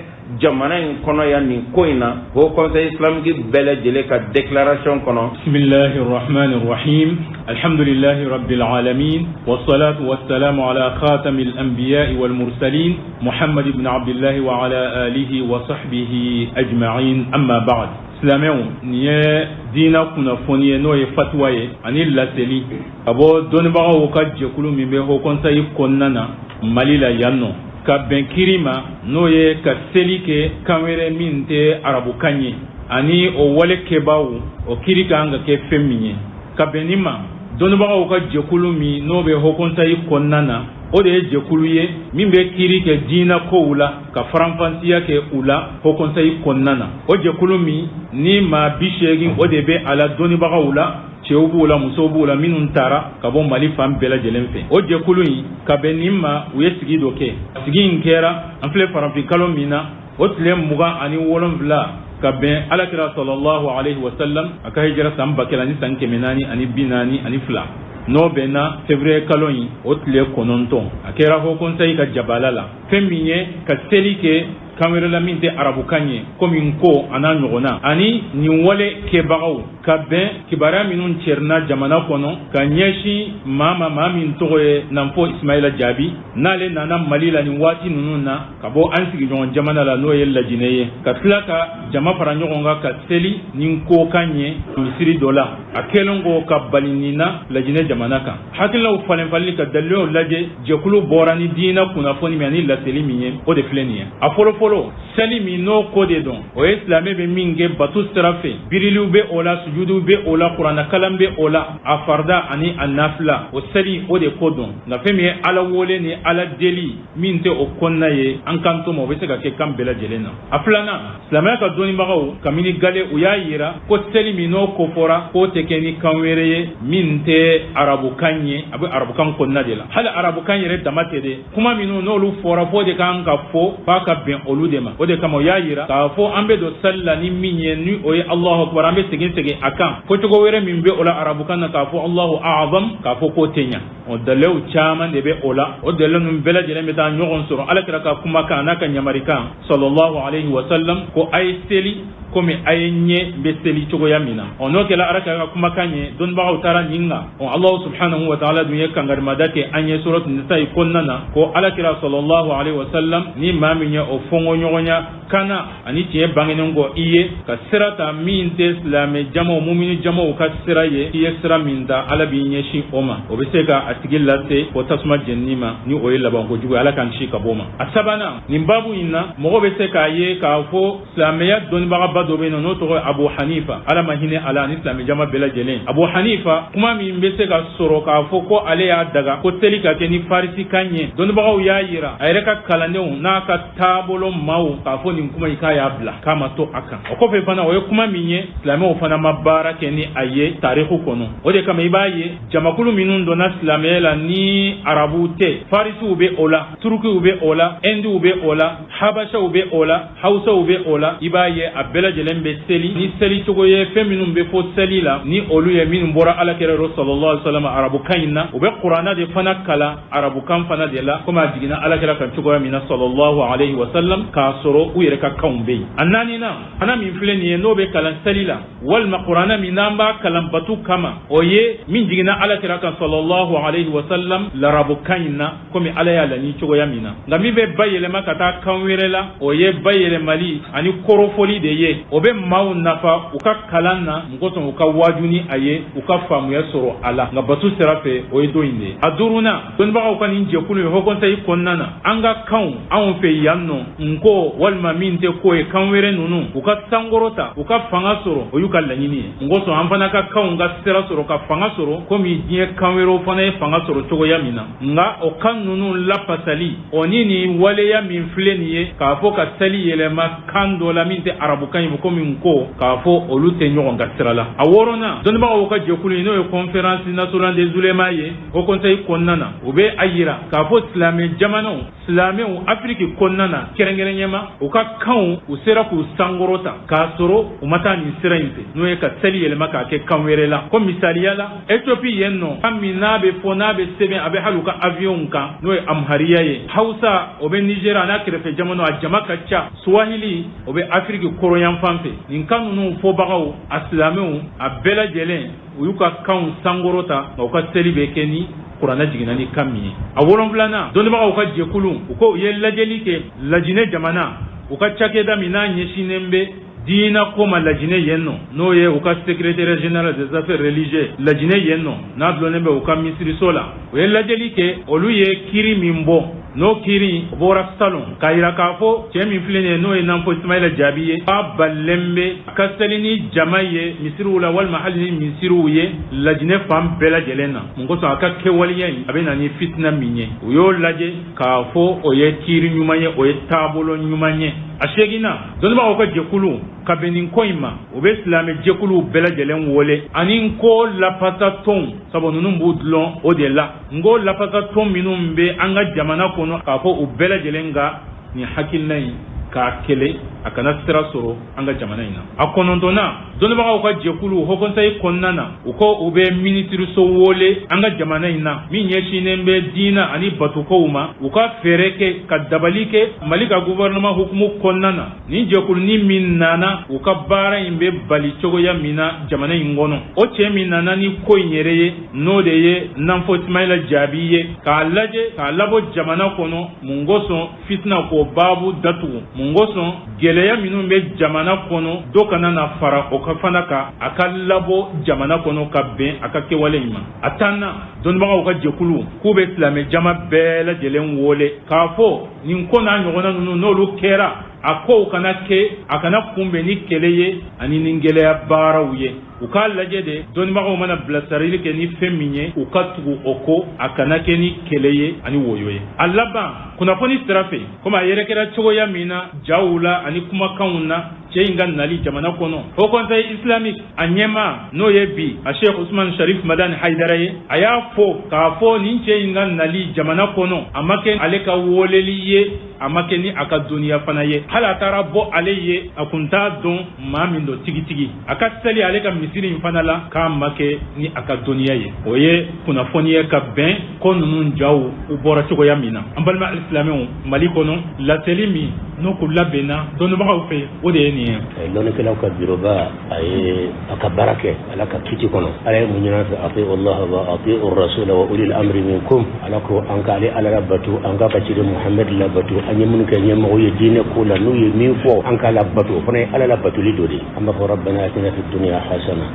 G: jamana in kɔnɔ yan nin ko in na, Haut Conseil islamique bɛɛ lajɛlen ka déclaration kɔnɔ.
H: Bismillahi rahmani rahim. Alhamdulillahi rabbil alamin, wassalatu wassalamu ala khatamil anbiya'i wal mursalin, Muhammad ibn Abdullah wa ala alihi wa sahbihi ajma'in, amma ba'd. Silamɛw, nin ye diina kunnafoni ye, n'o ye fatuwa ye ani laseli ka bɔ dɔnnibagaw ka jɛkulu min bɛ Haut Conseil kɔnɔna na Mali la yan nɔ, ka bɛn kiri ma, n'o ye ka seli kɛ kan wɛrɛ min tɛ arabukan ye, ani o wale kɛbaaw, o kiri ka kan ka kɛ fɛn min ye. Ka bɛn nin ma, dɔnnibagaw ka jɛkulu min n'o bɛ Haut Conseil kɔnɔna na, o de ye jɛkulu ye min bɛ kiri kɛ diinɛ kow la, ka faranfasiya kɛ u la Haut Conseil kɔnɔna na. O jɛkulu min ni maa 80 o de bɛ a la dɔnnibagaw la, cɛw b'u la, musow b'u la, minnu taara ka bɔ Mali fan bɛɛ lajɛlen fɛ. O jɛkulu in, ka bɛn nin ma, u ye sigi dɔ kɛ. Sigi in kɛra an filɛ farafin kalo min na, o tile 27, ka bɛn alakira sallallahu alaihi wasallam a ka hijira san 1442, n'o bɛnna février kalo in o tile 9. A kɛra Haut Conseil ka jabala la. Fɛn min ye ka seli kɛ kan wɛrɛ la min tɛ arabukan ye, komi nko a n'a ɲɔgɔnna, ani nin wale kɛbagaw, ka bɛn kibaruya minnu cɛrinna jamana kɔnɔ ka ɲɛsin maa ma, maa min tɔgɔ ye Nanfo Ismaila Jaabi, n'ale nana Mali la nin waati ninnu na ka bɔ an sigiɲɔgɔn jamana la, n'o ye Lajinɛ ye, ka tila ka jama fara ɲɔgɔn kan ka seli ni nkokan ye misiri dɔ la, a kɛlen kɔ ka bali nin na Lajinɛ jamana kan. Hakililaw falenfalen ka daliluw lajɛ, jɛkulu bɔra ni diinɛ kunnafoni min ani laseli min ye, o de filɛ nin ye. A fɔlɔfɔlɔ fɔlɔ, seli min n'o ko de don, o ye silamɛ bɛ min kɛ bato sira fɛ. Biriliw bɛ o la, sujuduw bɛ o la, kuranɛkalan bɛ o la, a farida ani a nafila, o seli o de ko don. Nka fɛn min ye Ala wele ni Ala deli min tɛ o kɔnɔna ye, an kan to ma, o bɛ se ka kɛ kan bɛɛ lajɛlen na. A filanan, silamɛya ka dɔnnibagaw kabini gale, u y'a yira ko seli min n'o kofɔra, k'o tɛ kɛ ni kan wɛrɛ ye min tɛ arabukan ye, a bɛ arabukan kɔnɔna de la. Hali arabukan yɛrɛ dama tɛ dɛ, kuma minnu n'olu fɔra, f'o de kan ka fɔ f'a ka bɛn olu de ma. O de kama u y'a yira k'a fɔ an bɛ don sali la ni min ye, ni o ye Alahu akubar, an bɛ segin segin a kan. Fɔcogo wɛrɛ min bɛ o la arabukan na, k'a fɔ Alahu azam, k'a fɔ k'o tɛ ɲa. O dalilu caman de bɛ o la. O dalilu ninnu bɛɛ lajɛlen bɛ taa ɲɔgɔn sɔrɔ Ala kira ka kumakan n'a ka ɲamarikan sallallahu alayhi wa sallam, ko a ye seli komi a ye n ye n bɛ seli cogoya min na. Ɔ, n'o kɛra Ala kira ka kumakan ye, dɔnnibagaw taara nin kan. Ɔ, Alahu subhanahu wa taala dun ye kangarimada kɛ an ye suratu nisayi kɔnɔna na, ko Ala kira sallallahu alayhi wa sallam, ni maa min ye o fɔnkɔɲɔgɔnya kana ani tiɲɛ bangenen kɔ i ye, ka sira ta min tɛ silamɛ jamaw, mumini jamaw ka sira ye, i ye sira min ta, Ala b'i ɲɛsin o ma, o bɛ se ka a tigi lase o tasuma jenini ma, ni o ye labanko jugu ye. Ala k'an kisi ka bɔ o ma. A sabanan, nin babu in na, mɔgɔ bɛ se k'a ye k'a fɔ silamɛya dɔnnibagaba dɔ bɛ yen nɔ, n'o tɔgɔ ye Abu Hanifa, Ala ma hinɛ a la ani silamɛ jama bɛɛ lajɛlen. Abu Hanifa, kuma min bɛ se ka sɔrɔ k'a fɔ ko ale y'a daga ko seli ka kɛ ni farisikan ye, dɔnnibagaw y'a yira a yɛrɛ ka kalandenw n'a ka taabolo maaw k'a fɔ nin kuma in, k'a y'a bila, k'a ma to a kan. O kɔfɛ fana, o ye kuma min ye, silamɛw fana ma baara kɛ ni a ye tariku kɔnɔ. O de kama i b'a ye jamakulu minnu donna silamɛya la ni arabuw tɛ, farisiw bɛ o la, turukiw bɛ o la, ɛndiw bɛ o la, habashaw bɛ o la, hawusaw bɛ o la, i b'a ye a bɛɛ lajɛlen bɛ seli ni seli cogo ye, fɛn minnu bɛ fɔ seli la ni olu ye minnu bɔra Ala kira yɔrɔ sallallahu alaihi wasallam arabukan in na. U bɛ kuranna de fana kalan arabukan fana de la, komi a jiginna Ala kira kan cogoya min na sallallahu alaihi wasallam, k'a sɔrɔ u yɛrɛ ka kanw bɛ yen. A naaninan, kuranna min filɛ nin ye, n'o bɛ kalan seli la, walima kuranna min n'an b'a kalan batu kama, o ye min jiginna Ala kira kan sallallahu alaihi wasallam larabukan in na, komi Ala y'a laɲini cogoya min na. Nka min bɛ bayɛlɛma ka taa kan wɛrɛ la, o ye bayɛlɛmali ani kɔrɔfɔli de ye. O bɛ maaw nafa u ka kalan na, mun kosɔn u ka waaju ni a ye, u ka faamuya sɔrɔ a la. Nka batu sira fɛ, o ye don in de ye. A duurunan, dɔnnibagaw ka nin jɛkulu ye, Haut Conseil kɔnɔna na, an ka kanw anw fɛ yan nɔ, nko walima min tɛ ko ye, kan wɛrɛ ninnu u ka sankɔrɔta, u ka fanga sɔrɔ, o y'u ka laɲini ye. Mun kosɔn an fana ka kanw ka sira sɔrɔ ka fanga sɔrɔ, komi diɲɛ kan wɛrɛw fana ye fanga sɔrɔ cogoya min na. Nka o kan ninnu lapasali o ni nin waleya min filɛ nin ye, k'a fɔ ka seli yɛlɛma kan dɔ la min tɛ arabukan ye, komi n ko k'a fɔ olu tɛ ɲɔgɔn ka sira la. A wɔɔrɔnan, dɔnnibagaw ka jɛkulu n'o ye Conférence nationale des oulémas ye, Haut Conseil kɔnɔna na, u bɛ a yira k'a fɔ silamɛ jamanaw, silamɛw Afiriki kɔnɔna na kɛrɛnkɛrɛnyama, u ka kanw u sera k'u sankɔrɔta k'a sɔrɔ u ma taa nin sira in fɛ, n'o ye ka seli yɛlɛma k'a kɛ kan wɛrɛ la. Ko misaliya la, Ethiopie yen nɔ, kan min n'a bɛ fɔ, n'a bɛ sɛbɛn, a bɛ hali u ka avion kan, n'o ye amhariya ye. Hausa, o bɛ Nigeria n'a kɛrɛfɛ jamanaw, a jama ka ca. Swahili, o bɛ Afiriki kɔrɔnyanfan fɛ. Nin kan ninnu fɔbagaw, a silamɛw, a bɛɛ lajɛlen u y'u ka kanw sankɔrɔta, nka u ka seli bɛ kɛ ni kuranɛ jiginna ni kan min ye. A wolonfilanan, dɔnnibagaw ka jɛkulu, u ko u ye lajɛli kɛ Lajinɛ jamana, u ka cakɛda min n'a ɲɛsinnen bɛ diina ko ma Lajinɛ yen nɔ, n'o ye u ka secrétaire général des affaires religieuses Lajinɛ yen nɔ, n'a dulonnen bɛ u ka minisiriso la, u ye lajɛli kɛ. Olu ye kiri min bɔ, n'o kiri o bɔra salon, k'a yira k'a fɔ cɛ min filɛ nin ye, n'o ye Nanfo Ismaila Jaabi ye, k'a balilen bɛ ka seli ni jama ye misiriw la, walima hali ni misiriw ye Lajinɛ fan bɛɛ lajɛlen na. Mun kosɔn? A ka kɛwaleya in, a bɛ na ni fitina min ye, u y'o lajɛ k'a fɔ o ye kiri ɲuman ye, o ye taabolo ɲuman ye. A seginnan, dɔnnibagaw ka jɛkulu, ka bɛn nin ko in ma, u bɛ silamɛ jɛkuluw bɛɛ lajɛlen wele ani nko lafasatɔnw, sabu ninnu b'u dulon o de la, nko lafasatɔn minnu bɛ an ka jamana kɔnɔ, k'a fɔ u bɛɛ lajɛlen ka nin hakilina in k'a kɛlɛ, a kana sira sɔrɔ an ka jamana in na. A kɔnɔntɔnnan, dɔnnibagaw ka jɛkulu, Haut Conseil kɔnɔna na, u ko u bɛ minisiriso wele an ka jamana in na min ɲɛsinnen bɛ diina ani batukow ma, u ka fɛɛrɛ kɛ ka dabali kɛ Mali ka gouvernement hukumu kɔnɔna na, nin jɛkuluni min nana, u ka baara in bɛ bali cogoya min na jamana in kɔnɔ. O cɛ min nana ni ko in yɛrɛ ye, n'o de ye Nanfo Ismaila Jaabi ye, k'a lajɛ k'a labɔ jamana kɔnɔ. Mun kosɔn? Fitina k'o baabu datugu. Mun kosɔn? Gɛlɛya minnu bɛ jamana kɔnɔ, dɔ kana na fara o ka fana kan, a ka labɔ jamana kɔnɔ ka bɛn a ka kɛwale in ma. A tannan, dɔnnibagaw ka jɛkulu k'u bɛ silamɛ jama bɛɛ lajɛlen wele k'a fɔ nin ko n'a ɲɔgɔnna ninnu, n'olu kɛra. A kow kana kɛ, a kana kunbɛn ni kɛlɛ ye ani ni gɛlɛya baaraw ye. U k'a lajɛ de, dɔnnibagaw mana bilasirali kɛ ni fɛn min ye, u ka tugu o kɔ, a kana kɛ ni kɛlɛ ye ani woyo ye. A laban, kunnafoni sira fɛ, komi a yɛrɛkɛra cogoya min na jaw la ani kumakanw na, cɛ in ka nali jamana kɔnɔ, Haut Conseil islamique a ɲɛmaa, n'o ye bi a Sheikh Usman Sharif Madani Haidara ye, a y'a fɔ k'a fɔ nin cɛ in ka nali jamana kɔnɔ, a ma kɛ ale ka woleli ye, a ma kɛ ni a ka dɔnniya fana ye. Hali a taara bɔ ale ye, a kun t'a dɔn maa min don tigitigi. A ka seli ale ka misiri in fana la, k'a ma kɛ ni a ka dɔnniya ye. O ye kunnafoni ye ka bɛn ko ninnu jaw u bɔra cogoya min na. An balima alisilamɛw, Mali kɔnɔ, laseli min n'o kun labɛnna dɔnnibagaw fɛ, o de ye nin ye.
I: Lɔnnikɛlaw ka biroba, a ye a ka baara kɛ Ala ka kiti kɔnɔ. Ala ye mun ɲini an fɛ? Atiu Allah wa atiu rasula wa ulil amri minkum. Ala ko an ka ale Ala labato, an k'a ka ciden Muhamɛd labato. An ye minnu kɛ ɲɛmɔgɔ ye diinɛ ko la, n'u ye min fɔ, an k'a labato. O fana ye Ala labatoli dɔ de ye. An b'a fɔ rabbana atina fid dunya hasana,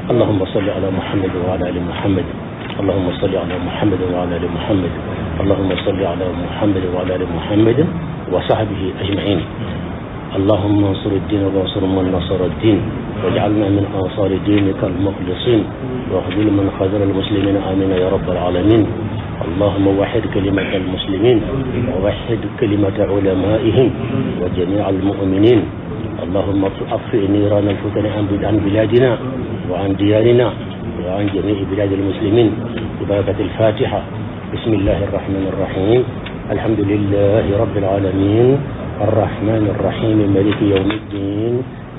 I: allahumma salli ala Muhammad wa ala ali Muhammad, allahumma salli ala Muhammad wa ala ali Muhammad, allahumma salli ala Muhammad wa ala ali Muhammad wa sahbihi ajma'in. اللهم انصر الدين وانصر من نصر الدين، واجعلنا من أنصار دينك المخلصين، واخذل من خذل المسلمين، آمين يا رب العالمين. اللهم وحد كلمة المسلمين، ووحد كلمة علمائهم وجميع المؤمنين. اللهم أطفئ نيران الفتن عن بلادنا وعن ديارنا وعن جميع بلاد المسلمين ببركة الفاتحة. بسم الله الرحمن الرحيم. الحمد لله رب العالمين، الرحمن الرحيم، مالك يوم الدين،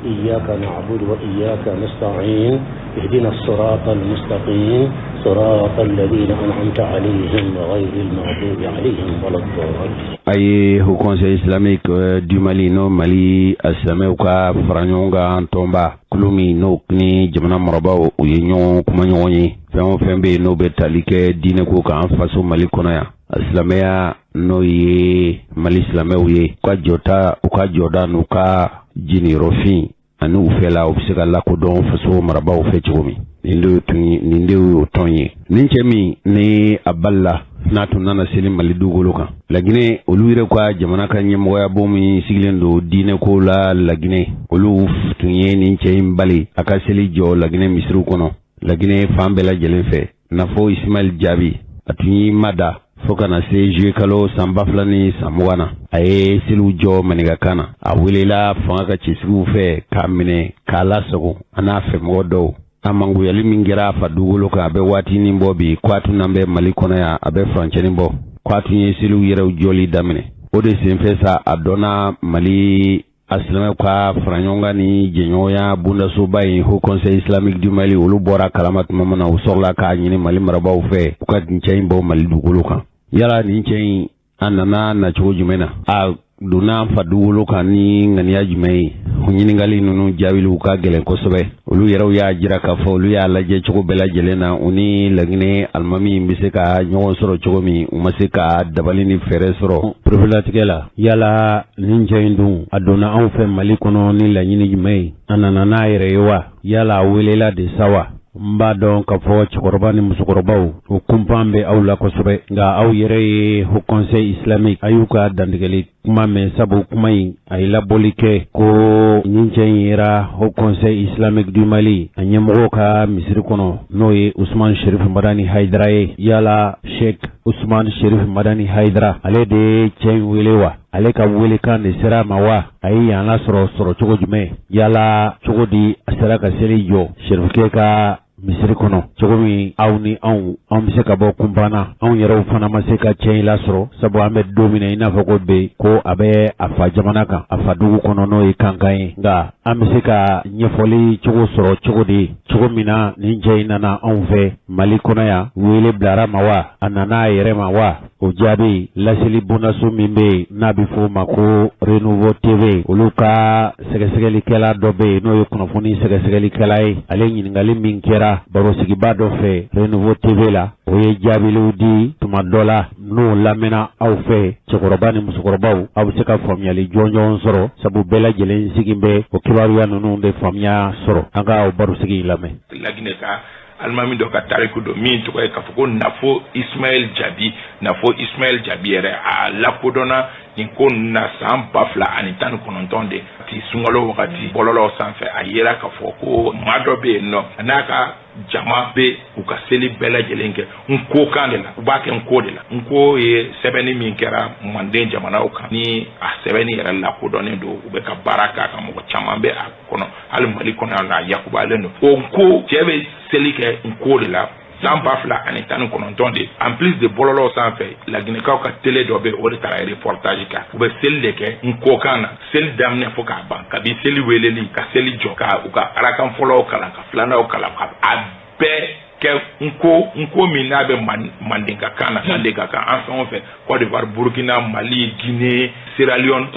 I: إياك نعبد وإياك نستعين، اهدنا الصراط المستقيم، صراط الذين أنعمت عليهم غير المغضوب عليهم ولا الضالين.
A: A ye Haut Conseil islamique du Mali, n'o Mali a silamɛw ka fara ɲɔgɔn kan tɔnba kulu min, n'o ni jamana marabaaw u ye ɲɔgɔn kuma ɲɔgɔn ye, fɛn o fɛn bɛ yen n'o bɛ tali kɛ diinɛko kan an faso Mali kɔnɔ yan, a silamɛya, n'o ye Mali silamɛw ye, u ka jɔta, u ka jɔda n'u ka jinniyɔrɔfin ani u fɛla, u bɛ se ka lakodɔn faso marabaaw fɛ cogo min. Nin de tun nin de y'o tɔn ye. Nin cɛ min ni a balila n'a tun nana seli Mali dugukolo kan, Laginɛ, olu yɛrɛ ka jamana ka ɲɛmɔgɔyabo min sigilen don diinɛko la Laginɛ, olu tun ye nin cɛ in bali a ka seli jɔ Laginɛ misiriw kɔnɔ, Laginɛ fan bɛɛ lajɛlen fɛ. Nafo Ismail Jaabi, a tun y'i mada fo ka na se juillet kalo san 2020 na, a ye seliw jɔ maninkakan na. A welela fanga ka cɛsigiw fɛ k'a minɛ k'a lasago, a n'a fɛmɔgɔ dɔw. A manguyali min kɛra a fa dugukolo kan, a bɛ waatinin bɔ bi, ko a tun nan bɛ Mali kɔnɔ yan, a bɛ furancɛnin bɔ, ko a tun ye seliw yɛrɛw jɔli daminɛ. O de senfɛ sa, a dɔnna Mali a silamɛw ka fara ɲɔgɔn kan ni jɛɲɔgɔnya bondasoba in, Haut Conseil islamique du Mali, olu bɔra kalama tuma min na, u sɔrɔla k'a ɲini Mali marabaaw fɛ u ka nin cɛ in bɔ Mali dugukolo kan. Yala nin cɛ in, a nana nacogo jumɛn na? A donna an fa dugukolo kan ni ŋaniya jumɛn ye? O ɲininkali ninnu jaabiliw ka gɛlɛn kosɛbɛ. Olu yɛrɛw y'a jira k'a fɔ olu y'a lajɛ cogo bɛɛ lajɛlen na, u ni Laginɛ alimami bɛ se ka ɲɔgɔn sɔrɔ cogo min, u ma se ka dabali ni fɛɛrɛ sɔrɔ pereperelatigɛ la. Yala nin cɛ in dun, a donna anw fɛ Mali kɔnɔ ni laɲini jumɛn ye? A nana n'a yɛrɛ ye wa? Yala a welela de sa wa? N b'a dɔn k'a fɔ cɛkɔrɔba ni musokɔrɔbaw, o kunpan bɛ aw la kosɛbɛ. Nka aw yɛrɛ ye Haut Conseil islamique, a y'u ka dantigɛli kuma mɛn, sabu kuma in a ye labɔli kɛ ko nin cɛ in yera Haut Conseil islamique du Mali a ɲɛmɔgɔ ka misiri kɔnɔ, n'o ye Usman Sherif Madani Haidara ye. Yala Sheikh Usman Sherif Madani Haidara, ale de ye cɛ in wele wa? Ale ka welekan de sera a ma wa? A ye yan lasɔrɔ sɔrɔ cogo jumɛn? Yala cogo di a sera ka seli jɔ Sherifukɛ ka misiri kɔnɔ? Cogo min aw ni anw, an bɛ se ka bɔ kunpan na. Anw yɛrɛw fana ma se ka cɛ in lasɔrɔ, sabu an bɛ don min na i n'a fɔ ko bi, ko a bɛ a fa jamana kan, a fa dugu kɔnɔ, n'o ye Kankan ye. Nka an bɛ se ka ɲɛfɔli cogo sɔrɔ cogo di, cogo min na nin cɛ in nana anw fɛ Mali kɔnɔ yan? Wele bilara ma wa? A nana a yɛrɛ ma wa? O jaabi, laseli bondaso min bɛ yen n'a bɛ fɔ o ma ko Renouveau TV, olu ka sɛgɛsɛgɛlikɛla dɔ bɛ yen, n'o ye kunnafoni sɛgɛsɛgɛlikɛla ye, ale ɲininkali min kɛra barosigiba dɔ fɛ Renouveau TV la, o ye jaabiliw di. Tuma dɔ la, n'o lamɛnna aw fɛ, cɛkɔrɔba ni musokɔrɔbaw, aw bɛ se ka faamuyali jɔnjɔn sɔrɔ, sabu bɛɛ lajɛlen sigi bɛ o kibaruya ninnu de faamuya sɔrɔ. An ka o barosigi in lamɛn.
J: Laginɛ ka alimami dɔ ka tariku dɔ min tɔgɔ ye k'a fɔ ko Nafo Ismaɛl Jabi. Nafo Ismaɛl Jabi yɛrɛ, a lakodɔnna Nin ko ninnu na, san 2019 de ti sunkalo wagati, bɔlɔlɔw sanfɛ, a yera k'a fɔ ko maa dɔ bɛ yen nɔ, a n'a ka jama bɛ u ka seli bɛɛ lajɛlen kɛ nko kan de la. U b'a kɛ nko de la. Nko ye sɛbɛnni min kɛra Manden jamanaw kan, ni a sɛbɛnni yɛrɛ lakodɔnnen don, u bɛ ka baara k'a kan, mɔgɔ caman bɛ a kɔnɔ, hali Mali kɔnɔ yan nɔ, a yakubalen don. O nko, cɛ bɛ seli kɛ nko de la san 2019 de. En plus de bɔlɔlɔw sanfɛ, Laginɛkaw ka télé dɔ bɛ, o de taara reportage kan. U bɛ seli de kɛ nkokan na, seli daminɛ fo k'a ban, kabi seli weleli ka seli jɔ, ka u ka arakan fɔlɔw kalan, ka filananw kalan, ka a bɛɛ kɛ nko. Nko min n'a bɛ Mandenka kan na, Mandenka kan, an fɛn o fɛn, Côte d'Ivoire, Burkina, Mali, Guinée, Sierra Leone,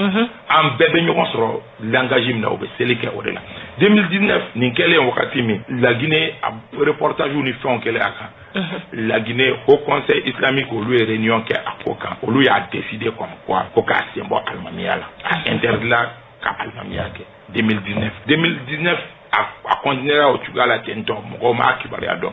J: an bɛɛ bɛ ɲɔgɔn sɔrɔ langage min na, u bɛ seli kɛ o de la. 2019 nin kɛlen wagati min, Laginɛ a reportage ni fɛnw kɛlen a kan, Laginɛ Haut Conseil islamique, olu ye réunion kɛ a ko kan. Olu y'a décidé comme quoi ko k'a sen bɔ alimamiya la, a interdit la ka alimamiya kɛ 2019. 2019, a continuera o cogoya la ten tɔ, mɔgɔw m'a kibaruya dɔn.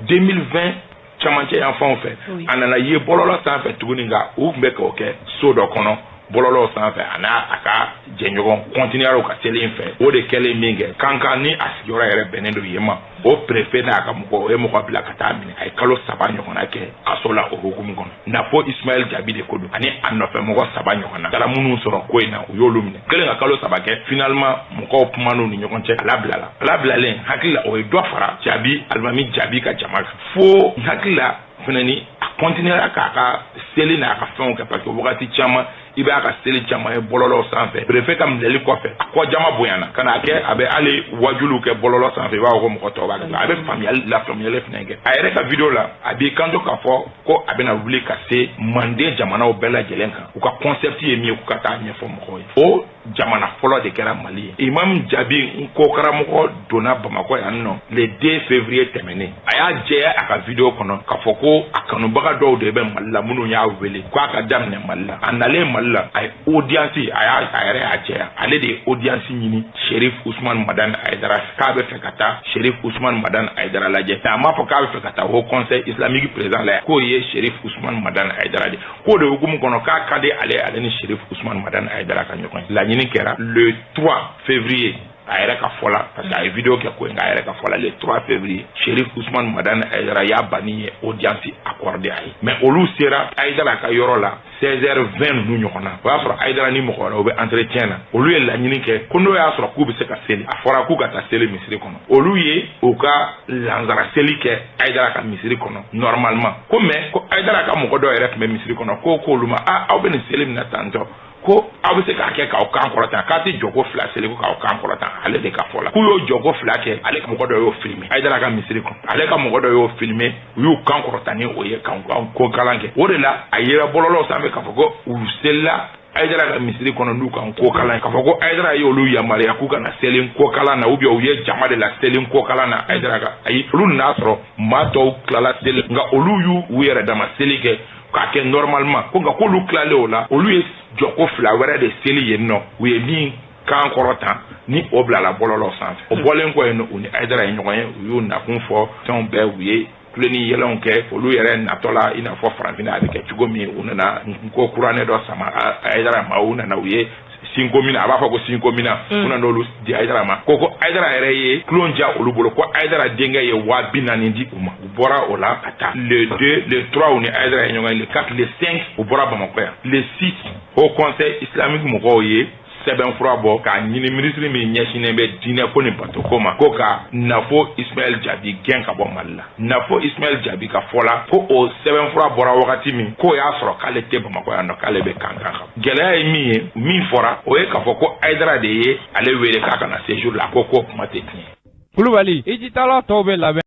J: 2020 camancɛ yan fanw fɛ, a nana ye bɔlɔlɔ sanfɛ tuguni, nka u tun bɛ k'o kɛ so dɔ kɔnɔ bɔlɔlɔw sanfɛ. A n'a a ka jɛɲɔgɔn continuera u ka seli in fɛ. O de kɛlen min kɛ, Kankan ni a sigiyɔrɔ yɛrɛ bɛnnen don yen ma, o préfet n'a ka mɔgɔ, o ye mɔgɔ bila ka taa minɛ. A ye kalo 3 ɲɔgɔnna kɛ kaso la o hukumu kɔnɔ. Nafo Ismaël Jaabi de ko don, ani a nɔfɛ mɔgɔ saba ɲɔgɔnna taara minnu sɔrɔ ko in na, u y'olu minɛ. Kelen ka kalo 3 kɛ, finalement mɔgɔw kuman'u ni ɲɔgɔn cɛ, a labilala. A labilalen, hakili la, o ye dɔ fara Jaabi, alimami Jaabi ka jama kan, fo n hakili la fɛnɛ ni a continuera k'a ka seli n'a ka fɛnw kɛ, parce que wagati caman i b'a ka seli caman ye bɔlɔlɔw sanfɛ. Préfet ka minɛli kɔfɛ, a kɔ jama bonyana ka n'a kɛ a bɛ hali wajuliw kɛ bɔlɔlɔ sanfɛ, i b'a fɔ ko mɔgɔ tɔw b'a kɛ. A bɛ faamuyali, lafaamuyali fɛnɛ kɛ. A yɛrɛ ka vidéo la, a b'i kanto k'a fɔ ko a bɛna wuli ka se Manden jamanaw bɛɛ lajɛlen kan, u ka concept ye min ye, k'u ka taa ɲɛfɔ mɔgɔw ye. O jamana fɔlɔ de kɛra Mali ye. Imam Jaabi n ko karamɔgɔ donna Bamakɔ yan nɔ le 2 février tɛmɛnen. A y'a jɛya a ka vidéo kɔnɔ k'a fɔ ko a kanubaga dɔw de bɛ Mali la minnu y'a wele k'a ka daminɛ Mali la. A nalen Mali la, a ye audience, a y'a a yɛrɛ y'a jɛya, ale de ye audience ɲini Sherif Usman Madani Ayidara fɛ, k'a bɛ fɛ ka taa Sherif Usman Madani Ayidara lajɛ. A m'a fɔ k'a bɛ fɛ ka taa Haut Conseil islamique président la, k'o ye Sherif Usman Madani Ayidara de, k'o de hukumu kɔnɔ k'a ka di ale, ale ni Sherif Usman Madani Ayidara ka ɲɔgɔn ye. Laɲini kɛra le 3 février, a yɛrɛ ka fɔ la, parce que a ye vidéo kɛ ko in, a yɛrɛ ka fɔ la, le 3 février, Sherif Usman Madani Ayidara y'a banni ye audience accordé a ye. Mais olu sera Ayidara ka yɔrɔ la 16h20 ninnu ɲɔgɔn na, o y'a sɔrɔ Ayidara ni mɔgɔ wɛrɛw bɛ entretien na. Olu ye laɲini kɛ ko n'o y'a sɔrɔ k'u bɛ se ka seli, a fɔra k'u ka taa seli misiri kɔnɔ. Olu ye u ka lansara seli kɛ Ayidara ka misiri kɔnɔ normalement. Ko mais ko Ayidara ka mɔgɔ dɔw yɛrɛ tun bɛ misiri kɔnɔ, ko k'olu ma: "A aw bɛ nin seli min na tantɔ, ko aw bɛ se k'a kɛ k'aw kan kɔrɔta, k'a tɛ jɔko fila seli, ko k'aw kan kɔrɔta." Ale de ka fɔ la, k'u y'o jɔko fila kɛ, ale ka mɔgɔ dɔ y'o filmer Ayidara ka misiri kɔnɔ, ale ka mɔgɔ dɔ y'o filmer, u y'u kan kɔrɔta ni o ye kan ko kalan kɛ. O de la a yera bɔlɔlɔw sanfɛ k'a fɔ ko u selila Ayidara ka misiri kɔnɔ n'u kan ko kalan, k'a fɔ ko Ayidara ye olu yamaruya k'u ka na seli ko kalan na, ou bien u ye jama de la seli ko kalan na Ayidara ka. Ayi, olu nan'a sɔrɔ maa tɔw tilala seli, nka olu y'u u yɛrɛ dama seli kɛ k'a kɛ normalement. Ko nka k'olu tilalen o la, olu ye jɔko fila wɛrɛ de seli yen nɔ, u ye min kan kɔrɔtan ni o bilala bɔlɔlɔ sanfɛ. O bɔlen kɔ yen nɔ, u ni Ayidara ye ɲɔgɔn ye, u y'u nakun fɔ, fɛnw bɛɛ, u ye kulo ni yɛlɛnw kɛ. Olu yɛrɛ natɔ la, i n'a fɔ Farafinna a bɛ kɛ cogo min, u nana ko kuranɛ dɔ sama Ayidara ma. U nana, u ye sinko mina, a b'a fɔ ko sinko mina, u nana olu di Ayidara ma. Ko Ayidara yɛrɛ ye tulon ja olu bolo, ko Ayidara denkɛ ye 40.000 di u ma. U bɔra o la ka taa le 2, le 3, u ni Ayidara ye ɲɔgɔn ye, le 4, le 5, u bɔra Bamakɔ yan. Le 6, Haut Conseil islamique mɔgɔw ye sɛbɛnfura bɔ k'a ɲini minisiri min ɲɛsinnen bɛ diinɛ ko ni bato ko ma, ko ka Nafo Ismaɛl Jaabi gɛn ka bɔ Mali la. Nafo Ismaɛl Jaabi ka fɔ la, ko o sɛbɛnfura bɔra wagati min, k'o y'a sɔrɔ k'ale tɛ Bamakɔ yan nɔ, k'ale bɛ Kankan kan. Gɛlɛya ye min ye, min fɔra, o ye k'a fɔ ko Ayidara de ye ale wele k'a ka na séjour la. Ko k'o kuma tɛ tiɲɛ.
K: Kulubali, i jitala tɔw bɛ labɛn.